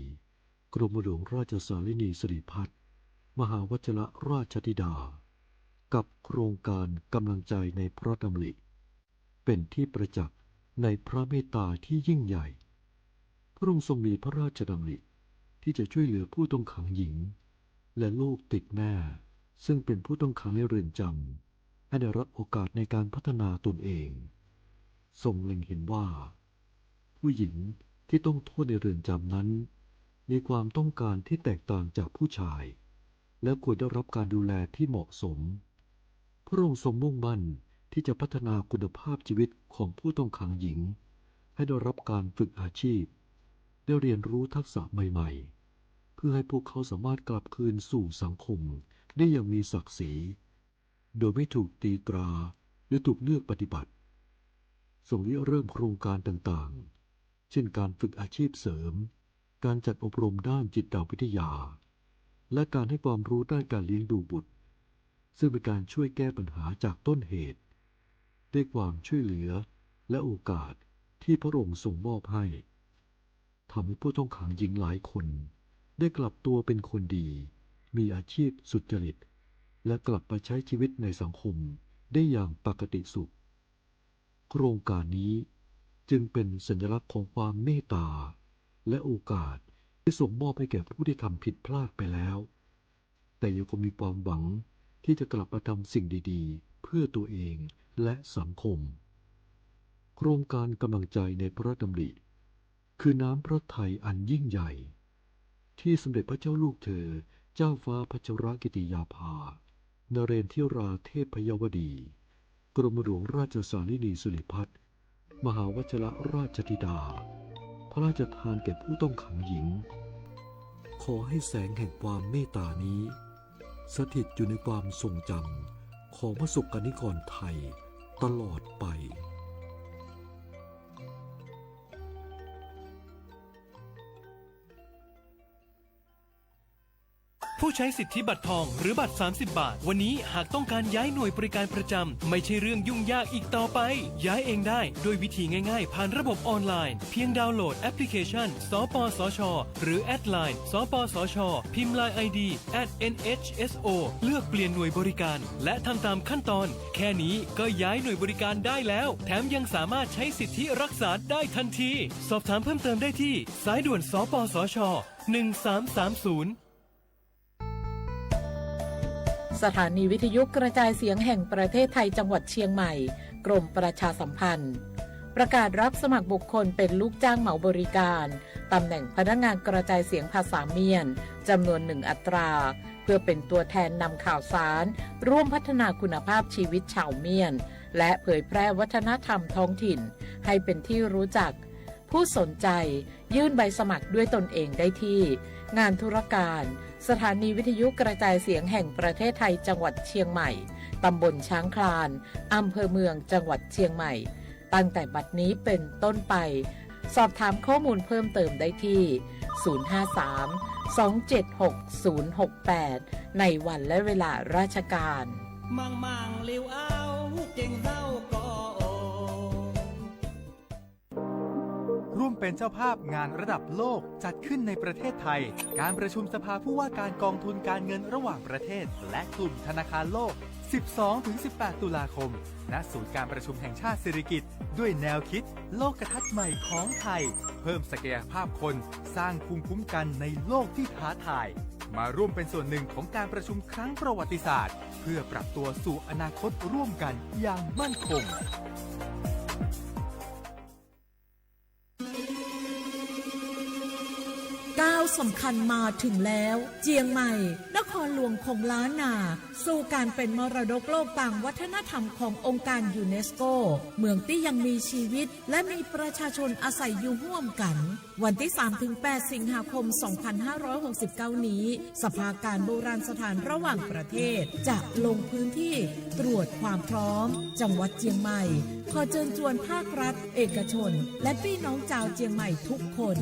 กรมหลวงราชสารินีสิริพัฒน์ มหาวชิรราชธิดา กับโครงการกำลังใจในพระดำริ เป็นที่ประจักษ์ในพระเมตตาที่ยิ่งใหญ่ พระองค์ทรงมีพระราชดำริที่จะช่วยเหลือผู้ต้องขังหญิง และลูกติดแม่ ซึ่งเป็นผู้ต้องขังในเรือนจำ ให้ได้รับโอกาสในการพัฒนาตนเอง ทรงเล็งเห็นว่า ผู้หญิงที่ต้องโทษในเรือนจำนั้น มีความต้องการที่แตกต่างจากผู้ชาย และควรได้รับการดูแลที่เหมาะสม พระองค์ทรงมุ่งมั่นที่จะพัฒนาคุณภาพชีวิตของผู้ต้องขังหญิง ให้ได้รับการฝึกอาชีพ ได้เรียนรู้ทักษะใหม่ๆ เพื่อให้พวกเขาสามารถกลับคืนสู่สังคมได้อย่างมีศักดิ์ศรี โดยไม่ถูกตีตราหรือถูกเลือกปฏิบัติ ทรงริเริ่มโครงการต่างๆ เช่นการฝึกอาชีพเสริม การจัดอบรมด้านจิตวิทยา และการให้ความรู้ด้านการเลี้ยงดูบุตร ซึ่งเป็นการช่วยแก้ปัญหาจากต้นเหตุ ด้วยความช่วยเหลือและโอกาสที่พระองค์ทรงมอบให้ ทำให้ผู้ต้องขังหญิงหลายคนได้กลับตัวเป็นคนดี มีอาชีพสุจริต และกลับมาใช้ชีวิตในสังคมได้อย่างปกติสุข โครงการนี้จึงเป็นสัญลักษณ์ของความเมตตาและโอกาสที่ทรงมอบให้แก่ผู้ที่ทำผิดพลาดไปแล้ว แต่ยังคงมีความหวังที่จะกลับมาทำสิ่งดีๆ เพื่อตัวเองและสังคม โครงการกำลังใจในพระดำริ คือน้ำพระทัยอันยิ่งใหญ่ ที่สมเด็จพระเจ้าลูกเธอ เจ้าฟ้าพัชรกิติยาภา นเรนทิราเทพยวดี กรมหลวงราชสารินีสิริพัฒน์ มหาวชิรราชธิดา พระราชทานแก่ผู้ต้องขังหญิง ขอให้แสงแห่งความเมตตานี้ สถิตอยู่ในความทรงจำของพระสกนิกรไทยตลอดไป ผู้ใช้สิทธิบัตรทองหรือบัตรสามสิบบาท วันนี้หากต้องการย้ายหน่วยบริการประจำ ไม่ใช่เรื่องยุ่งยากอีกต่อไป ย้ายเองได้ด้วยวิธีง่ายๆ ผ่านระบบออนไลน์ เพียงดาวน์โหลดแอปพลิเคชัน สปสช หรือแอดไลน์ สปสช พิมพ์ ไลน์ ไอดี แอท เอ็นเอชเอสโอ เลือกเปลี่ยนหน่วยบริการ และทำตามขั้นตอน แค่นี้ก็ย้ายหน่วยบริการได้แล้ว แถมยังสามารถใช้สิทธิรักษาได้ทันที สอบถามเพิ่มเติมได้ที่สายด่วน สปสช หนึ่งสามสามศูนย์ สถานีวิทยุกระจายเสียงแห่งประเทศไทยจังหวัดเชียงใหม่ กรมประชาสัมพันธ์ ประกาศรับสมัครบุคคลเป็นลูกจ้างเหมาบริการ ตำแหน่งพนักงานกระจายเสียงภาษาเมียน จำนวนหนึ่งอัตรา เพื่อเป็นตัวแทนนำข่าวสาร ร่วมพัฒนาคุณภาพชีวิตชาวเมียน และเผยแพร่วัฒนธรรมท้องถิ่น ให้เป็นที่รู้จัก ผู้สนใจยื่นใบสมัครด้วยตนเองได้ที่งานธุรการ สถานีวิทยุกระจายเสียงแห่งประเทศไทย จังหวัดเชียงใหม่ ตำบลช้างคลาน อำเภอเมือง จังหวัดเชียงใหม่ ตั้งแต่บัดนี้เป็นต้นไป สอบถามข้อมูลเพิ่มเติมได้ที่ ศูนย์ห้าสาม สองเจ็ดหก ศูนย์หกแปด ในวันและเวลาราชการ มังมังลิวเอาเก่งเจ้าก็โอ ร่วมเป็นเจ้าภาพงานระดับโลกจัดขึ้นในประเทศไทย การประชุมสภาผู้ว่าการกองทุนการเงินระหว่างประเทศ และกลุ่มธนาคารโลก สิบสองถึงสิบแปด ตุลาคม ณ ศูนย์การประชุมแห่งชาติสิริกิติ์ ด้วยแนวคิดโลกทัศน์ใหม่ของไทย เพิ่มศักยภาพคน สร้างภูมิคุ้มกันในโลกที่ท้าทาย มาร่วมเป็นส่วนหนึ่งของการประชุมครั้งประวัติศาสตร์ เพื่อปรับตัวสู่อนาคตร่วมกันอย่างมั่นคง ก้าวสำคัญมาถึงแล้ว เจียงใหม่ นครหลวงของล้านนา สู่การเป็นมรดกโลกตางวัฒนธรรมขององค์การยูเนสโก เมืองตี้ยังมีชีวิต และมีประชาชนอาศัยอยู่ฮ่วมกั๋น วันตี้สามถึงแปด สิงหาคม สองพันห้าร้อยหกสิบเก้า นี้ สภาการโบราณสถานระหว่างประเทศ จะลงพื้นที่ตรวจความพร้อม จังหวัดเจียงใหม่ ขอเจิญจวนภาครัฐ เอกชน และปี้น้องจาวเจียงใหม่ทุกคน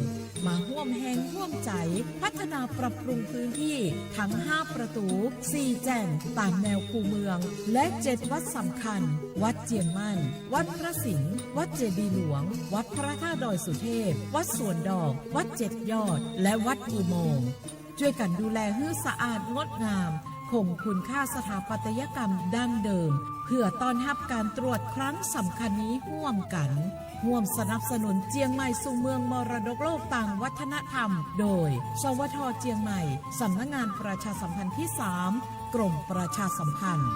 มาฮ่วมแฮงฮ่วมใจ๋ พัฒนาปรับปรุงพื้นที่ทั้งห้าประตู๋ สี่แจ่ง ต๋ามแนวคูเมือง และเจ็ดวัดสำคัญ วัดเจียงมั่น วัดพระสิงห์ วัดเจดีย์หลวง วัดพระธาตุดอยสุเทพ วัดสวนดอก วัดเจ็ดยอด และวัดอุโมงค์ จ้วยกั๋นดูแลหื้อสะอาดงดงาม คงคุณค่าสถาปัตยกรรมดั้งเดิม เพื่อต้อนฮับก๋านตรวจครั้งสำคัญนี้ฮ่วมกั๋น ฮ่วมสนับสนุนเจียงใหม่สู่เมืองมรดกโลกตางวัฒนธรรม โดย สวท เจียงใหม่ สำนักงานประชาสัมพันธ์ที่สาม กรมประชาสัมพันธ์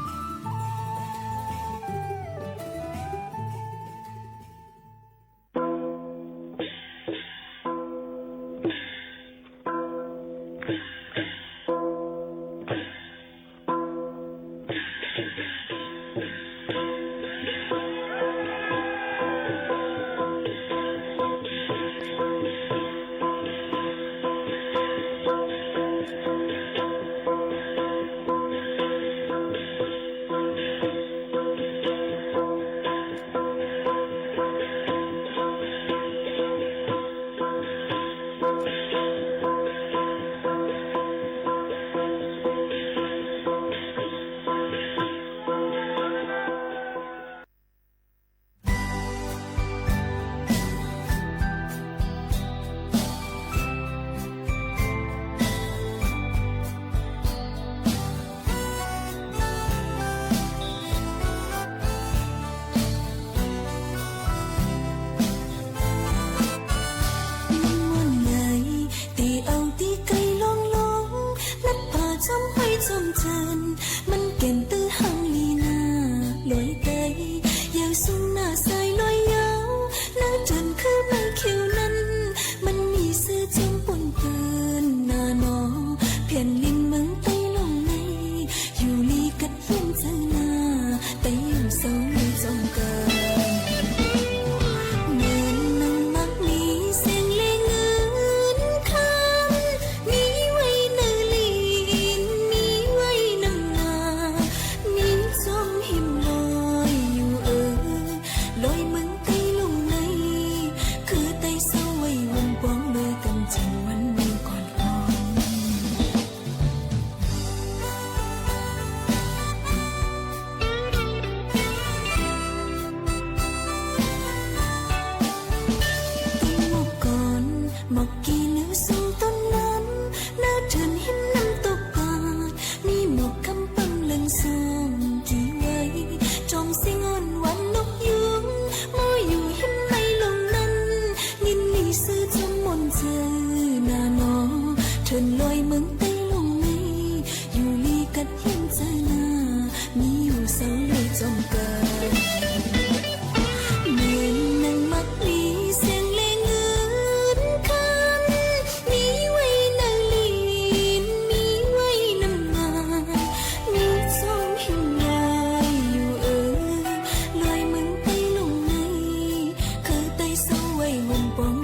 ม่วนใหญ่ ตี้เอาตี้ไกลลองลอง นับผาจอมห้อยจอมเจิน มันเก๋นตื้อหังลีนา ลอยไต ยาวสูงหน้าสายลอยยาว หน้าเจินคือไม้เขียวนั้น มันมีจื้อจอมป่นเปิ้นนาหนอ แผ่นดินเมืองไต้ล่องใน อยู่ลีกัดเฮียนเจ้านา ไต้อยู่เซาลีจอมกั๋น เหมือนหนึ่งมักมีแสงและเงินคำ มีไว้ในลีน มีไว้นำนา มีจอมหิมลอยอยู่เออ ลอยเมืองไต้ล่องใน คือไต้เซาไว้วงปอง เมื่อกั๋นจึงวันเมืองก่อน ต้นหมอกก่อน หมอกกี่นิ้วสูงต้นนั้น หน้าเถินหิมน้ำตกปาด มีหมอกคำปังเหลืองส่องกี่ไว้ จองเสียงอ่อนหวานนกยูง เมาอยู่หิมไม้ล่องนั้น ยินดีซื่อจอมม่วนเจ้านาหนอ เถินลอยเมืองไต้ล่องใน อยู่ลีกัดเฮียนเจ้านา มีอยู่เซาลีจอมกั๋น เหมือนหนึ่งมักมีแสงและเงินคำ มีไว้ในลีน มีไว้นำนา มีจอมหิมลอยอยู่เออ ลอยเมืองไต้ล่องใน คือไต้เซาไว้วงปอง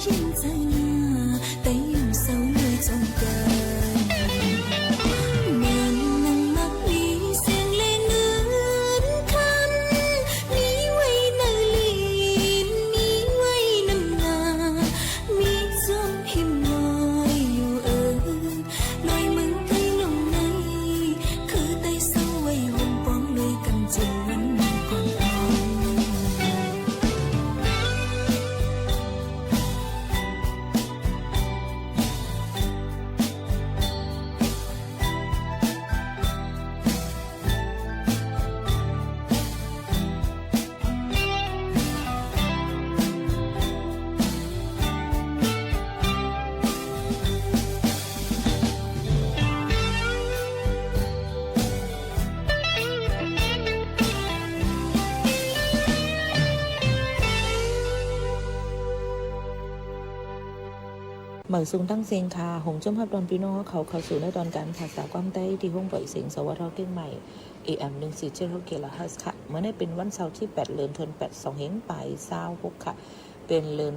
ใจ๋หน้า แต่อยู่เศร้าเลยจ้องกั๋น เหมือนนางมักมีเสียงแหล่เหมือนคัน มีไว้ในลิ้น มีไว้นำหน้า มีจ้อมพิมพ์ลอยอยู่เออ ลอยเมืองไต้ลงใน คือไต้เศร้าไว้ห่มปองลุยกั๋นเจียงวันก่อน หมายสูงตั้งเสียงค่ะ หงจุ้มฮับตอนปี้น้องเขาเข้าสู่ในตอนก๋านภาษาความไต้ตี้ห้องปล่อยเสียง สวท เจียงใหม่ เอเอ็ม หนึ่งสี่เจ็ดหกกิโลเฮิรตซ์ค่ะ เมื่อนี้เป๋นวันเสาร์ตี้แปด เดือนธันวาคม สองเฮงปายซาวหกค่ะ เป๋นเดือน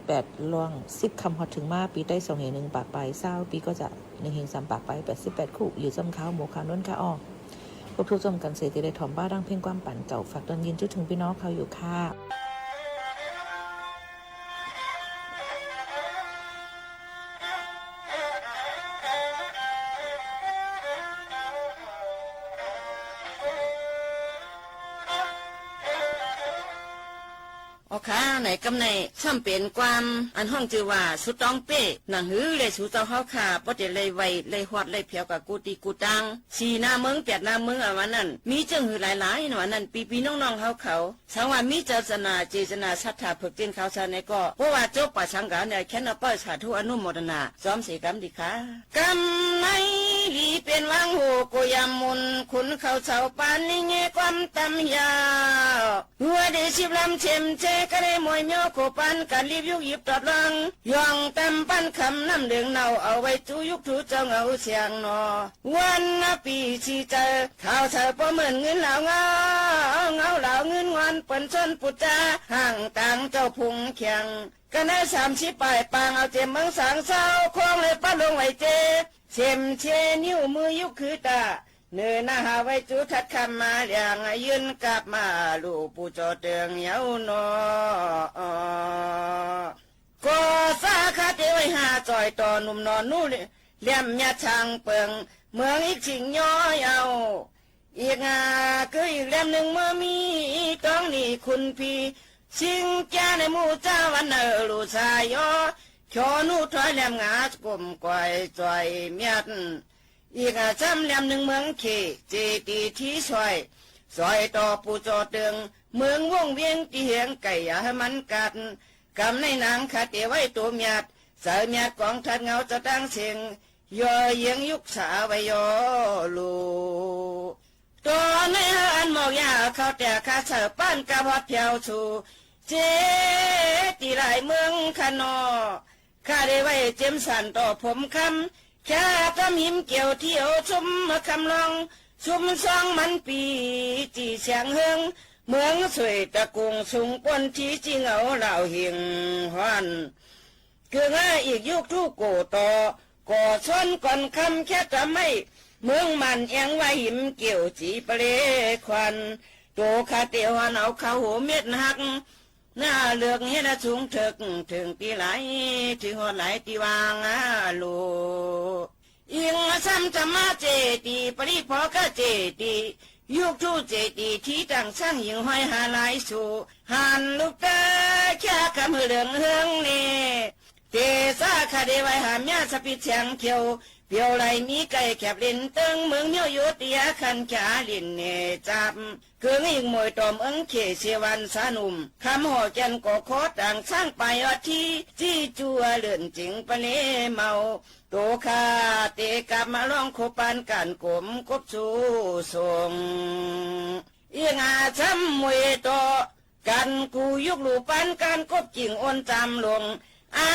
แปดล่วงสิบค่ำฮอดเถิงมา ปี๋ไต้สองเฮงหนึ่งปากปายซาว ปี๋ก็จะหนึ่งเฮงสามปากปายแปดสิบแปดคู่ อยู่จ้ำข้าวหมู่ข้าวนุ่นค่ะอ้อ พบถูกจ้อมกั๋นเสียตี้ได้ถ่อมบ้าดั้งเพลงความปันเก่า ฝากตอนยินจุ๊ถึงปี้น้องเขาอยู่ค่ะ อ๋อค่ะ ในกำในซ้ำเป๋นความอันฮ้องจื้อว่า สุดต้องเป๊ะ หนังหื้อแลสูเจ้าเฮาข้า บ่ได้ไล่ไว ไล่ฮอด ไล่แผวกับกู้ตี้กู้ตัง สี่หน้าเมือง แปดหน้าเมือง อะวันนั้น มีเจิ่งหื้อหลายๆ อะวันนั้น ปี้ๆ น้องๆ เฮาเขา สังว่ามีเจตนา เจตนาศรัทธาเผิกเต้นขาวสารในก็ เพราะว่าจบป่าสังกั๋นเนี่ย แค่นเอาเป้าสาธุอนุโมทนา จ้อมเสียกำดีค่ะ กำในหลีเป๋นหวังโห โกยามมุน ขุนเขาเสาปานนี้เงยความตำยาว หัวดีสิบลำเฉมเชก็ได้มวยเมียวโขปานกั๋นรีบยุกหยิบตอดลอง ย่องตำปั้นคำน้ำเหลืองเนา เอาไว้จูยุกถูเจ้าเหงาเสียงหนอ วันนะปี๋สี่เจอ ข่าวเสาป้อเหมือนเงินเหลาเงา เงาเหลาเงินงอนเปิ้นชนปุจจา ห่างตางเจ้าพุงเคียง กั๋นได้สามสิบปายปาง เอาเจียมเมืองสางเศร้า คงเลยป้าลงไหวเจ เฉมเชนิ้วมือยุกคือตา เนินหน้าหาไว้จูทัดคำมาเหลียง ยื่นกาบมาลู่ปู่จ่อเติงเย้าหนอ ก็สาขาเตไว้หาจ่อยต่อหนุ่มหนอหนู เหลี่ยมหยาดช้างเปิง เมืองอีกสิ่งย้อยเอา อีกอ่า คืออีกเหลี่ยมนึ่งเมื่อมีต้องหนีคุณพี่ สิ่งแก่ในหมู่เจ้าวันเนอลูสายอ ขอหนูถอยเหลี่ยมหงาก้มก้อยจ่อยเมียด อีกอ่ะจ้ำเหลี่ยมนึ่งเมืองเข เจดีย์ตี้ซอย ซอยต่อปู่จ่อเติง เมืองวงเวียงตี้เหียงไก่อย่าหื้อมันกัด กำในหนังขาเตไว้ตั๋วเมียด ใส่เมียดกองทัดเหงาเจ้าตั้งเสียง ย่อเยียงยุกสาไว้ย่อลู ตั๋วในเฮืออันหมอกยาเข้าแต่ข้าเสิร์ฟป้านกาบฮอดแผวสู่ เจดีย์หลายเมืองคะหนอ ข้าได้ไว้เจียมสันต่อผมคำ แค่ตำหิมเกี่ยวเที่ยวชุมคำลอง ชุมซองมันปี๋จี่แสงเฮือง เมืองสวยตะกุงสุงป้นตี้จิงเอาเหล่าหิ่งฮ้อน เกื้องอ้ายอีกยุคทู่โก่ต่อ ก่อซ้อนก่อนคำแค่ตำไม้ เมืองมันแอ่งว่าหิมเกี่ยวจีปะเลควัน โตข้าเตียวหันเอาเข้าหัวเม็ดหัก หน้าเลือกเฮ็ดสูงเถิกเถิงตี้ไหล ตี้ฮอดไหลตี้วางอาโล อิงซ้ำธรรมะเจดีย์ ปริพอกะเจดีย์ ยุคทู่เจดีย์ ตี้ตั้งสร้างหิ่งห้อยหาหลายสู่ หันลูกตาแค่คำหือเหลืองเฮืองเน่ เตสาคาเดไวหามยาสปิดแสงเขียว เปียวไหลมีไก่แคบเล่นเติง เมืองเมียวโยเตียคันขาเล่นเน่จับ เกื้องอิงมวยตอมเอิงเขเสวันสาหนุ่ม คำห่อแก่นก่อคอต่างสร้างไปออดที่ จี้จัวเลื่อนจิงปะเลเมา โตข้าเตกลับมาลองคบปานกันกลมกบสู่ส่ง เอียงอาซ้ำมวยต่อ กันกูยุคลูปานการกบกิ่งโอนจามลง อั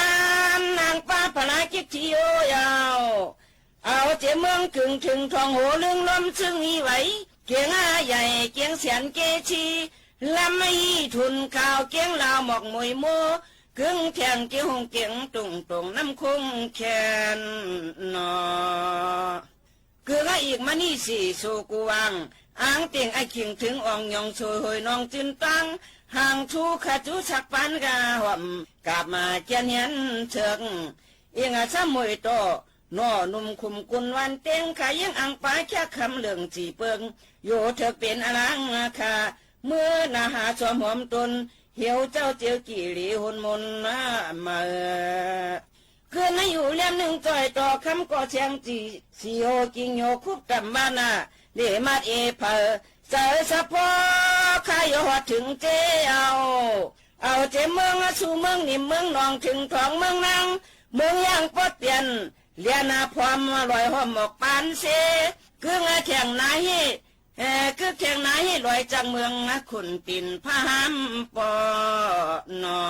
นนางป้าพระกิตติโยยาว เอาเจเมืองกึ่งถึงทองโหลึงลมซึ่งอีไหว เกียงอาใหญ่เกียงแสนเกชี ลำไม่อี้ทุนข่าวเกียงลาวหมอกมวยโม กึ๊งแถงเกียวหงเก๋งตุงตงน้ำคงแคนเนาะ กึ๊งอะอีกมานี่สี่สู่กูวาง อางเต่งไอ้ขิงถึงอ่องหย่องโสยโหยนองจื้นตัง ห่างทูขะจูสักปานกาหอม กาบมาเจียนเหียนเถิง อิงอะซ้ำมวยต่อ หน่อหนุ่มขุมกุลวันเต็ง ขะเยียงอังปาแคกคำเหลืองจีเปิง โยเถิกเป๋นอลังคา เมื่อหน้าหาสวมหอมตน เหียวเจ้าเจียวกี่หลีหุนมนมาเอ่อ คืนให้อยู่เล่มหนึ่งจ่อยต่อคำก่อแสงจี สี่โหกิ่งโยคุบต่ำบ้านนา เดมาดเอเผอ เสยสะพอข้าโยหอดถึงเจ้า เอาเจ้เมืองสู่เมืองนิ่มเมืองหนองถึงท้องเมืองนาง เมืองย่างปอดเตียน เลียนาพร้อมลอยห้อมออกปานเส กึ๊งอะแข่งนาฮี เอ่อ กึ๊กแข่งนาฮีลอยจากเมืองนะ ขุนปิ่นพะหามปอเนา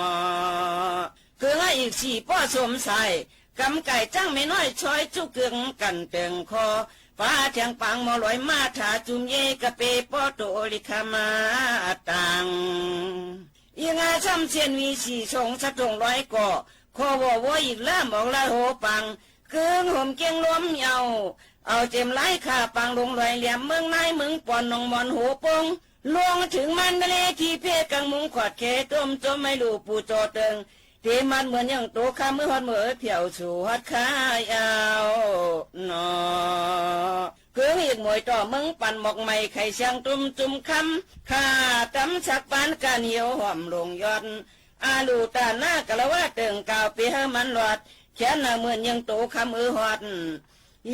ะ กึ๊งอะอีกสี่ป้อสมสาย กำไก่จ้างแม่น้อยช้อยจุกึ๊งกั๋นเติงคอ ปาแถงปางหมอลอยมาถาจุมเยกะเปป้อโตลิคามาตัง อิงอะซ้ำเสียนวีสี่สงสะตงร้อยก่อ คอวอวออีกล่ามออกละโหปัง กึ๊งห่มเกียงลมเหย้า เอาเจ็มไล้ข้าปางลงลอยแหลมเมืองนายเมืองปอนหนองมอนโหปง ลวงถึงมันทะเลที่เพกังมุงขอดเขตต้มจมไม่รู้ปู่โจเติง เตมันเหมือนอย่างโตข้าเมื่อฮอดเมื่อเผียวสู่ฮอดข้าเอาเนาะ กึ๊งอีกหมวยต่อเมืองปั่นหมอกใหม่ไข่เสียงตุ้มจุ่มคำ ข้าตำสักปานกาเหนียวหอมลงยอด อาลูตาหน้ากะละวะเติงกาวเปหื้อมันหลอด แขนหน้าเหมือนยังโตคำเอือฮอด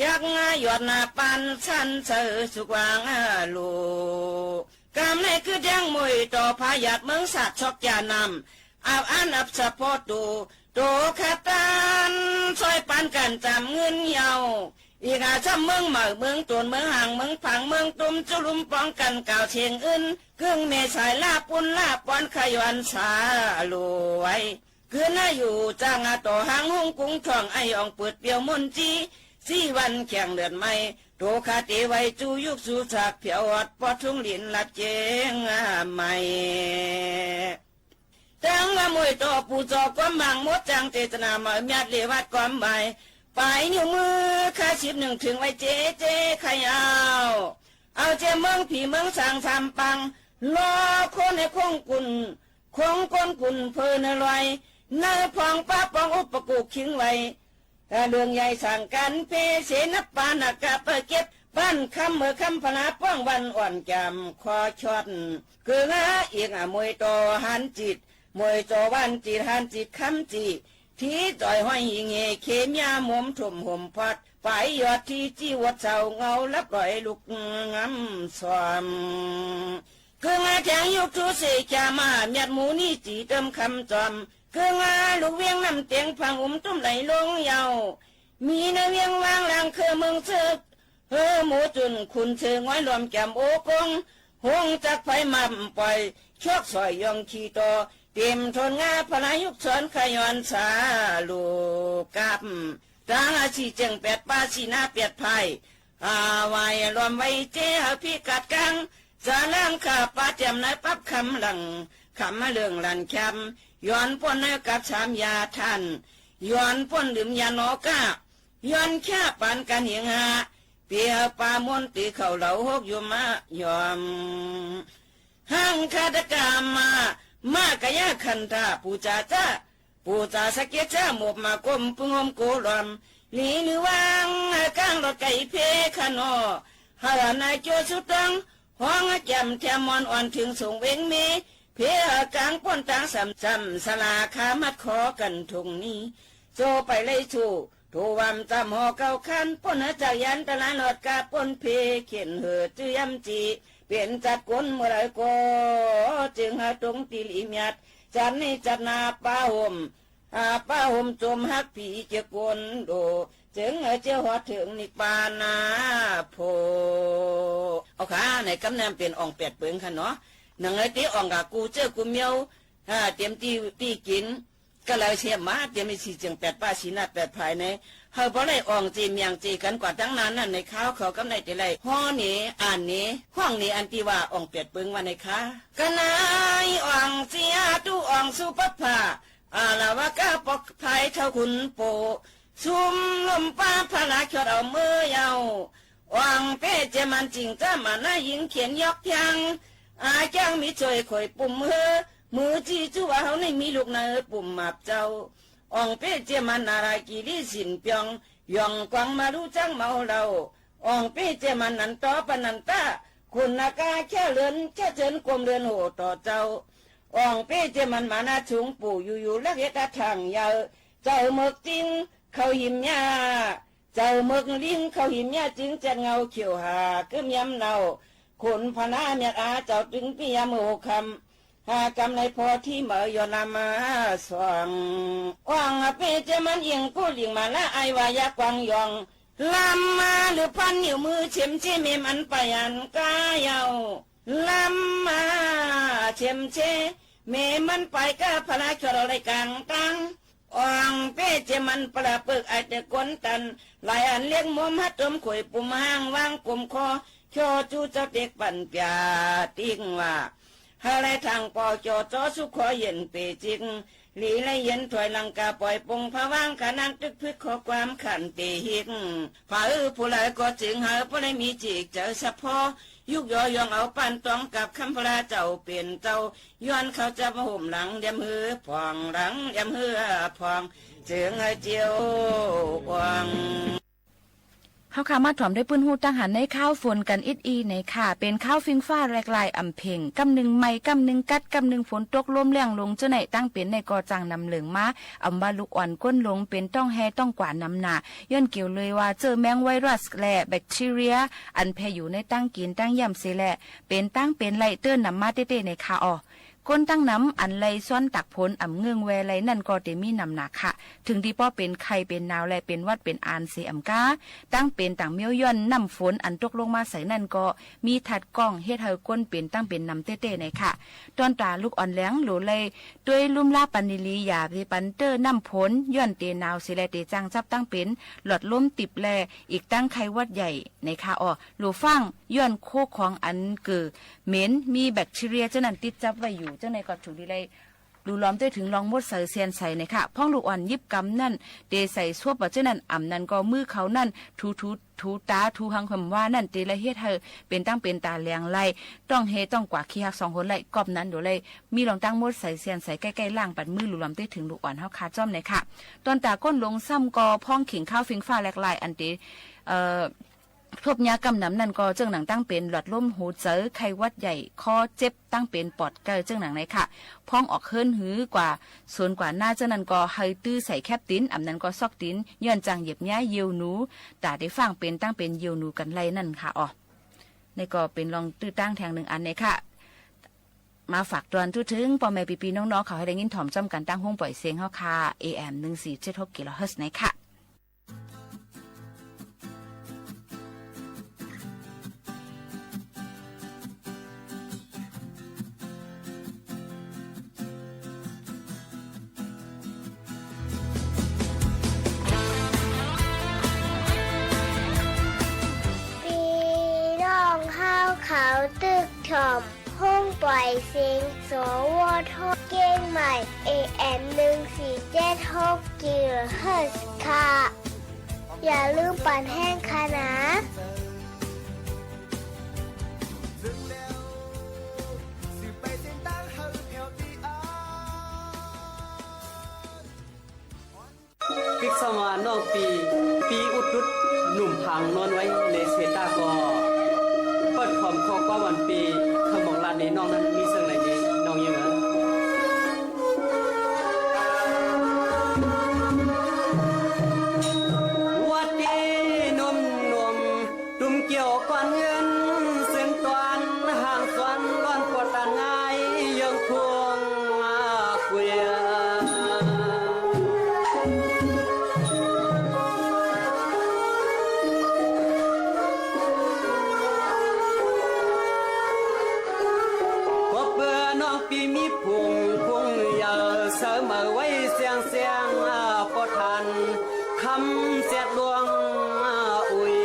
ยักษ์งายอดหน้าปานสั้นเสอสุกวางอาลู กำในคือแดงมวยต่อพาหยาดเมืองสาดชอกยาน้ำ อาบอันอับสะพอตู โตขะตานซอยปานกันจำเงินเหย้า อีกหาซ้ำเมืองใหม่เมืองโตนเมืองห่างเมืองผังเมืองตุ้มจุลุมป้องกันกล่าวเชียงอื่น กึ๊งแม่สายลาปุ้นลาปอนขยอนสาโลไว้ กึ๊งอะอยู่จ้างอะต่อหางห้องกุงท่องไอ้อ่องเปิดเปียวมนต์จี้ สี่วันแข่งเลือดไหม้ โตคาเตไว้จู้ยุกสู่สากเผียวหอดปอดทุ่งหลินลัดเจงอะไหม้ ตังว่ามวยต่อปู่จอความหวังหมดจังเจตนาเหมาแมดเลวัดความหมาย ปลายนิ้วมือข้าสิบหนึ่งถึงไว้เจเจไข่เอา เอาเจเมืองผีเมืองสางสามปัง รอคนให้คงกุ่น คงก้นกุ่นเพลินอร่อย ในพองป้าปองอุปกุกขิงไว้ เรื่องใหญ่สั่งกันเพเสนับปานากะเปิดเก็บ บ้านคำเมือคำพลาป้องวันอ่อนแจ่มคอชอด คือหาเอียงอมวยต่อหันจิต มวยต่อวันจิตหันจิตคำจิ ที่จ่อยห้อยหิงเหเขมยาหมมถมห่มพอด ปลายยอดที่จี้วดเสาเงาลับลอยลุกงำสอม กึ่งอาแถงยุคทูเสจามาเมียดหมูนี่จีเติมคำจอม กึ่งอาลูกเวียงน้ำเตียงพังอุ้มตุ้มไหลลงเหย้า มีในเวียงวางลางเครือเมืองเซิก เฮอหมูจุ่นขุนเชิงไว้รวมแก้มโอปง หงจักไฟม่ำปล่อย ชอกสอยยองขี่ต่อ เตรียมทนงาพลายุคสอนขยอนสาลูกกับ ตางอาชีเจิงแปดป้าสีหน้าแปดภาย อาไว้รวมไว้เจหาพิกัดกลาง จะล้างข้าปาเตรียมในปับคำหลัง คำมาเรื่องหลันแคม ย้อนป้นในกับสามยาท่าน ย้อนป้นดื่มยาหนอกะ ย้อนแค่ปานกันเหียงหา เปียปามนตีเขาเหลาหกอยู่มายอม หังคาตกรรมมา มากะยะขันธาปูจาจ้า ปูจาสะเก็ดจ้าหมบมาก้มปึงหมโกลอม หลีหรือวางกลางรถไก่เพขะนอ หาวนายโจสุดตัง ฮ้องแจ่มแถมมอนอ่อนถึงสงเวงเม เพกลางป้นตางสำสำสลาคามัดขอกันทงนี้ โจไปเลยสู่ โทวามจำหอเก่าคัน ป้นหาจากยันตลาดหลอดกาป้นเพเขียนเหอจื้อยำจี เปลี่ยนจัดกลเมื่อไรก็ จึงหาตรงตีหลีเมียด จัดในจัดนาป้าห่ม อาป้าห่มจมฮักผีเจ้ากลโด จึงเออเจ้าหอดถึงนิพพานาโพ เอาค่ะ ในกำแนมเปลี่ยนอ่องแปดเปิงค่ะเนาะ หนังไอ้ตีอ่องกับกูเจ้ากูเมียว อ่า เตรียมตี้ตี้กิ๋น ก็เลยเสียมาเตรียมไอ้สี่เจียงแปดป้าสีหน้าแปดภายใน เฮาบ่ได้อ่องจีเมียงจีกันกว่าตั้งนานนั่นในข้าวเขากำในแต่ไร ฮ้อเหนอ่านเหน ห้องเหนอันที่ว่าอ่องแปดเปิงว่าในค่ะ กะนายอ่องเสียตู้อ่องสุปภา อาละวะก้าปอกไพเต้าขุนปู่ สุมลมป้าพระราชดเอาเมื่อเยาว์ อ่องเป้เจียมมันจิ่งจ้ามาหน้าหญิงเขียนยอกเพียง อาจ้างมีจ่อยข่อยปุ่มเฮอ มือจี้จู้ว่าเฮานี่มีลูกในปุ่มหมาบเจ้า อ่องเป้เจียมมันนารากิริสินเปียง หย่องกวางมารู้จักเมาเหล้า อ่องเป้เจียมมันนันตอปะนันตะ คุณนากาแค่เลินแค่เจินกลมเลินโหต่อเจ้า อ่องเป้เจียมมันมาหน้าชุงปู่อยู่ๆลักเฮ็ดอาถางเยาว์ เจ้าเมิกติ้งเข้าหิมหญ้า เจ้าเมิกลิงเข้าหิมหญ้าจึงจัดเงาเขียวหาเกื้อมย้ำเนา คนพนาเมียดอาเจ้าตึงปิยาเมือคำ หากำในพอที่เหมยยอดนำมาสว่าง อ่องเป้เจียมมันอิงกู้หลิงมาละอายว่ายักษ์กวางยอง ลำมาหรือพันนิ้วมือเฉมเชเมมันไปอันก้าเยาว์ ลำมาเฉมเชเมมันไปก้าพระราชดเอาไลกลางตัง อ่องเป้เจียมมันประเปิกอายแต่ก้นตัน หลายอันเลี้ยงมอมฮัดตมข่อยปุ่มห้างวางกลมคอ ช่อจู้เจ้าเต็กปั่นเปียติ้งว่า หาไลทางปอจ่อจ้อสุขอเย็นเปจิก หลีไลเย็นถอยหลังกาปล่อยปงผวางขานางตึกพึกขอความขันเตหิก ฝ่าอื้อผู้หลายก็จึงหาบ่ได้มีจิกเจอสะเพาะ ยุกยอยองเอาปานต้องกับคำพระเจ้าเป๋นเจ้า ย้อนเขาจะมาห่มหลังเลียมหื้อผ่องหลังเลียมหื้อผ่อง จึงให้เจียวอ่อง เฮาค่ะมาถ่อมได้ปื้นฮู้ตั้งหันในข่าวฝนกั๋นอิดอี้ในค่ะ เป๋นข่าวฟิงฟ้าแลกลายอ่ำเพ็ง ก้ำนึ่งไหม้ ก้ำนึ่งกัด ก้ำนึ่งฝนตกลมแล้งลงเจ้าไหน ตั้งเป๋นในก่อจังนำเหลิงมา อำว่าลูกอ่อนก้นหลงเป๋นต้องแฮต้องกว่านำหน้า ย้อนเกี่ยวเลยว่าเจื้อแมงไวรัสและแบคทีเรีย อันแผ่อยู่ในตั้งกิ๋นตั้งเยี่ยมเสียแล เป๋นตั้งเป๋นไลเตื้อนำมาเต๊ๆในค่ะอ่อ ก้นตั้งนำอันไลซ้อนตักผลอ่ำเงิ่งแวไลนั่นก็เตมีนำหนาค่ะ เถิงตี้ป้อเป๋นไข้เป๋นหนาวและเป๋นหวัดเป๋นอานเสียอ่ำก้า ตั้งเป๋นต่างเมี้ยวย้อนน้ำฝนอันตกลงมาใส่นั่นก็มีธัดก้องเฮ็ดหื้อก้นเป๋นตั้งเป๋นนำเต๊ๆในค่ะ ต้อนต๋าลูกอ่อนแหลงหลูไล ตวยลุ่มลาปันดีๆ อย่าไปปันเตื้อน้ำฝน ย้อนเตหนาวเสียและเตจังจับตั้งเป๋นหลอดลมติบและ อีกตั้งไข้หวัดใหญ่ในค่ะอ่อ หลูฟั่ง ย้อนโคของอันเกิดเหม็น มีแบคทีเรียเจ้านั้นติดจับไว้อยู่ เจ้าในก็ถูกดีไล หลูหลอมเตื้อเถิงลองมดใสเซียนใสในค่ะ พ่องลูกอ่อนยิบกำนั่น เตใส่ซวบว่าเจ้านั้น อ่ำนั้นก็มือเขานั่น ถูๆ ถูต๋า ถูหังเหิมว่านั่น เตไลเฮ็ดหื้อเป๋นตั้งเป๋นต๋าแหลงไล ต้องเฮต้องกว่าขี้ฮักสองคนไล กอบนั้นเดี๋ยวไล มีลองตั้งมดใสเซียนใสใก้ๆ ล้างปัดมือหลูหลอมเตื้อเถิงลูกอ่อนเฮาค่ะจ้อมในค่ะ ต้อนต๋าก้นหลงซ้ำก็พ่องเข่งข่าวฟิงฟ้าแลกลายอันเต เอ่อ ทบยากำนำนั่นก็เจิ่งหนังตั้งเป๋นหลอดลมหัวใจ๋ ไข้หวัดใหญ่ คอเจ็บ ตั้งเป๋นปอดใก้ เจิ่งหนังในค่ะ พ่องออกเฮิรนหือกว่าสวนกว่านาเจ้านั้นก็หื้อตื้อใส่แคบตี๋น อ่ำนั้นก็ซอกตี๋น ย้อนจังเหยียบเยียะเยี่ยวหนู ต๋าได้ฟั่งเป๋นตั้งเป๋นเยี่ยวหนูกั๋นไลนั่นค่ะอ่อ นี่ก็เป๋นลองตื้อตั้งแถงหนึ่งอันในค่ะ มาฝากตวนทั่วเถิงป้อแม่ปี้ๆ น้องๆ เขาหื้อได้ยินถ่อมจ้อมกั๋นตางห้องป่อยเสียงเฮาค่ะ เอ เอ็ม หนึ่งสี่เจ็ดหก กิโลเฮิรตซ์ในค่ะ ปี้น้องเฮาเขาตึกถ่อม ห้องป่อยเสียง สวท เจียงใหม่ เอ เอ็ม หนึ่งสี่เจ็ดหก กิโลเฮิรตซ์ค่ะ อย่าลืมปั่นแฮงค่ะนะ ปิ๊กซ้ำว่าน้องปี ปีอุดดุดหนุ่มผางนอนไว้ในเสตาก็ เปิ้นถ่อมข้อความอันปี คำบอกลาดในน้องนั้นมีเซิ่งไหนดี น้องยิงเหรอ วัดดีหนุ่มๆ ตุ้มเกี่ยวก้อนเงิน เส้นตวนห่างสวนร้อนปวดตานง่าย เยิงพวงเกวียน ก็เปื้อน้องปีมีผง ผงใหญ่เสมอไว้เสียงเสียง อ่า ปอทัน คำเสียดดวงอุย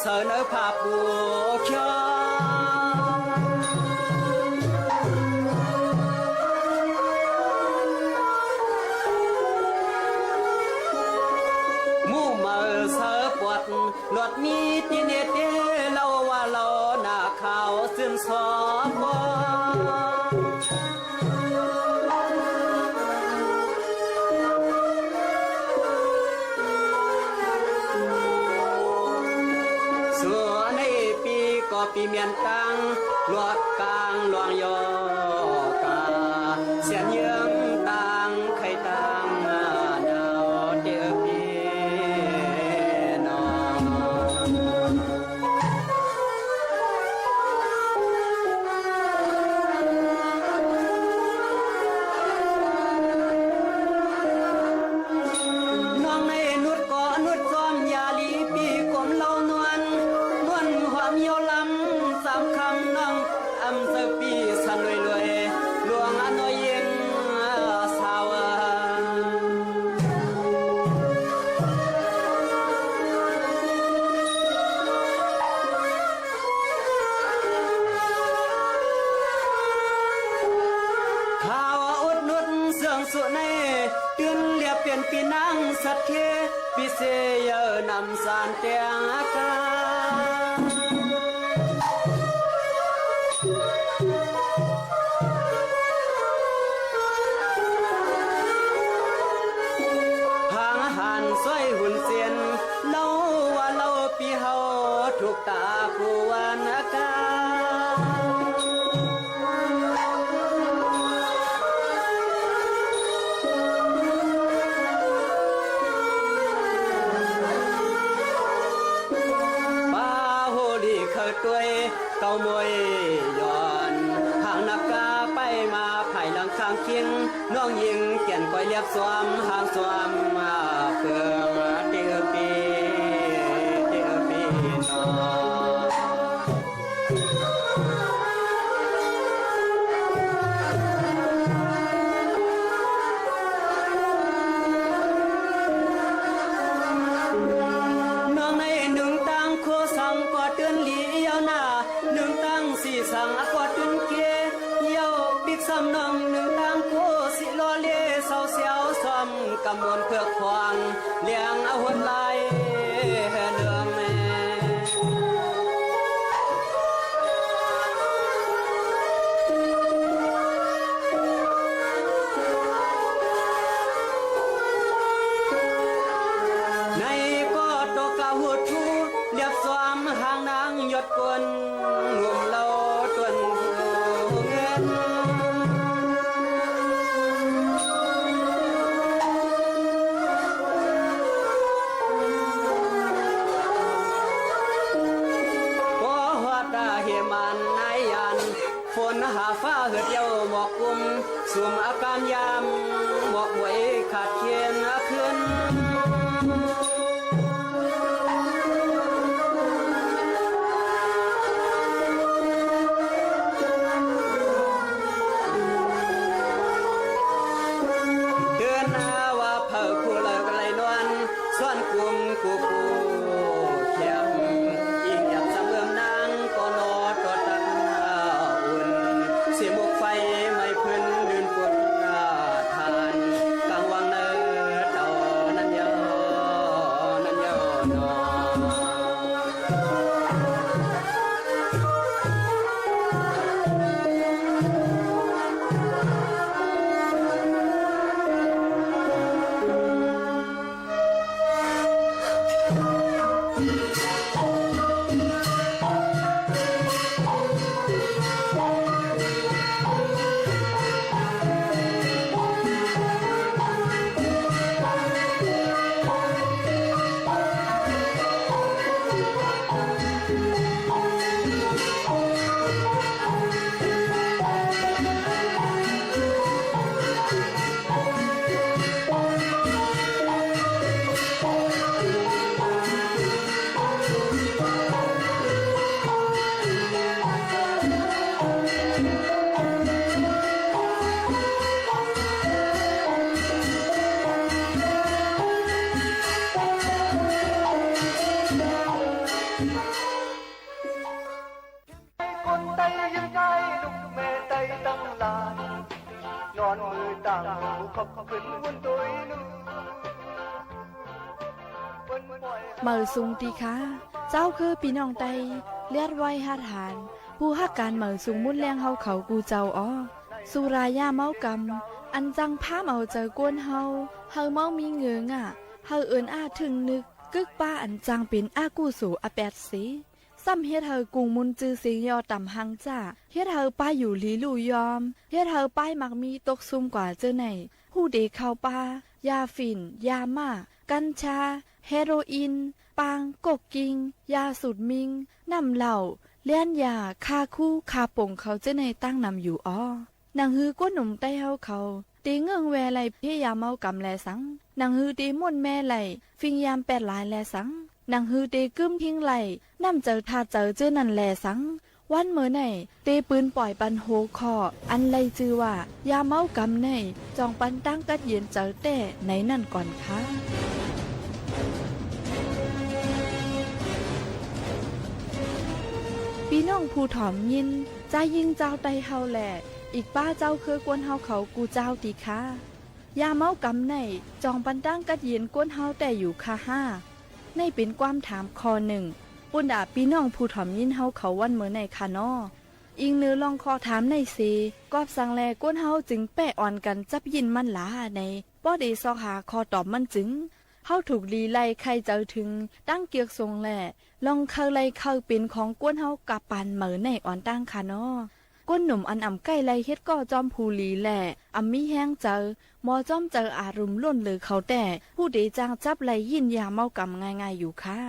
เออ เนอผ้าปูเขียว หมู่เหมอเสอปวด หลวดมีตี้เนเต เล่าว่าเล่าหน้าขาวซื่นสอปอ ส่วนในปีก็ปีเมียนตัง หลวดกลางหลวงยอกา เสียนเยื้องตังไข่ตังดาวเตียวปีนอ น้องในนุชก็นุชซ้อมยาลีปีกลมเล่านวล นวลหอมเย้าลำสามคำน้อง อำเสอปีสันรวยรวย หลวงอน้อยเย็นสาว ข้าวอุดหนุนเสื่องสุใน ตื่นเลียบเปลี่ยนปีนางสัตย์เท ปีเสยเยอหนำสารแตงอากา หางหันซ้อยหุนเซียน เล่าว่าเล่าปีเฮา ถูกตาผู้วรรณกา ป้าฮู้ดีเคิดตวย เก้ามวยย้อน หางนักกาไปมาภายหลังข้างเคียง น้องหญิงแก่นก้อยเลียบซ้อม หางซ้อมมาเฟือง เตียวปี เตียวปีนอ น้องในนึ่งตังโคสังก็ตื่นหลีเย้าหน้า นึ่งตังสี่สังก็ตื่นเกเย้า ปิ๊กซ้ำน้องนึ่งตังโคสิล้อเล่เศร้าเสียวซ้อม กำมวลเผือกขวาง เลี้ยงเอาหดลายเฮือเนืองแม่ ในก็ตกกะหูทู เลียบซ้อมหางนางยอดกล หนุ่มเล่าตวนผู้เงิน ปอฮอดตาเหมันนายยัน ฝนหาฟ้าเหือดเย้าหมอกกุม สุมอากามยาม หมอกบวยขาดเคียนขึ้น เตือนว่าเผอผู้เลิกไหลนอน ซ้อนกุมกูกูเขียบ อิงหยับสะเมือมนาง ก็นอตอตักอุ่น สิหมกไฟไหม้พื้น ดื่นปวดทาน กลางวังเนอเต้านั้นเย้า นั้นเย้าหนอ เมิวสุงตี้ค่ะ เจ้าคือปี้น้องไต้ เลียดไหว้ฮัดหาน ผู้ฮักก๋านเมิวสุงมุนแฮงเฮาเขากู้เจ้าอ้อ สุรายาเมากำ อันจั้งพามเอาเจิ่คนเฮา หื้อเมามีเงื้อง่า หื้อเอิญอ้าเถิงนึก กึ๊กป๊าอันจั้งเป๋นอกุศลอแปดสี ซ้ำเฮ็ดหื้อกุ้งมูลจื้อเสียงย่อต่ำหังจ้า เฮ็ดหื้อป้ายอยู่หลีลู่ยอม เฮ็ดหื้อป้ายมักมีตกสุมกว่าเจ้าไหน ฮู้เตเข้าป่า ยาฝิ่น ยาม่า กัญชา เฮโรอีน ปาง ก๊กกิ่ง ยาสูตรมิง น้ำเหล้า เลียนยา คาคู คาป่งเขาเจ้าไหนตั้งนำอยู่อ้อ หนังหื้อคนหนุ่มไต้เฮาเขา เตเงิ่งแวไล่เพยาเมากำแลสัง หนังหื้อเตม่วนแม่ไล่ ฝิ่งยามแปดหลายแลสัง หนังหื้อเตกึ๊มทิ้งไล่ น้ำเจิ่ทาเจิ่เจ้านั้นแลสัง วันเมิวไน่ เตปืนป่อยปันหัวข้อ อันไล่จื้อว่า ยาเมากำไน่ จ่องปันตังกัดเย็นเจิ่แต๊ในนั้นก่อนค่ะ ปี้น้องผู้ถ่อมยิน จายญิงจาวไต้เฮาแล อีกป้าเจ้าคือคนเฮาเขากู้เจ้าตี้ค่ะ ยาเมากำไน่ จ่องปันตังกัดเย็นคนเฮาแต๊อยู่ค่ะฮ้า ไน่เป๋นความถามข้อนึ่ง ปุ้นดาปี้น้องผู้ถ่อมยินเฮาเขาวันเมิวไน่ค่ะเนาะ อิงเนือล่องข้อถามไน่เส กอบสังแลคนเฮาจึงแป้อ่อนกั๋นจับยิ่นมันหลาใน ป้อเตซอกหาข้อตอบมันจึง เฮาถูกหลีไล่ใค่เจิ่เถิง ตังเกือกสงแล ล่องใค่ไล่ใค่เป๋นของคนเฮากับปานเมิวไน่อ่อนตังค่ะเนาะ คนหนุ่มอันอ่ำใก้ไล่เฮ็ดก่อจอมผู้หลีแล อ่ำมีแฮงเจิ่ หมอจอมเจิ่อารมณ์ล้นเหลือเขาแต๊ ผู้เตจั้งจับไล่ยิ่นยาเมากำง่ายๆ อยู่ค่ะ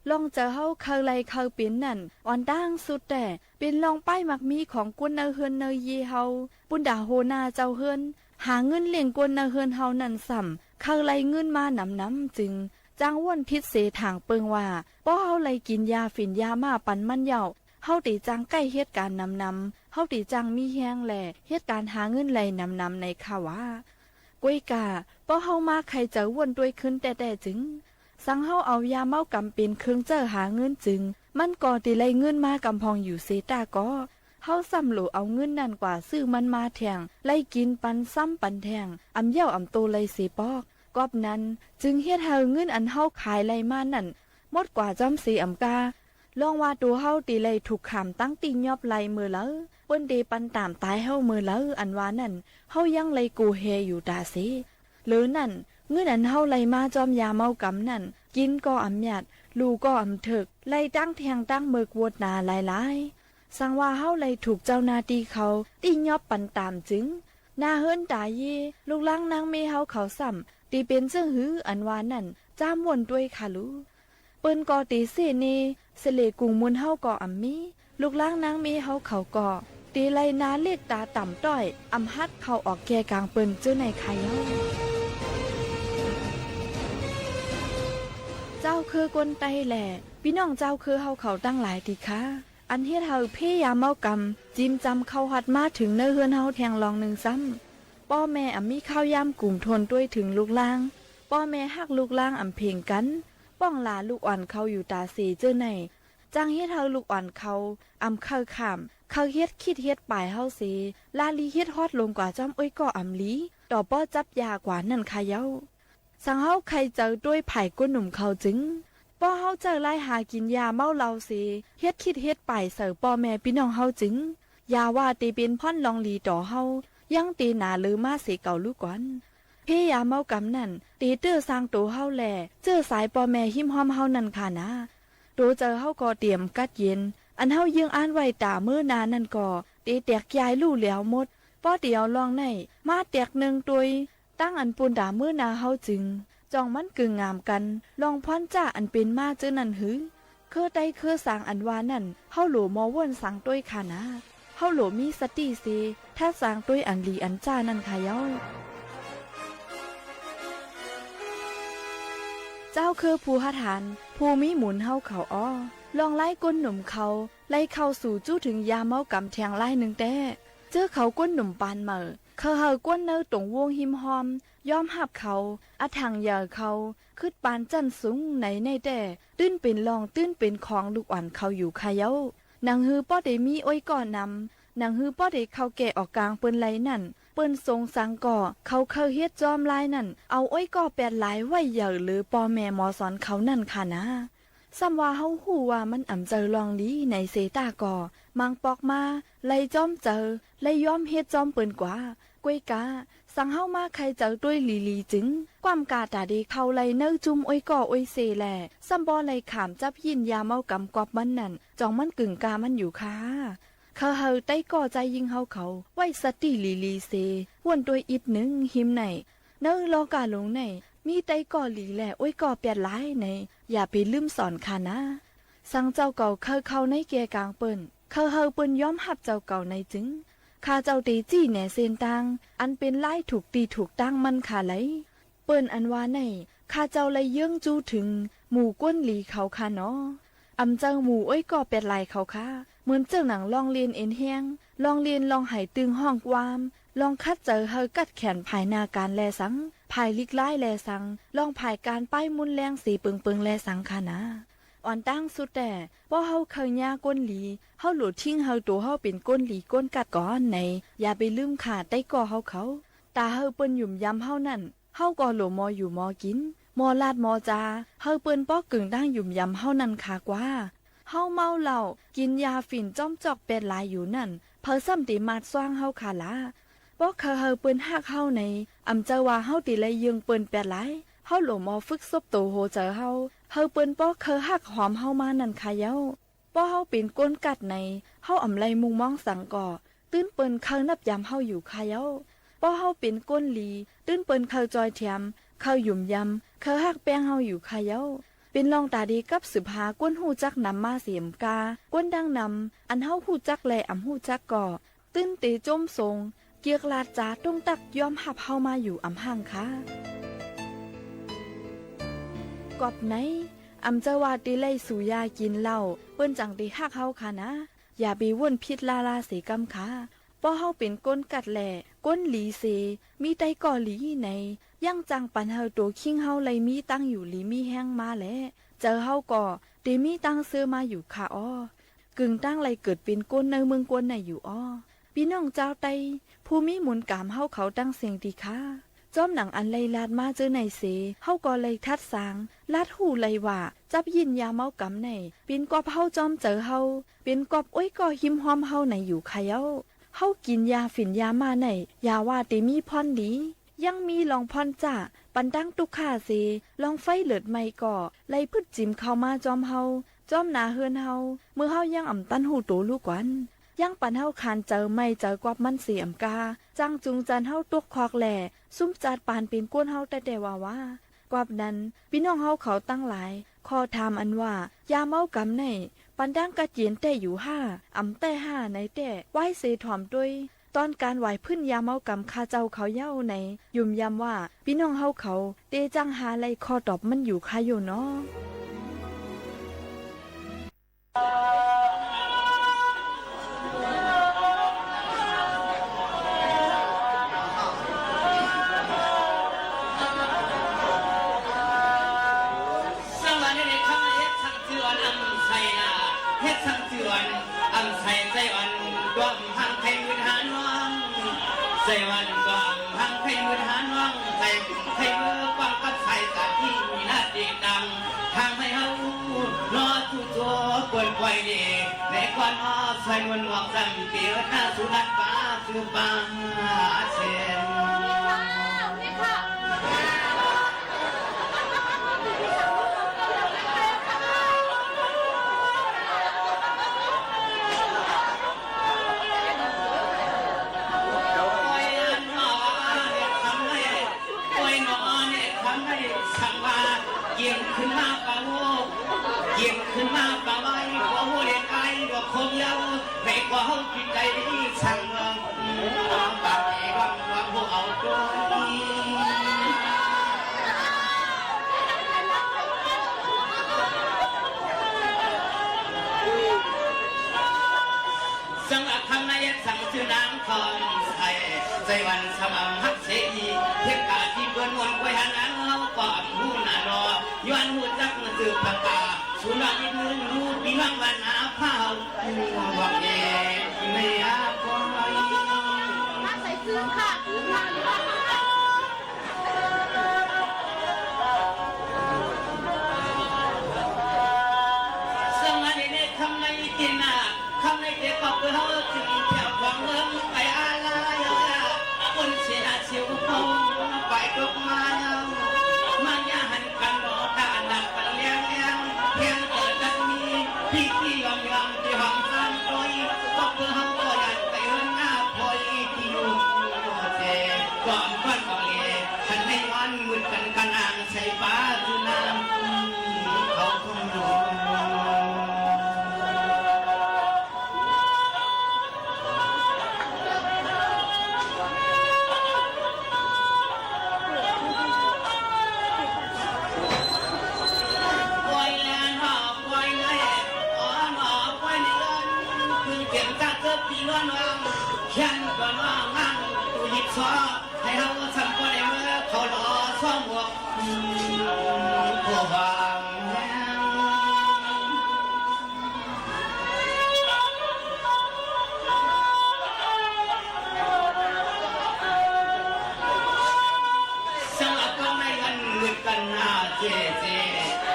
ล่องเจิ่เฮาใค่ไล่ใค่เป๋นนั้น อ่อนตังสุดแต๊ เป๋นล่องป้ายมักมีของคนเนอเฮือนเนอเย้เฮา ปุ้นดาหัวหน้าเจ้าเฮือน หาเงินเลี้ยงคนเนอเฮือนเฮานั้นซ้ำ ใค่ไล่เงินมาหนำๆ จึง จั้งว่นผิดเสถางเปิ้งว่า ป้อเฮาไล่กิ๋นยาฝิ่นยาม่าปันมันเย้า เฮาเตจั้งใก้เฮ็ดก๋านหนำๆ เฮาเตจั้งมีแฮงแล เฮ็ดก๋านหาเงินไล่หนำๆ ในค่ะหวา ก้วยก่า ป้อเฮามาใค่เจิ่ว่นตวยขึ้นแต๊ๆ จึง สังเฮาเอายาเมากำเป๋นเครื่องเจ้าหาเงินจึง มันก็เตไล่เงินมากำพ่องอยู่เสต๊าก่อ เฮาซ้ำหลู่เอาเงินนั้นกว่าซื้อมันมาแทง ไล่กิ๋นปันซ้ำปันแทง อ่ำเย้าอ่ำโตไล่เสปอก กอบนั้น จึงเฮ็ดหื้อเงินอันเฮาขายไล่มานั้น หมดกว่าจ้อมเสอ่ำก้า ล่องว่าตั๋วเฮาเตไล่ถูกขามตังตี้ยอบไล่เมิวเหลอ เปิ้นเตปันต๋ามต๋ายเฮาเมิวเหลอ อันว่านั้น เฮายังไล่โกเฮอยู่ต๋าเส เหลือนั้น เงินอันเฮาไล่มาจอมยาเมากำนั้น กิ๋นก็อ่ำหยัด หลู่ก็อ่ำเถิก ไล่ตังแทงตังเมิกวดนาหลายๆ สังว่าเฮาไล่ถูกเจ้าหน้าตี้เขา ตี้ยอบปันต๋ามจึง หน้าเฮือนต๋าเย้ ลูกหลานนางเมยเฮาเขาซ้ำ เตเป๋นเจิ่งหื้อ อันว่านั้น จ้ามว่นตวยค่ะหลู เปิ้นก็เตเซ่เน เสล่ห์กุ้งมูลเฮาก็อ่ำมี ลูกหลานนางเมยเฮาเขาก็ เตไล่หน้าเล็กต๋าต่ำต้อย อ่ำหัดเข้าออกแก่ก๋างเปิ้นเจ้าไหนค่ะเย้า เจ้าคือคนไต้แล ปี้น้องเจ้าคือเฮาเขาตังหลายตี้ค่ะ อันเฮ็ดหื้อเพยาเมากำ จิมจ๋ำเข้าฮอดมาเถิงเนอเฮือนเฮาแทงลองนึ่งซ้ำ ป้อแม่อ่ำมีข้าวยามกุ๋มถ้วนตวยเถิงลูกหลาน ป้อแม่ฮักลูกหลานอ่ำเพ่งกั๋น ป้องหลาลูกอ่อนเขาอยู่ต๋าเสเจ้าไหน จั้งเฮ็ดหื้อลูกอ่อนเขา อ่ำใค่ข้าม ใค่เฮ็ดคิดเฮ็ดป๋ายเฮาเส ละลีเฮ็ดฮอดลงกว่าจ้อมอ้วยก่ออ่ำหลี ต่อป้อจับยากว่านั้นค่ะเย้า สังเฮาใค่เจิ่ตวยผ่ายคนหนุ่มเขาจึง ป้อเฮาเจ้าไล่หากิ๋นยาเมาเหล้าเส เฮ็ดคิดเฮ็ดป๋ายใส่ป้อแม่ปี้น้องเฮาจึง อย่าว่าเตเป๋นพ่อนลองหลีต่อเฮา ยังเตหนาเหลือมาเสเก่าลูกก่อน เพยาเมากำนั้น เตเตื้อซางตั๋วเฮาแล เจื้อสายป้อแม่ฮิมฮอมเฮานั้นค่ะนา ตั๋วเจิ่เฮาก็เตียมกัดเย็น อันเฮาเยื่องอ้านไว้ต๋าเมินหน้านั้นก็ เตแตกยายลู่แล้วหมด ป้อเตียวลองไหน มาแตกนึ่งตวย ตังอันปูนต๋าเมินหน้าเฮาจึง จ่องมันกึ่งงามกั๋น ลองพ่อนจ้าอันเป๋นมาเจ้านั้นหื้อ คือไต้คือสางอันว่านั้น เฮาหลู่หมอว่นสังตวยค่ะนา เฮาหลู่มีสติเส ทัดสางตวยอันหลีอันจ้านั้นค่ะเย้า เจ้าคือผู้ฮัดหาน ผู้มีหมุนเฮาเขาอ้อ ลองไล่คนหนุ่มเขา ไล่เข้าสู่จู้เถิงยาเมากำแทงไล่นึ่งแต๊ เจื้อเขาคนหนุ่มปานเมิว เขาหื้อคนเนอต๋งวงฮิมฮอม ยอมฮับเขา อะถังเยินเขา คึดปานจั้นสูงในในแต๊ ตื้นเป๋นลอง ตื้นเป๋นของลูกอ่อนเขาอยู่ค่ะเย้า หนังหื้อป้อเตมีอ้วยก่อนำ หนังหื้อป้อเตเข้าแก่ออกก๋างเปิ้นไล่นั้น เปิ้นสงสังก่อ เขาเคิยเฮ็ดจอมลายนั้น เอาอ้วยก้อแปดหลายไว้เยินหรือป้อแม่หมอสอนเขานั้นค่ะนา ซ้ำว่าเฮาฮู้ว่ามันอ่ำเจอล่องดีในเสตาก่อ มางปอกมา ไล่จอมเจอ ไล่ยอมเฮ็ดจอมเปิ้นกว่า ก้วยกา สังเฮามาใค่เจอตวยหลีๆ จึง ความก้าต๋าดีเข้าไล่เนื้อจุ้มอ้วยก้ออ้วยเซแล ซ้ำบ่ไล่ข้ามจับยินยาเมากำกอบมันนั้น จ่องมันกึ่งก้ามันอยู่ค่ะ เคิยเฮาไต้ก้อจายญิงเฮาเขา ไว้สติหลีๆ เส ห้วนตวยอิดนึ่ง หิมไหน เนื้อลอก้าหลงใน มีไต้ก้อหลีแลอ้วยก้อแปดหลายใน อย่าไปลืมสอนค่ะนา สังเจ้าเก่าเคิยเข้าในแก่ก๋างเปิ้น เคิยเฮาเปิ้นยอมฮับเจ้าเก่าในจึง ข้าเจ้าเต๋จี้แหนเส้นตาง อันเป๋นลายถูกตี้ถูกตางมันค่ะไหล เปิ้นอันว่าใน ข้าเจ้าไล่เยิ้งจู้เถิง หมู่ก้นหลีเขาค่ะหนอ อ่ำเจอหมู่อ้วยก้อแปดหลายเขาค่ะ เหมือนเจิ่งหนังลองเลียนเอ็นแฮง ลองเลียนลองไหตึงห้องกวาม ลองขัดเจอเฮากัดแขนภายหน้าก๋านแลสัง ภายลิกลายแลสัง ลองภายก๋านป้ายมุนแรงเสเปิงๆ แลสังค่ะนา อ่อนตางสุดแต๊ ป้อเฮาเคิยยาก้นหลี เฮาหลัวทิ้งเฮาตั๋วเฮาเป๋นก้นหลีก้นกัดก่อนใน อย่าไปลืมค่ะไต้ก้อเฮาเขา ต๋าเฮาเปิ้นหยุมยำเฮานั้น เฮาก็หลัวหมออยู่หมอกิ๋น หมอลาดหมอจา เฮาเปิ้นป้อกึ่งตางหยุมยำเฮานั้นค่ะกว่า เฮาเมาเหล้า กิ๋นยาฝิ่นจ้อมจอกแปดหลายอยู่นั้น เผยซ้ำเต๋มาดซ้างเฮาค่ะละ ป้อเคิยเฮาเปิ้นฮักเฮาใน อ่ำเจอว่าเฮาเต๋ไล่เยิ้งเปิ้นแปดหลาย เฮาหลัวหมอฝึกซบตั๋วหัวเจอเฮา เฮาเปิ้นป้อเคิยฮักหอมเฮามานั้นค่ะเย้า ป้อเฮาเป๋นก้นกัดใน เฮาอ่ำไล่มุ่งมองสังก่อ ตื้นเปิ้นเคิยนับยำเฮาอยู่ค่ะเย้า ป้อเฮาเป๋นก้นหลี ตื้นเปิ้นเคิยจอยแถม เคิยหยุมยำ เคิยฮักแป้งเฮาอยู่ค่ะเย้า เป๋นลองต๋าดีกับสืบหาก้นฮู้จักนำมาเสียมกา ก้นดั้งนำ อันเฮาฮู้จักแลอ่ำฮู้จักก่อ ตื้นเต๋จมสง เกียกลาดจ๋าตุ้งตักยอมฮับเฮามาอยู่อ่ำห่างค่ะ กอบใน อ่ำเจอว่าเต๋ไล่สูบยากิ๋นเหล้า เปิ้นจั่งเต๋ฮักเฮาค่ะนา อย่าไปว่นผิดล้าๆ เสกำค่ะ ป้อเฮาเป๋นก้นกัดแล ก้นหลีเส มีไต้ก้อหลีใน ยังจั่งปันเฮาตั๋วคิงเฮาไล่มีตังอยู่หลีมีแฮงมาแล เจอเฮาก็เต๋มีตังเซอมาอยู่ค่ะอ้อ กึ่งตางไล่เกิดเป๋นก้นในเมืองก้นในอยู่อ้อ ปี้น้องจาวไต้ ผู้มีมูลก๋ามเฮาเขาตังเสี้งตี้ค่ะ จ้อมหนังอันไล่ลาดมาเจอในเส เฮาก็ไล่ทัดสาง ลาดฮู้ไล่ว่า จับยินยาเมากำใน เป๋นกอบเฮาจ้อมเจอเฮา เป๋นกอบอ้วยก้อฮิมฮอมเฮาในอยู่ค่ะเย้า เฮากิ๋นยาฝิ่นยาม่าใน อย่าว่าเต๋มีพ่อนดี ยังมีลองพ่อนจ้า ปันตังตุ๊กข้าเส ลองไฟเลิดไหม้ก็ ไล่พึดจิ๋มเข้ามาจ้อมเฮา จ้อมนาเฮือนเฮา เมื่อเฮายังอ่ำตันฮู้ตั๋วลูกวัน ยังปันเฮาขานเจอไหม้เจอกอบมันเสอ่ำกา จั่งจุงจันเฮาตกคอกแล สุมจาดปานเป๋นก้นเฮาแต๊ๆ ว่าๆ กอบนั้น ปี้น้องเฮาเขาตังหลาย ข้อถามอันว่า ยาเมากำใน ปันตังกัดเย็นแต๊อยู่ห้า อ่ำแต๊ห้าในแต๊ ไหว้เสถ่อมตวย ตอนก๋านไหว้พื้นยาเมากำข้าเจ้าเขาเย้าใน หยุมยำว่า ปี้น้องเฮาเขา เต๋จั่งหาไล่ข้อตอบมันอยู่ค่ะอยู่เนาะ สังวาสในคำเฮ็ดสังเจือนอำไสนา เฮ็ดสังเจือนอำไสใจอ่อน ดวงหางไข่มืดหาน้อง ใจอ่อนดวงหางไข่มืดหาน้อง ไข่ไข่มือกว้างกับสายตาที่มีหน้าติดตาม ทางให้เฮา นอสู่ตัวเปิ้นปล่อยดี ในก่อนนอใส่มนต์หมอกซ้ำเตียวหน้าสุนัขป่า คือป่าเช่น โอ้ยหนอเนี่ยคำให้ โอ้ยหนอเนี่ยคำให้สังวา เกี่ยงขึ้นมาปะโม เกี่ยงขึ้นมาปะไว้ ขอโมเดกายดอกคงเย้า ในกว่าเฮาจิตใจสังวา ปากเอกว่าพวกเอาตัวนี้ สังอักขำในสังจื้อนางคำใส ใจวันสม่ำฮักเสอี เทพกาที่เปิ้นมนต์ไว้หานางเฮาก็อำหู้หน้าหนอ ย้อนฮู้จักจื้อปากกา สูนว่านิดนึงรู้พี่น้องบ้านนาพาเฮา หวังเดที่ไม่อาคอย ซึ่งอันนี้ในค่ำในตินา ค่ำในเตียก็เปื้อเฮาจึงเที่ยวของเมืองไปอาลัย คนเสียชีวิตเขาไปตกมาแล้ว มันอย่าหันกันหนอ ถ้าอันดับกันเลี้ยงเลี้ยง เพียงเกิดจักมี พิธียอมยอมที่ห้องสร้างโดย ก็เปื้อเฮาก็อยากไปเฮือนหน้าคอยที่อยู่ แต่ก่อนก่อนก็เลย คันในวันมืดกันกะนางใส่ฟ้าคือนางเขาคงรู้ ปล่อยแล้วเนาะ ปล่อยเลย อ๋อเนาะ ปล่อยเลย คือเก็บซากเสื้อปีล้วนวาง เขียนก่อนว่างั่งตู้หยิบซอ ให้เฮาซ้ำบ่ได้เมื่อเขารอซ่อมหมวก อืม ผู้หวังแฮง สำหรับคนในวันมืดกันหน้าเจเจ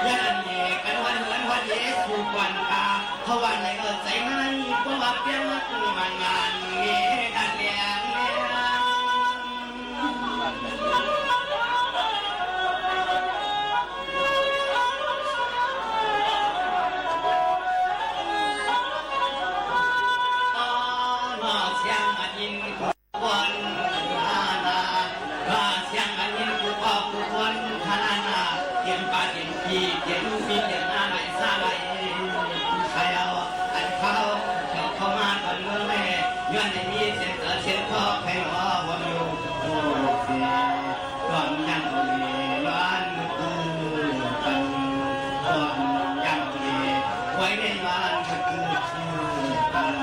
อย่าเล่นกันวันเหมือนวันเยซูก่อนกา เพราะว่าในก็ใจมัน เพราะว่าเปลี่ยนมาคือมันงานเวดันแหลงแหลง เสียงอันยินกูก่อนทานา เสียงอันยินกูก็กูก่อนทานา เตรียมปาเตรียมปี เตรียมปี เตรียมหน้าไหลซ่าไหล ใครเอาอันเขา เขาเข้ามาตอนเมืองแม่ ย้อนในนี้เสียงเสือเสียงพ่อใครรอผมอยู่ โอ้เสีย ก่อนยังเวย้อนมือกัน ก่อนยังเวไว้ในวันมือกัน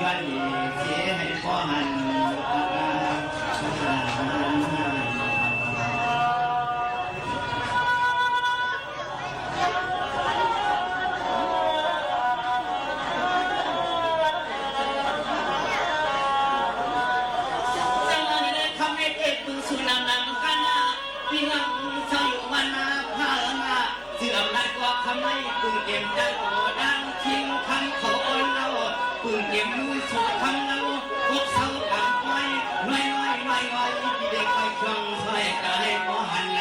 ย้อนเวเสียให้พ่อหัน จังหวะนี้ได้คำให้เกิดปืนสู่นำนำกันนะ พี่น้องชาวอยู่บ้านนาพาเอิ้นว่า เสื่อมได้ก็คำให้ปืนเต็มได้ก็ดังทิ้งคำเขาอ่อนเล่า ปืนเต็มมือสู่คำเล่า พวกเศร้าปากไว้ น้อยน้อยน้อยน้อย ที่ได้คอยช่วงช่วยกายก็หันแล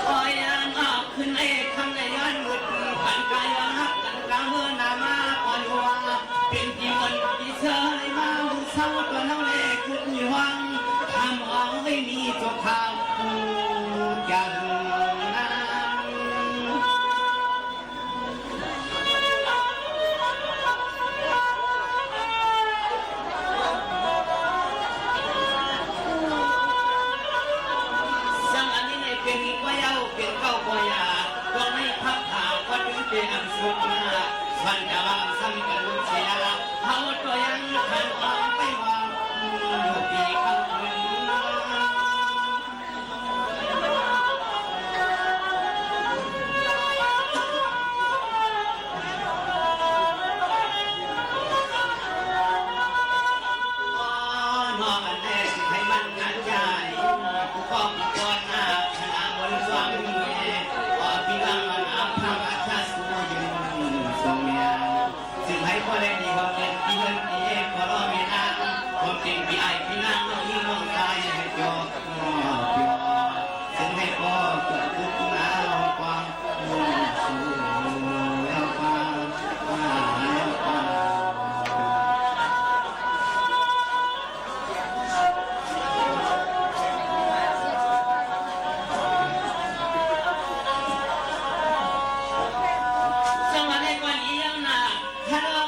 คอยอ่านออกขึ้นไอ้คำในย้อนมืด ปันกายย้อนฮักกันกลางเมืองนามา ขออยู่ว่า เป็นที่มนต์ที่เชยมา มื้อเช้าตอนเฮาแลขึ้นอยู่ห้อง ทำเอาไว้มีเจ้าข้าวผู้จังนั้น ซึ่งอันนี้ในเป็นกว่าเย้า เป็นเก้ากว่าอย่า ตรงในพระผ่าก็ถึงเป็นอันสุดมา ส่วนจะว่าซ้ำกันลุกเสีย เฮาตัวยังทันออกไปว่า อยู่ปีเข้าถึง นอกอันแรกสิให้มันงานใหญ่ กูก็ก่อนหน้าคณะบริวารมีแม่ ขอพี่น้องมาหาพระราชาสู่ยืนทรงเมีย ซึ่งให้พ่อได้ดีกว่าเงินที่เงินดี ขอรอเวลา ความจริงพี่อ้ายพี่น้องน้องยิงน้องชายให้จบ ซึ่งให้พ่อเกิดขึ้นมาลองฟัง จังหวะในวันนี้นะ ถ้าเรา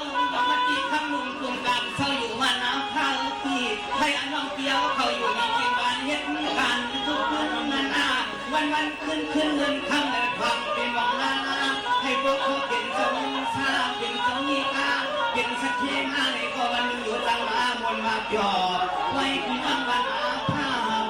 มาตีคำหนุ่มกลุ่มกลางเศร้าอยู่วันเอาข้าวปี ให้อันน้องเปียวเขาอยู่ในกินบ้านเฮ็ดการทุกคนนั้นนะ วันวันคืนคืนเงินคำและความเป็นหวังล้านล้าน ให้พวกเขาเป็นเจ้ามีชา เป็นเจ้ามีกา เป็นสักขีมาในก็วันหนึ่งอยู่ตั้งมามนต์มาปยอด ไว้ที่ตั้งวันอาภาพ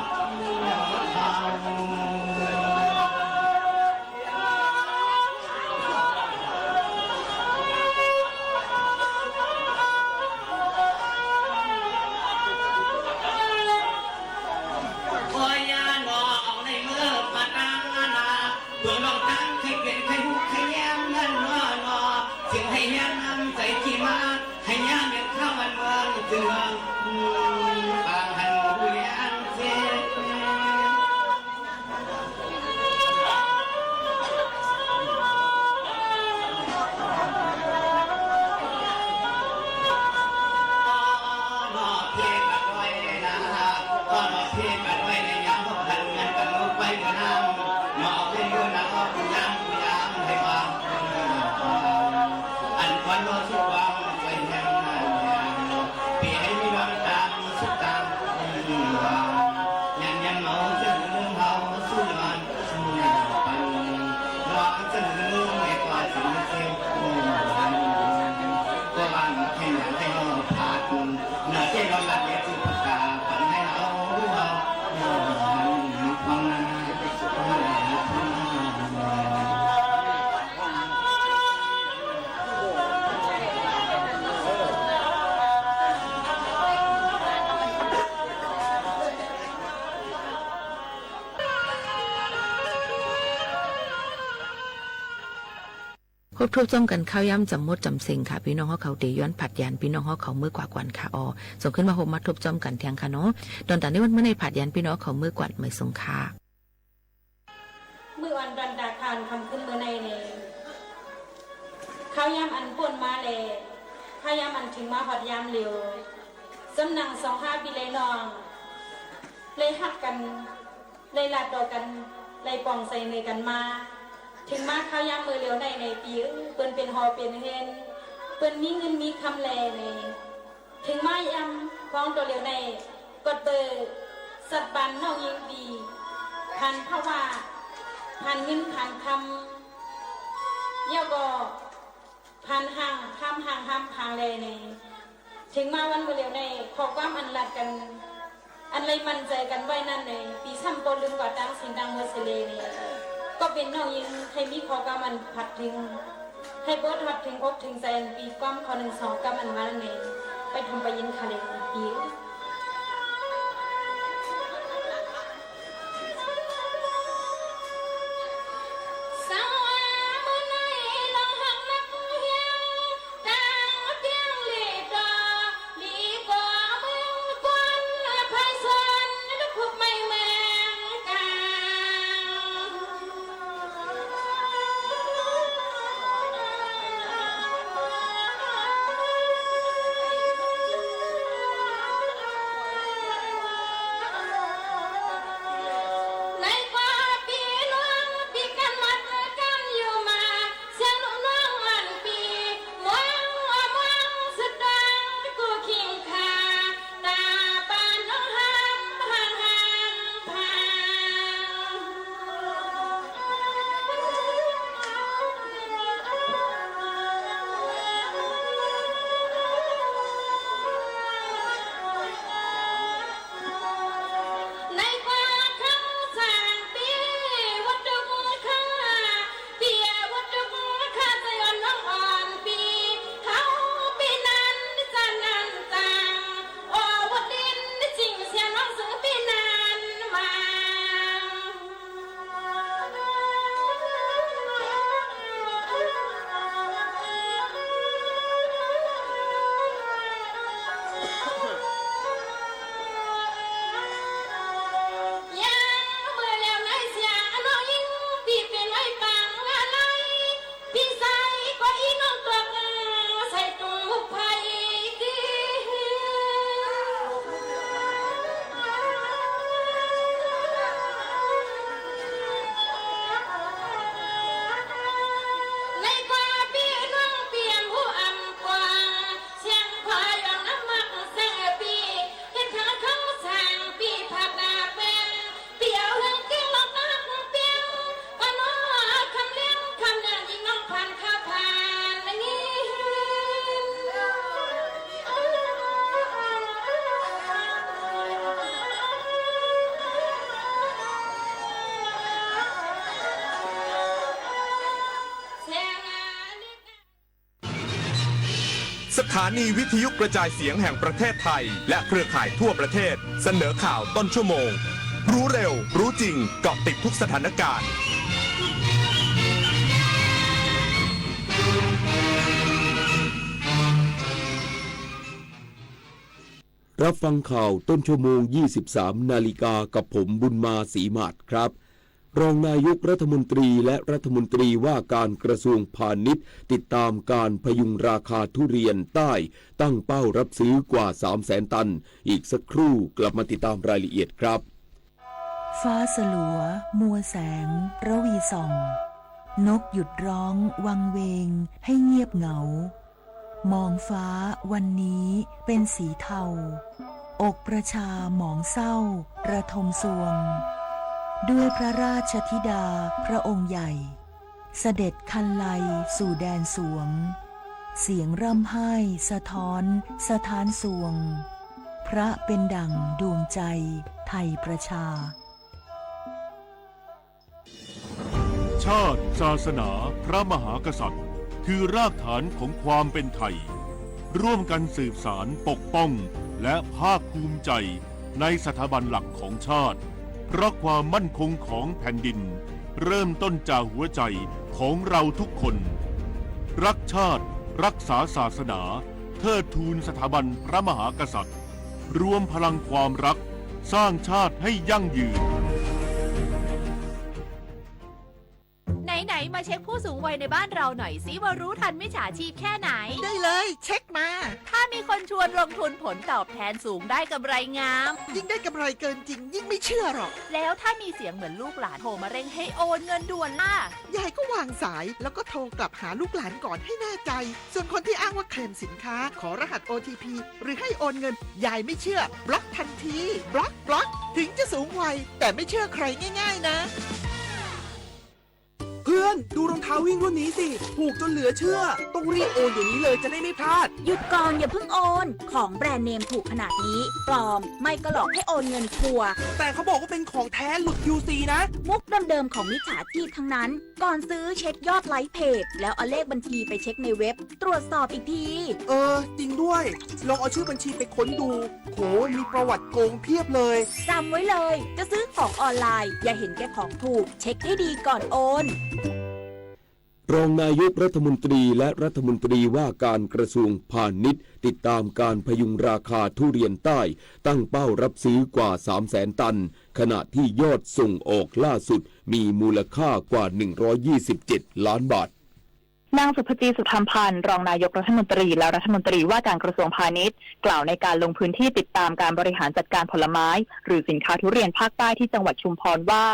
จึงหื้อเฮียน้ำใจ๋ตี้มา หื้อเฮียเม็ดข้าวมันเมือง จึงว่า อืม ปางหันผู้เลี้ยงเจ้ พบทบจ้อมกั๋นข้าวยามจ๋ำมดจ๋ำเซ็งค่ะ ปี้น้องเฮาเขาเต๋ย้อนผัดหยานปี้น้องเฮาเขาเมื่อกว่าก่อนค่ะออ ส่งขึ้นมาพบมาทบจ้อมกั๋นเตียงค่ะเนาะ ต๋อนต๋าในวันเมื่อในผัดหยานปี้น้องเขาเมื่อกว่า หมายส่งค่ะ มื้ออ่อนดอนดาคารค่ำคืนมื้อในนี่ ข้าวยามอันป๊นมาแล ข้าวยามอันเถิงมาฮอดยามเหลียว สำนักสองห้าปี้เอื้อยน้อง ได้ฮักกั๋น ได้ลาต่อกั๋น ได้ปองใจ๋เน่อกั๋นมา เถิงมาข้าวยามมื้อเหลียวในในปี้เอ๋ย เปิ้นเป๋นหอเป๋นเฮือน เปิ้นมีเงินมีกำแลใน เถิงมายามของตั๋วเหลียวใน ก็เป๋นสัตว์บ้านน้องหญิงปี้ ผ่านภาวะ ผ่านเงินผ่านกำ แล้วก็ ผ่านห้าง ห้ามห้างห้ามผางแลใน เถิงมาวันมื้อเหลียวใน ข้อความอันลัดกั๋น อันได้มั่นใจ๋กั๋นไว้นั้นใน ปี้ซ้ำบ่ลืมกว่าตางสิ้นตางหมดเสียแลใน ก็เป๋นน้องหญิง ใค่มีข้อความอันผัดเถิง ใค่บ่ฮอดเถิงอกเถิงใจ๋อันปี้ ความข้อนึ่งสองกำอันว่านั้นใน ไปทำไปยินค่ะแลปี้ สังวามื้อในลองฮักนักเฮียง ตางเตียงหลีต่อ หลีก่อเมืองกวน ไพศาลทุกข์ไม่เหมือนกั๋น ในกว่าปี้น้องปี้กั๋นมัดกั๋นอยู่มา เสียงลูกน้องอันปี้ มอง มองสุดตางกู้คิงค่า ต๋าปานน้องห้าม ห้าม ห้าม ห้าม ในกว่าคำสั่งปี้ วัตถุคา เปียวัตถุคา ใจ๋อ่อนน้องอ่อนปี้ เขาปี้นั้นจะนั้นจัง โอ้วัดดินจริงเสียน้องซึ่งปี้นั้นมา ยังเมื่อแล้วในเสียน้องหญิงปี้เป๋นไว้ปางอะไร ปี้ใจ๋ก็อี้น้องตวกใส่ตุ้งไผ่ตี้ ในกว่าปี้น้องเปลี่ยนหูอ่ำกว้าง เสียงควายร้องน้ำมักเสียงปี้ เฮ็ดทางเข้าสร้างปี้ผัดดาแปง เปียวเฮืองเกี้ยงลองนักเปียง ปะน้อคำเลี้ยงคำเดือนยิ่งน้องผ่านข้าผ่านนี้ สถานีวิทยุกระจายเสียงแห่งประเทศไทย และเครือข่ายทั่วประเทศ เสนอข่าวต้นชั่วโมง รู้เร็ว รู้จริง เกาะติดทุกสถานการณ์ รับฟังข่าวต้นชั่วโมง ยี่สิบสามนาฬิกา กับผมบุญมา ศรีหมาดครับ รองนายกรัฐมนตรีและรัฐมนตรีว่าการกระทรวงพาณิชย์ ติดตามการพยุงราคาทุเรียนใต้ ตั้งเป้ารับซื้อกว่า สามแสนตัน อีกสักครู่กลับมาติดตามรายละเอียดครับ ฟ้าสลัว มัวแสง ระวีส่อง นกหยุดร้องวังเวงให้เงียบเหงา มองฟ้าวันนี้เป็นสีเทา อกประชาหมองเศร้าระทมซวง ด้วยพระราชธิดาพระองค์ใหญ่ เสด็จคันไลสู่แดนสวง เสียงร่ำไห้สะท้อนสถานซวง พระเป็นดั่งดวงใจไทยประชา ชาติ ศาสนา พระมหากษัตริย์ คือรากฐานของความเป็นไทย ร่วมกันสืบสานปกป้อง และภาคภูมิใจในสถาบันหลักของชาติ เพราะความมั่นคงของแผ่นดิน เริ่มต้นจากหัวใจของเราทุกคน รักชาติ รักษาศาสนา เทิดทูนสถาบันพระมหากษัตริย์ รวมพลังความรัก สร้างชาติให้ยั่งยืน ไหนๆ มาเช็คผู้สูงวัยในบ้านเราหน่อยสิว่ารู้ทันมิจฉาชีพแค่ไหน ได้เลย เช็คมา ถ้ามีคนชวนลงทุนผลตอบแทนสูงได้กำไรงาม ยิ่งได้กำไรเกินจริงยิ่งไม่เชื่อหรอก แล้วถ้ามีเสียงเหมือนลูกหลานโทรมาเร่งให้โอนเงินด่วนล่ะ ยายก็วางสายแล้วก็โทรกลับหาลูกหลานก่อนให้แน่ใจ ส่วนคนที่อ้างว่าเคลมสินค้า ขอรหัส โอ ที พี หรือให้โอนเงิน ยายไม่เชื่อ บล็อกทันที บล็อก บล็อก ถึงจะสูงวัย แต่ไม่เชื่อใครง่ายๆ นะ เพื่อน ดูรองเท้าวิ่งรุ่นนี้สิ ถูกจนเหลือเชื่อ ต้องรีบโอนเดี๋ยวนี้เลยจะได้ไม่พลาด หยุดก่อน อย่าเพิ่งโอน ของแบรนด์เนมถูกขนาดนี้ ปลอม ไม่ก็หลอกให้โอนเงินชัวร์ แต่เขาบอกว่าเป็นของแท้หลุด คิว ซี นะ มุกเดิมๆ ของมิจฉาชีพทั้งนั้น ก่อนซื้อเช็คยอดไลค์เพจ แล้วเอาเลขบัญชีไปเช็คในเว็บ ตรวจสอบอีกที เออ จริงด้วย ลองเอาชื่อบัญชีไปค้นดู โห มีประวัติโกงเพียบเลย จำไว้เลย จะซื้อของออนไลน์ อย่าเห็นแก่ของถูก เช็คให้ดีก่อนโอน รองนายกรัฐมนตรีและรัฐมนตรีว่าการกระทรวงพาณิชย์ ติดตามการพยุงราคาทุเรียนใต้ ตั้งเป้ารับซื้อกว่า สามแสนตัน ขณะที่ยอดส่งออกล่าสุดมีมูลค่ากว่า หนึ่งร้อยยี่สิบเจ็ดล้านบาท นางสุภจี สุธรรมพันธ์ รองนายกรัฐมนตรีและรัฐมนตรีว่าการกระทรวงพาณิชย์ กล่าวในการลงพื้นที่ติดตามการบริหารจัดการผลไม้ หรือสินค้าทุเรียนภาคใต้ที่จังหวัดชุมพรว่า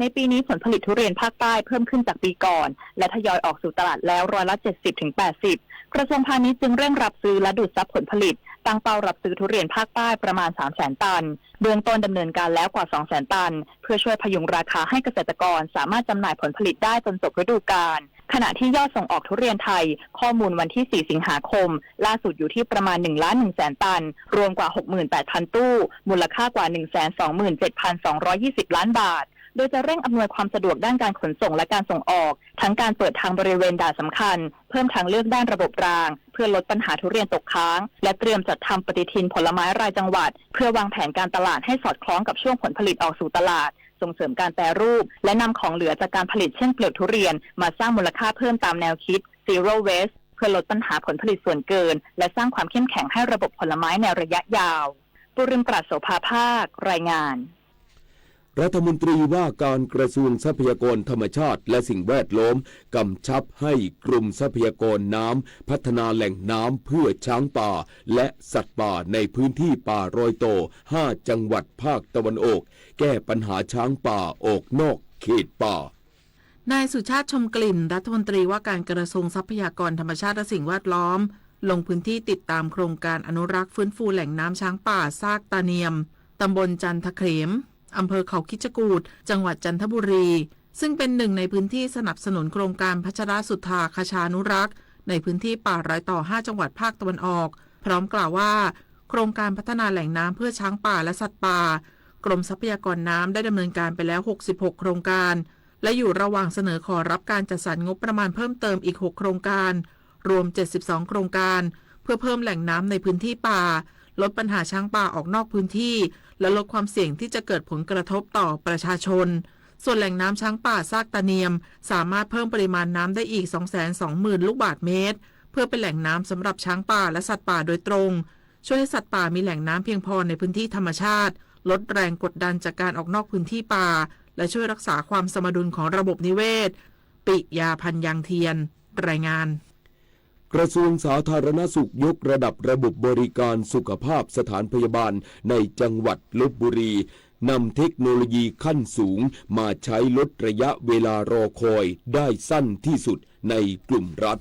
ในปีนี้ผลผลิตทุเรียนภาคใต้เพิ่มขึ้นจากปีก่อน และทยอยออกสู่ตลาดแล้วร้อยละเจ็ดสิบถึงแปดสิบ กระทรวงพาณิชย์จึงเร่งรับซื้อและดูดซับผลผลิต ตั้งเป้ารับซื้อทุเรียนภาคใต้ประมาณ สามแสนตัน เบื้องต้นดำเนินการแล้วกว่า สองแสนตัน เพื่อช่วยพยุงราคาให้เกษตรกรสามารถจำหน่ายผลผลิตได้จนจบฤดูกาล ขณะที่ยอดส่งออกทุเรียนไทย ข้อมูลวันที่ สี่ สิงหาคม ล่าสุดอยู่ที่ประมาณ หนึ่งล้านหนึ่งแสนตัน รวมกว่า หกหมื่นแปดพันตู้ มูลค่ากว่า หนึ่งแสนสองหมื่นเจ็ดพันสองร้อยยี่สิบล้านบาท โดยจะเร่งอำนวยความสะดวกด้านการขนส่งและการส่งออก ทั้งการเปิดทางบริเวณด่านสำคัญ เพิ่มทางเลือกด้านระบบราง เพื่อลดปัญหาทุเรียนตกค้าง และเตรียมจัดทำปฏิทินผลไม้รายจังหวัด เพื่อวางแผนการตลาดให้สอดคล้องกับช่วงผลผลิตออกสู่ตลาด ส่งเสริมการแปรรูป และนำของเหลือจากการผลิตเช่นเปลือกทุเรียน มาสร้างมูลค่าเพิ่มตามแนวคิด Zero Waste เพื่อลดปัญหาผลผลิตส่วนเกิน และสร้างความเข้มแข็งให้ระบบผลไม้ในระยะยาว ปุริมปราด โสภาภาค รายงาน รัฐมนตรีว่าการกระทรวงทรัพยากรธรรมชาติและสิ่งแวดล้อม กำชับให้กรมทรัพยากรน้ำ พัฒนาแหล่งน้ำเพื่อช้างป่า และสัตว์ป่าในพื้นที่ป่ารอยต่อ ห้าจังหวัดภาคตะวันออก แก้ปัญหาช้างป่าออกนอกเขตป่า นายสุชาติ ชมกลิ่น รัฐมนตรีว่าการกระทรวงทรัพยากรธรรมชาติและสิ่งแวดล้อม ลงพื้นที่ติดตามโครงการอนุรักษ์ฟื้นฟูแหล่งน้ำช้างป่าซากตาเนียม ตำบลจันทเขม อำเภอเขาคิดจกูฏ จังหวัดจันทบุรี ซึ่งเป็นหนึ่งในพื้นที่สนับสนุนโครงการพัชรสุทธาคชานุรักษ์ ในพื้นที่ป่ารอยต่อ ห้าจังหวัดภาคตะวันออก พร้อมกล่าวว่า โครงการพัฒนาแหล่งน้ำเพื่อช้างป่าและสัตว์ป่า กรมทรัพยากรน้ำได้ดำเนินการไปแล้ว หกสิบหกโครงการ และอยู่ระหว่างเสนอขอรับการจัดสรรงบประมาณเพิ่มเติมอีก หกโครงการ รวมเจ็ดสิบสองโครงการ เพื่อเพิ่มแหล่งน้ำในพื้นที่ป่า ลดปัญหาช้างป่าออกนอกพื้นที่ และลดความเสี่ยงที่จะเกิดผลกระทบต่อประชาชน ส่วนแหล่งน้ำช้างป่าซากตาเนียม สามารถเพิ่มปริมาณน้ำได้อีก สองแสนสองหมื่นลูกบาศก์เมตร เพื่อเป็นแหล่งน้ำสำหรับช้างป่าและสัตว์ป่าโดยตรง ช่วยให้สัตว์ป่ามีแหล่งน้ำเพียงพอในพื้นที่ธรรมชาติ ลดแรงกดดันจากการออกนอกพื้นที่ป่า และช่วยรักษาความสมดุลของระบบนิเวศ ปิยา พันยางเทียน รายงาน กระทรวงสาธารณสุขยกระดับระบบบริการสุขภาพสถานพยาบาลในจังหวัดลพบุรี นำเทคโนโลยีขั้นสูงมาใช้ลดระยะเวลารอคอยได้สั้นที่สุดในกลุ่มรัฐ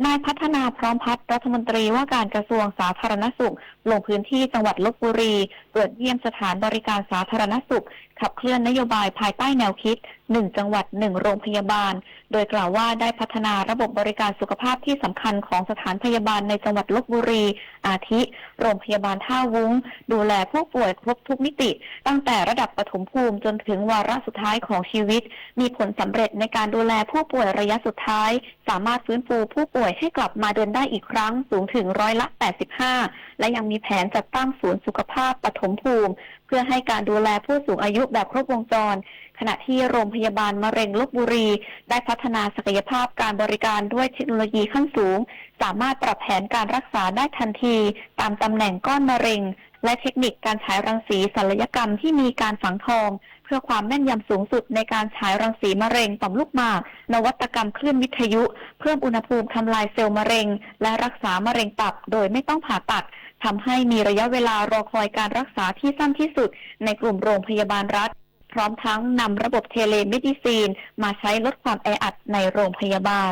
นายพัฒนา พร้อมพัฒน์ รัฐมนตรีว่าการกระทรวงสาธารณสุข ลงพื้นที่จังหวัดลพบุรี ตรวจเยี่ยมสถานบริการสาธารณสุข ขับเคลื่อนนโยบายภายใต้แนวคิด หนึ่งจังหวัด หนึ่งโรงพยาบาล โดยกล่าวว่าได้พัฒนาระบบบริการสุขภาพที่สำคัญของสถานพยาบาลในจังหวัดลพบุรี อาทิ โรงพยาบาลท่าวุ้ง ดูแลผู้ป่วยครบทุกมิติ ตั้งแต่ระดับปฐมภูมิจนถึงวาระสุดท้ายของชีวิต มีผลสำเร็จในการดูแลผู้ป่วยระยะสุดท้าย สามารถฟื้นฟูผู้ป่วยให้กลับมาเดินได้อีกครั้งสูงถึงร้อยละแปดสิบห้า และยังมีแผนจัดตั้งศูนย์สุขภาพปฐมภูมิ เพื่อให้การดูแลผู้สูงอายุแบบครบวงจร ขณะที่โรงพยาบาลมะเร็งลพบุรี ได้พัฒนาศักยภาพการบริการด้วยเทคโนโลยีขั้นสูง สามารถปรับแผนการรักษาได้ทันที ตามตำแหน่งก้อนมะเร็ง และเทคนิคการฉายรังสีศัลยกรรมที่มีการฝังทอง เพื่อความแม่นยำสูงสุดในการฉายรังสีมะเร็งต่อมลูกหมาก นวัตกรรมคลื่นวิทยุ เพิ่มอุณหภูมิทำลายเซลล์มะเร็ง และรักษามะเร็งตับโดยไม่ต้องผ่าตัด ทำให้มีระยะเวลารอคอยการรักษาที่สั้นที่สุดในกลุ่มโรงพยาบาลรัฐ พร้อมทั้งนำระบบเทเลเมดิซีนมาใช้ลดความแออัดในโรงพยาบาล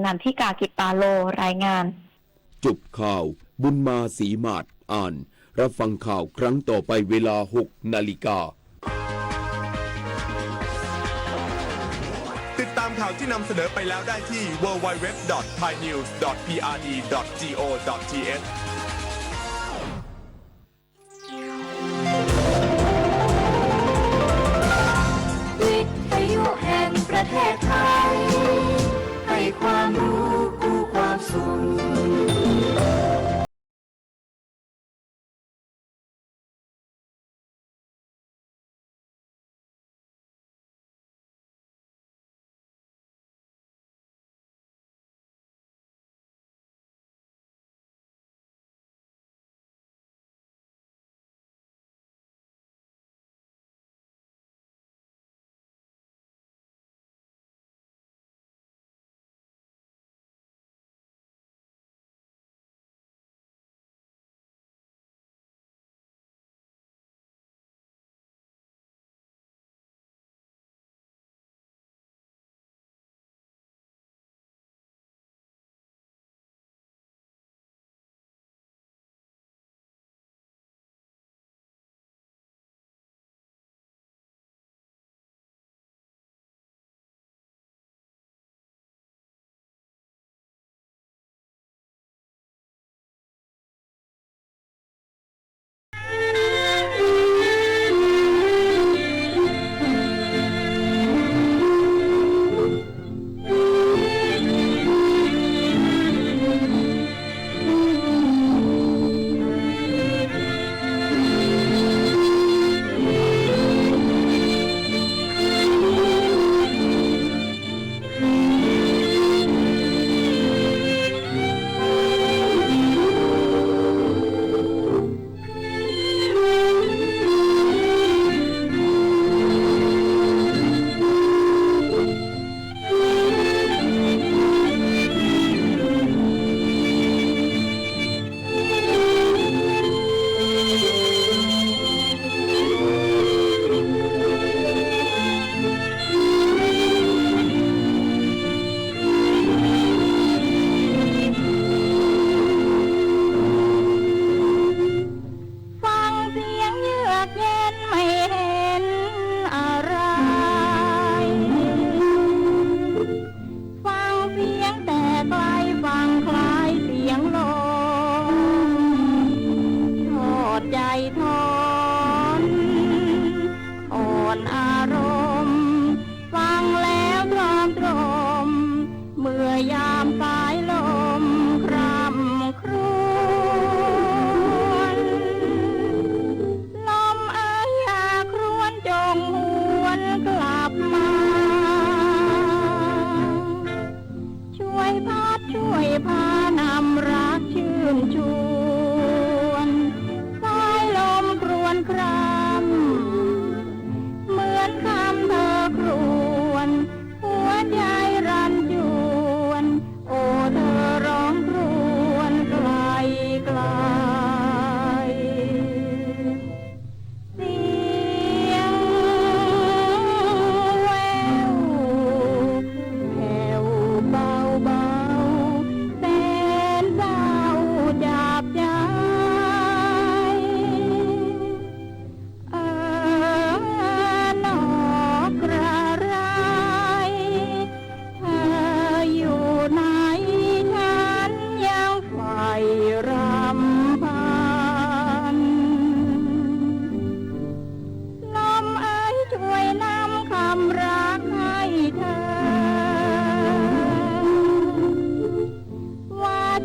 นันทิกา กิตตาโล รายงาน จบข่าว บุญมา ศรีหมาด อ่าน รับฟังข่าวครั้งต่อไปเวลาหกนาฬิกา ติดตามข่าวที่นำเสนอไปแล้วได้ที่ ดับเบิลยู ดับเบิลยู ดับเบิลยู ดอท ไทยนิวส์ ดอท พี อาร์ ดี ดอท จี โอ ดอท ที เอช วิทยุแห่งประเทศไทย ให้ความรู้คู่ความสุข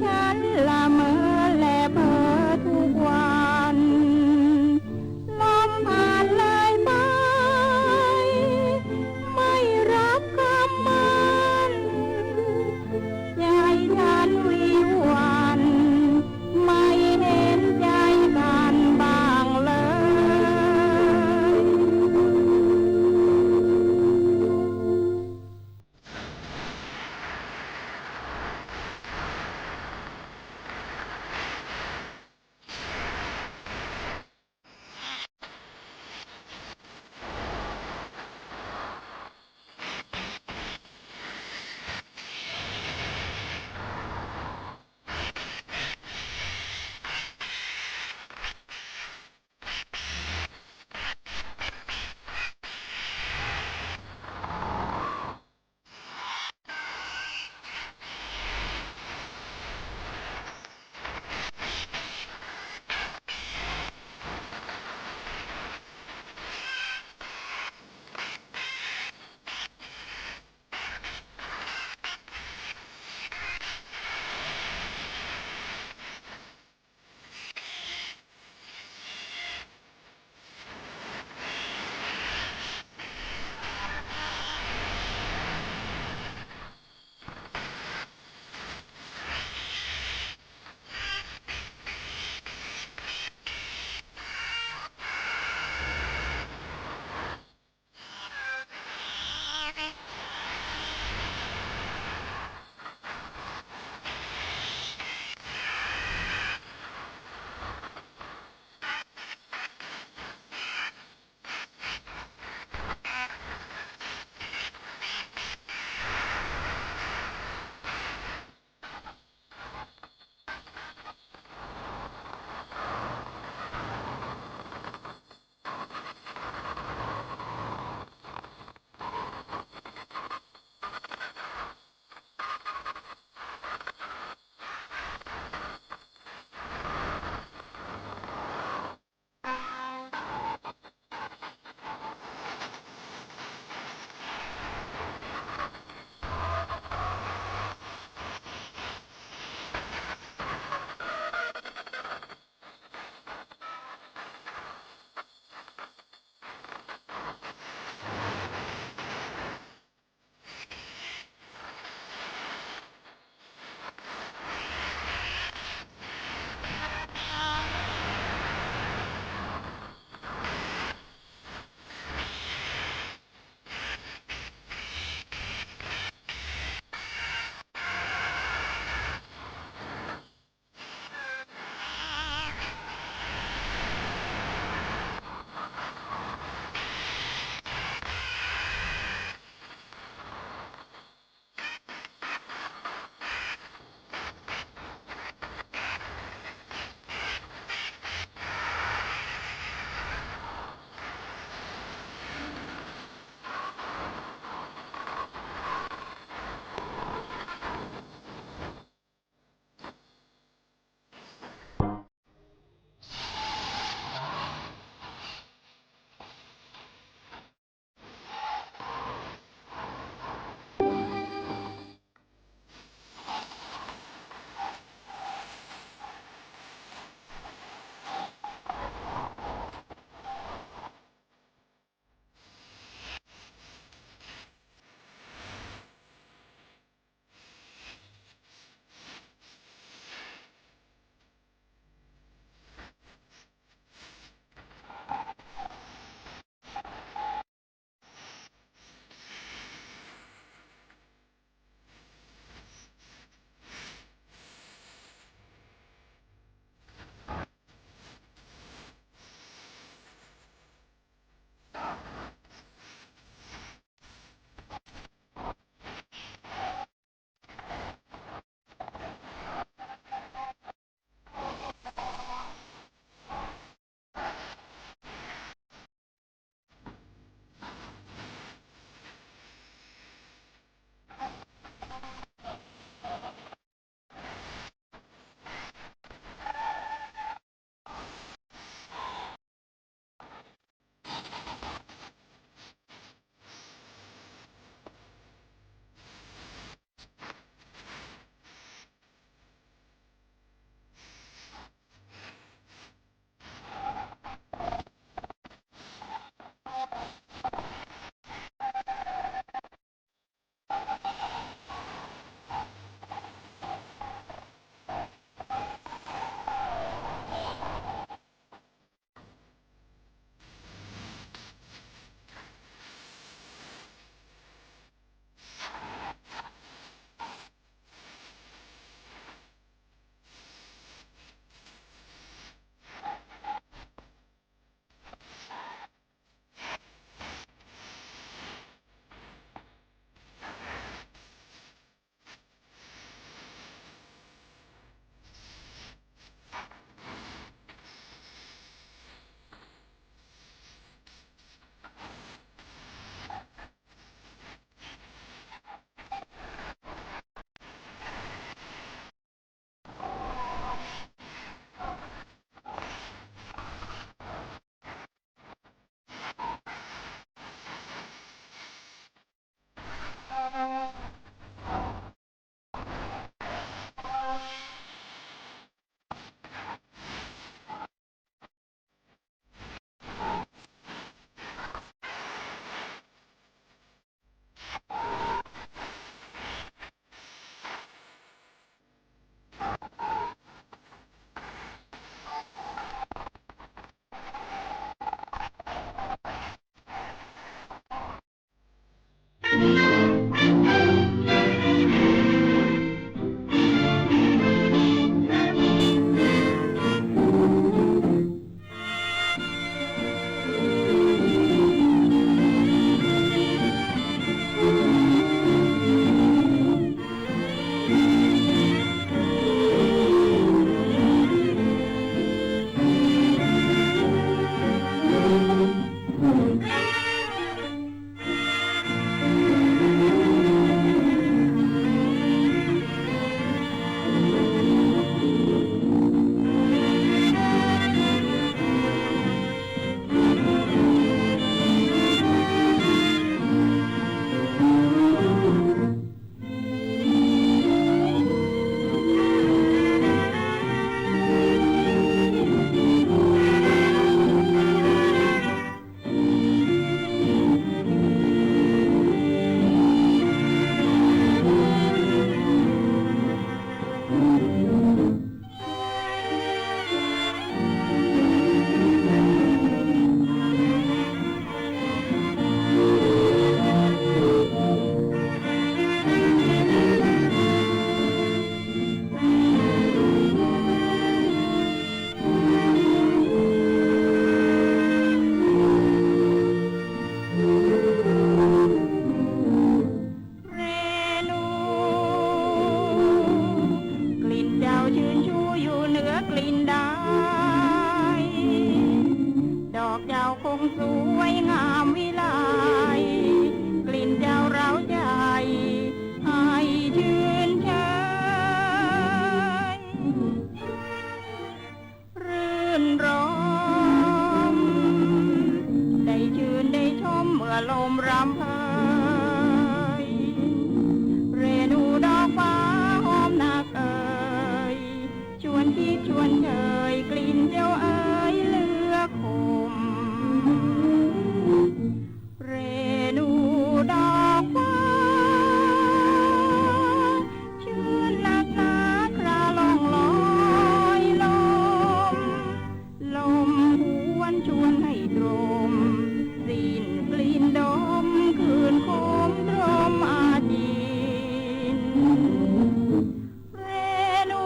ฉันละเมอและเพ้อทุกวัน ลมผ่านเลยไป ไม่รับคำมั่น ใจฉันวิวหวั่น ไม่เห็นใจกันบ้างเลย ชื่นชูอยู่เหนือกลิ่นดาย ดอกเจ้าคงสวยงามวิไล กลิ่นเจ้าเร้าใจ ให้ชื่นใจ รื่นรม ได้ชื่นได้ชมเมื่อลมรำเพย เรนูดอกฟ้าหอมนักเอ่ย ชวนคิดชวนเชย กลิ่นเจ้าเอ่ยเหลือคม เรนูดอกฟ้า ชื่นนักหนาคราล่องลอยลม ลมหวนชวนให้ตรม สิ้นกลิ่นดม คืนคมตรมอาจิน เรนู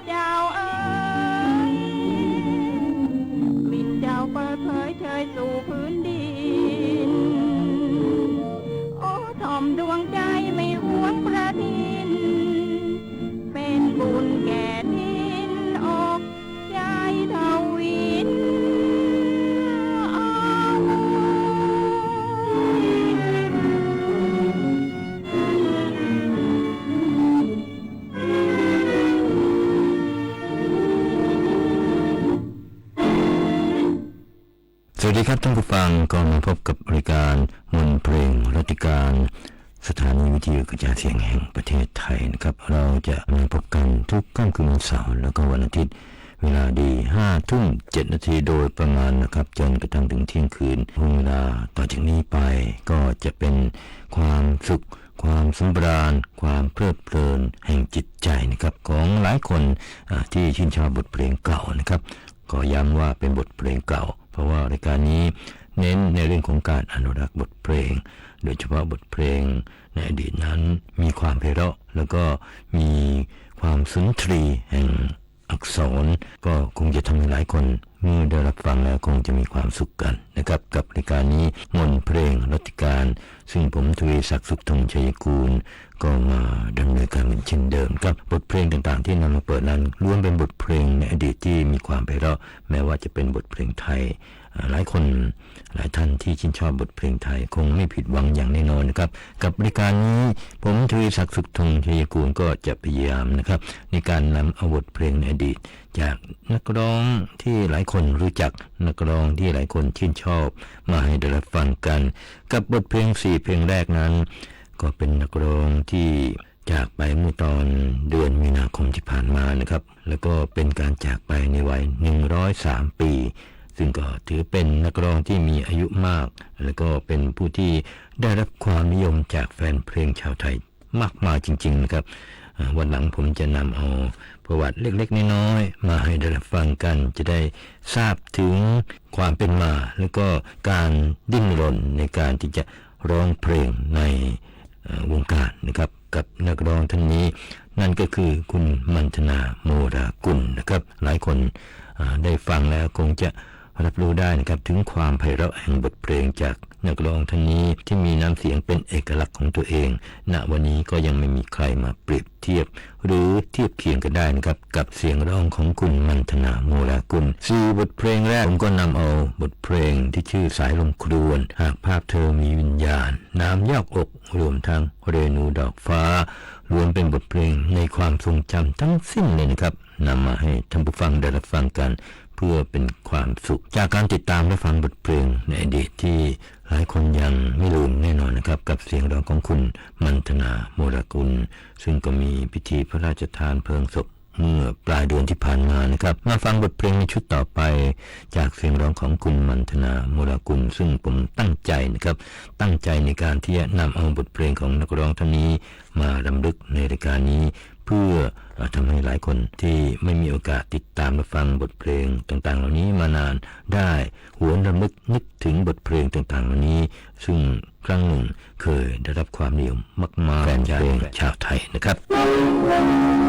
เจ้าเอ่ย กลิ่นเจ้าเปิดเผยเชยสู่พื้นดิน โอ้ ถ่อมดวงใจไม่หวงประทิน เป็นบุญแก่ทินอกใจทวิน สวัสดีครับท่านผู้ฟัง ก็มาพบกับรายการมนต์เพลงรัตติการ สถานีวิทยุกระจายเสียงแห่งประเทศไทยนะครับ เราจะมาพบกันทุกค่ำคืนวันเสาร์แล้วก็วันอาทิตย์ เวลาดีห้าทุ่มเจ็ดนาทีโดยประมาณนะครับ จนกระทั่งถึงเที่ยงคืน ห่วงเวลาต่อจากนี้ไปก็จะเป็นความสุข ความสำราญ ความเพลิดเพลินแห่งจิตใจนะครับ ของหลายคน อ่า ที่ชื่นชอบบทเพลงเก่านะครับ ขอย้ำว่าเป็นบทเพลงเก่า เพราะว่ารายการนี้เน้นในเรื่องของการอนุรักษ์บทเพลง โดยเฉพาะบทเพลงในอดีตนั้นมีความไพเราะ แล้วก็มีความสุนทรีย์แห่งอักษร ก็คงจะทำให้หลายคนเมื่อได้รับฟังแล้วคงจะมีความสุขกันนะครับ กับรายการนี้มนต์เพลงรัตติการ ซึ่งผมทวีศักดิ์ สุขทงชัยกูล ก็มาดำเนินการเหมือนเช่นเดิมครับ บทเพลงต่างๆที่นำมาเปิดนั้นล้วนเป็นบทเพลงในอดีตที่มีความไพเราะ แม้ว่าจะเป็นบทเพลงไทย อ่า หลายคน หลายท่านที่ชื่นชอบบทเพลงไทยคงไม่ผิดหวังอย่างแน่นอนนะครับ กับรายการนี้ผมทวีศักดิ์ สุขทงชัยกูลก็จะพยายามนะครับ ในการนำเอาบทเพลงในอดีต จากนักร้องที่หลายคนรู้จัก นักร้องที่หลายคนชื่นชอบ มาให้ได้รับฟังกัน กับบทเพลงสี่เพลงแรกนั้น ก็เป็นนักร้องที่จากไปเมื่อตอนเดือนมีนาคมที่ผ่านมานะครับ แล้วก็เป็นการจากไปในวัยหนึ่งร้อยสามปี ซึ่งก็ถือเป็นนักร้องที่มีอายุมาก แล้วก็เป็นผู้ที่ได้รับความนิยมจากแฟนเพลงชาวไทยมากมายจริงๆนะครับ อ่า วันหลังผมจะนำเอาประวัติเล็กๆน้อยๆมาให้ได้รับฟังกัน จะได้ทราบถึงความเป็นมา แล้วก็การดิ้นรนในการที่จะร้องเพลงใน เอ่อ วงการนะครับ กับนักร้องท่านนี้ นั่นก็คือคุณมันธนา โมรากุลนะครับ หลายคน อ่า ได้ฟังแล้วคงจะรับรู้ได้นะครับ ถึงความไพเราะแห่งบทเพลงจากนักร้องท่านนี้ ที่มีน้ำเสียงเป็นเอกลักษณ์ของตัวเอง ณ วันนี้ก็ยังไม่มีใครมาเปรียบเทียบ หรือเทียบเคียงกันได้นะครับ กับเสียงร้องของคุณมันธนา โมรากุล สี่บทเพลงแรก ผมก็นำเอาบทเพลงที่ชื่อสายลมครวญ หากภาพเธอมีวิญญาณ น้ำยอกอก รวมทั้งเรนูดอกฟ้า ล้วนเป็นบทเพลงในความทรงจำทั้งสิ้นเลยนะครับ นำมาให้ท่านผู้ฟังได้รับฟังกัน เพื่อเป็นความสุข จากการติดตามและฟังบทเพลงในอดีตที่หลายคนยังไม่ลืมแน่นอนนะครับ กับเสียงร้องของคุณมันธนา โมรากุล ซึ่งก็มีพิธีพระราชทานเพลิงศพเมื่อปลายเดือนที่ผ่านมานะครับ มาฟังบทเพลงในชุดต่อไป จากเสียงร้องของคุณมันธนา โมรากุล ซึ่งผมตั้งใจนะครับ ตั้งใจในการที่จะนำเอาบทเพลงของนักร้องท่านนี้มารำลึกในรายการนี้ เพื่อ เอ่อ ทำให้หลายคนที่ไม่มีโอกาสติดตามรับฟังบทเพลงต่างๆเหล่านี้มานาน ได้หวนรำลึกนึกถึงบทเพลงต่างๆเหล่านี้ ซึ่งครั้งหนึ่งเคยได้รับความนิยมมากๆ แฟนเพลงชาวไทยนะครับ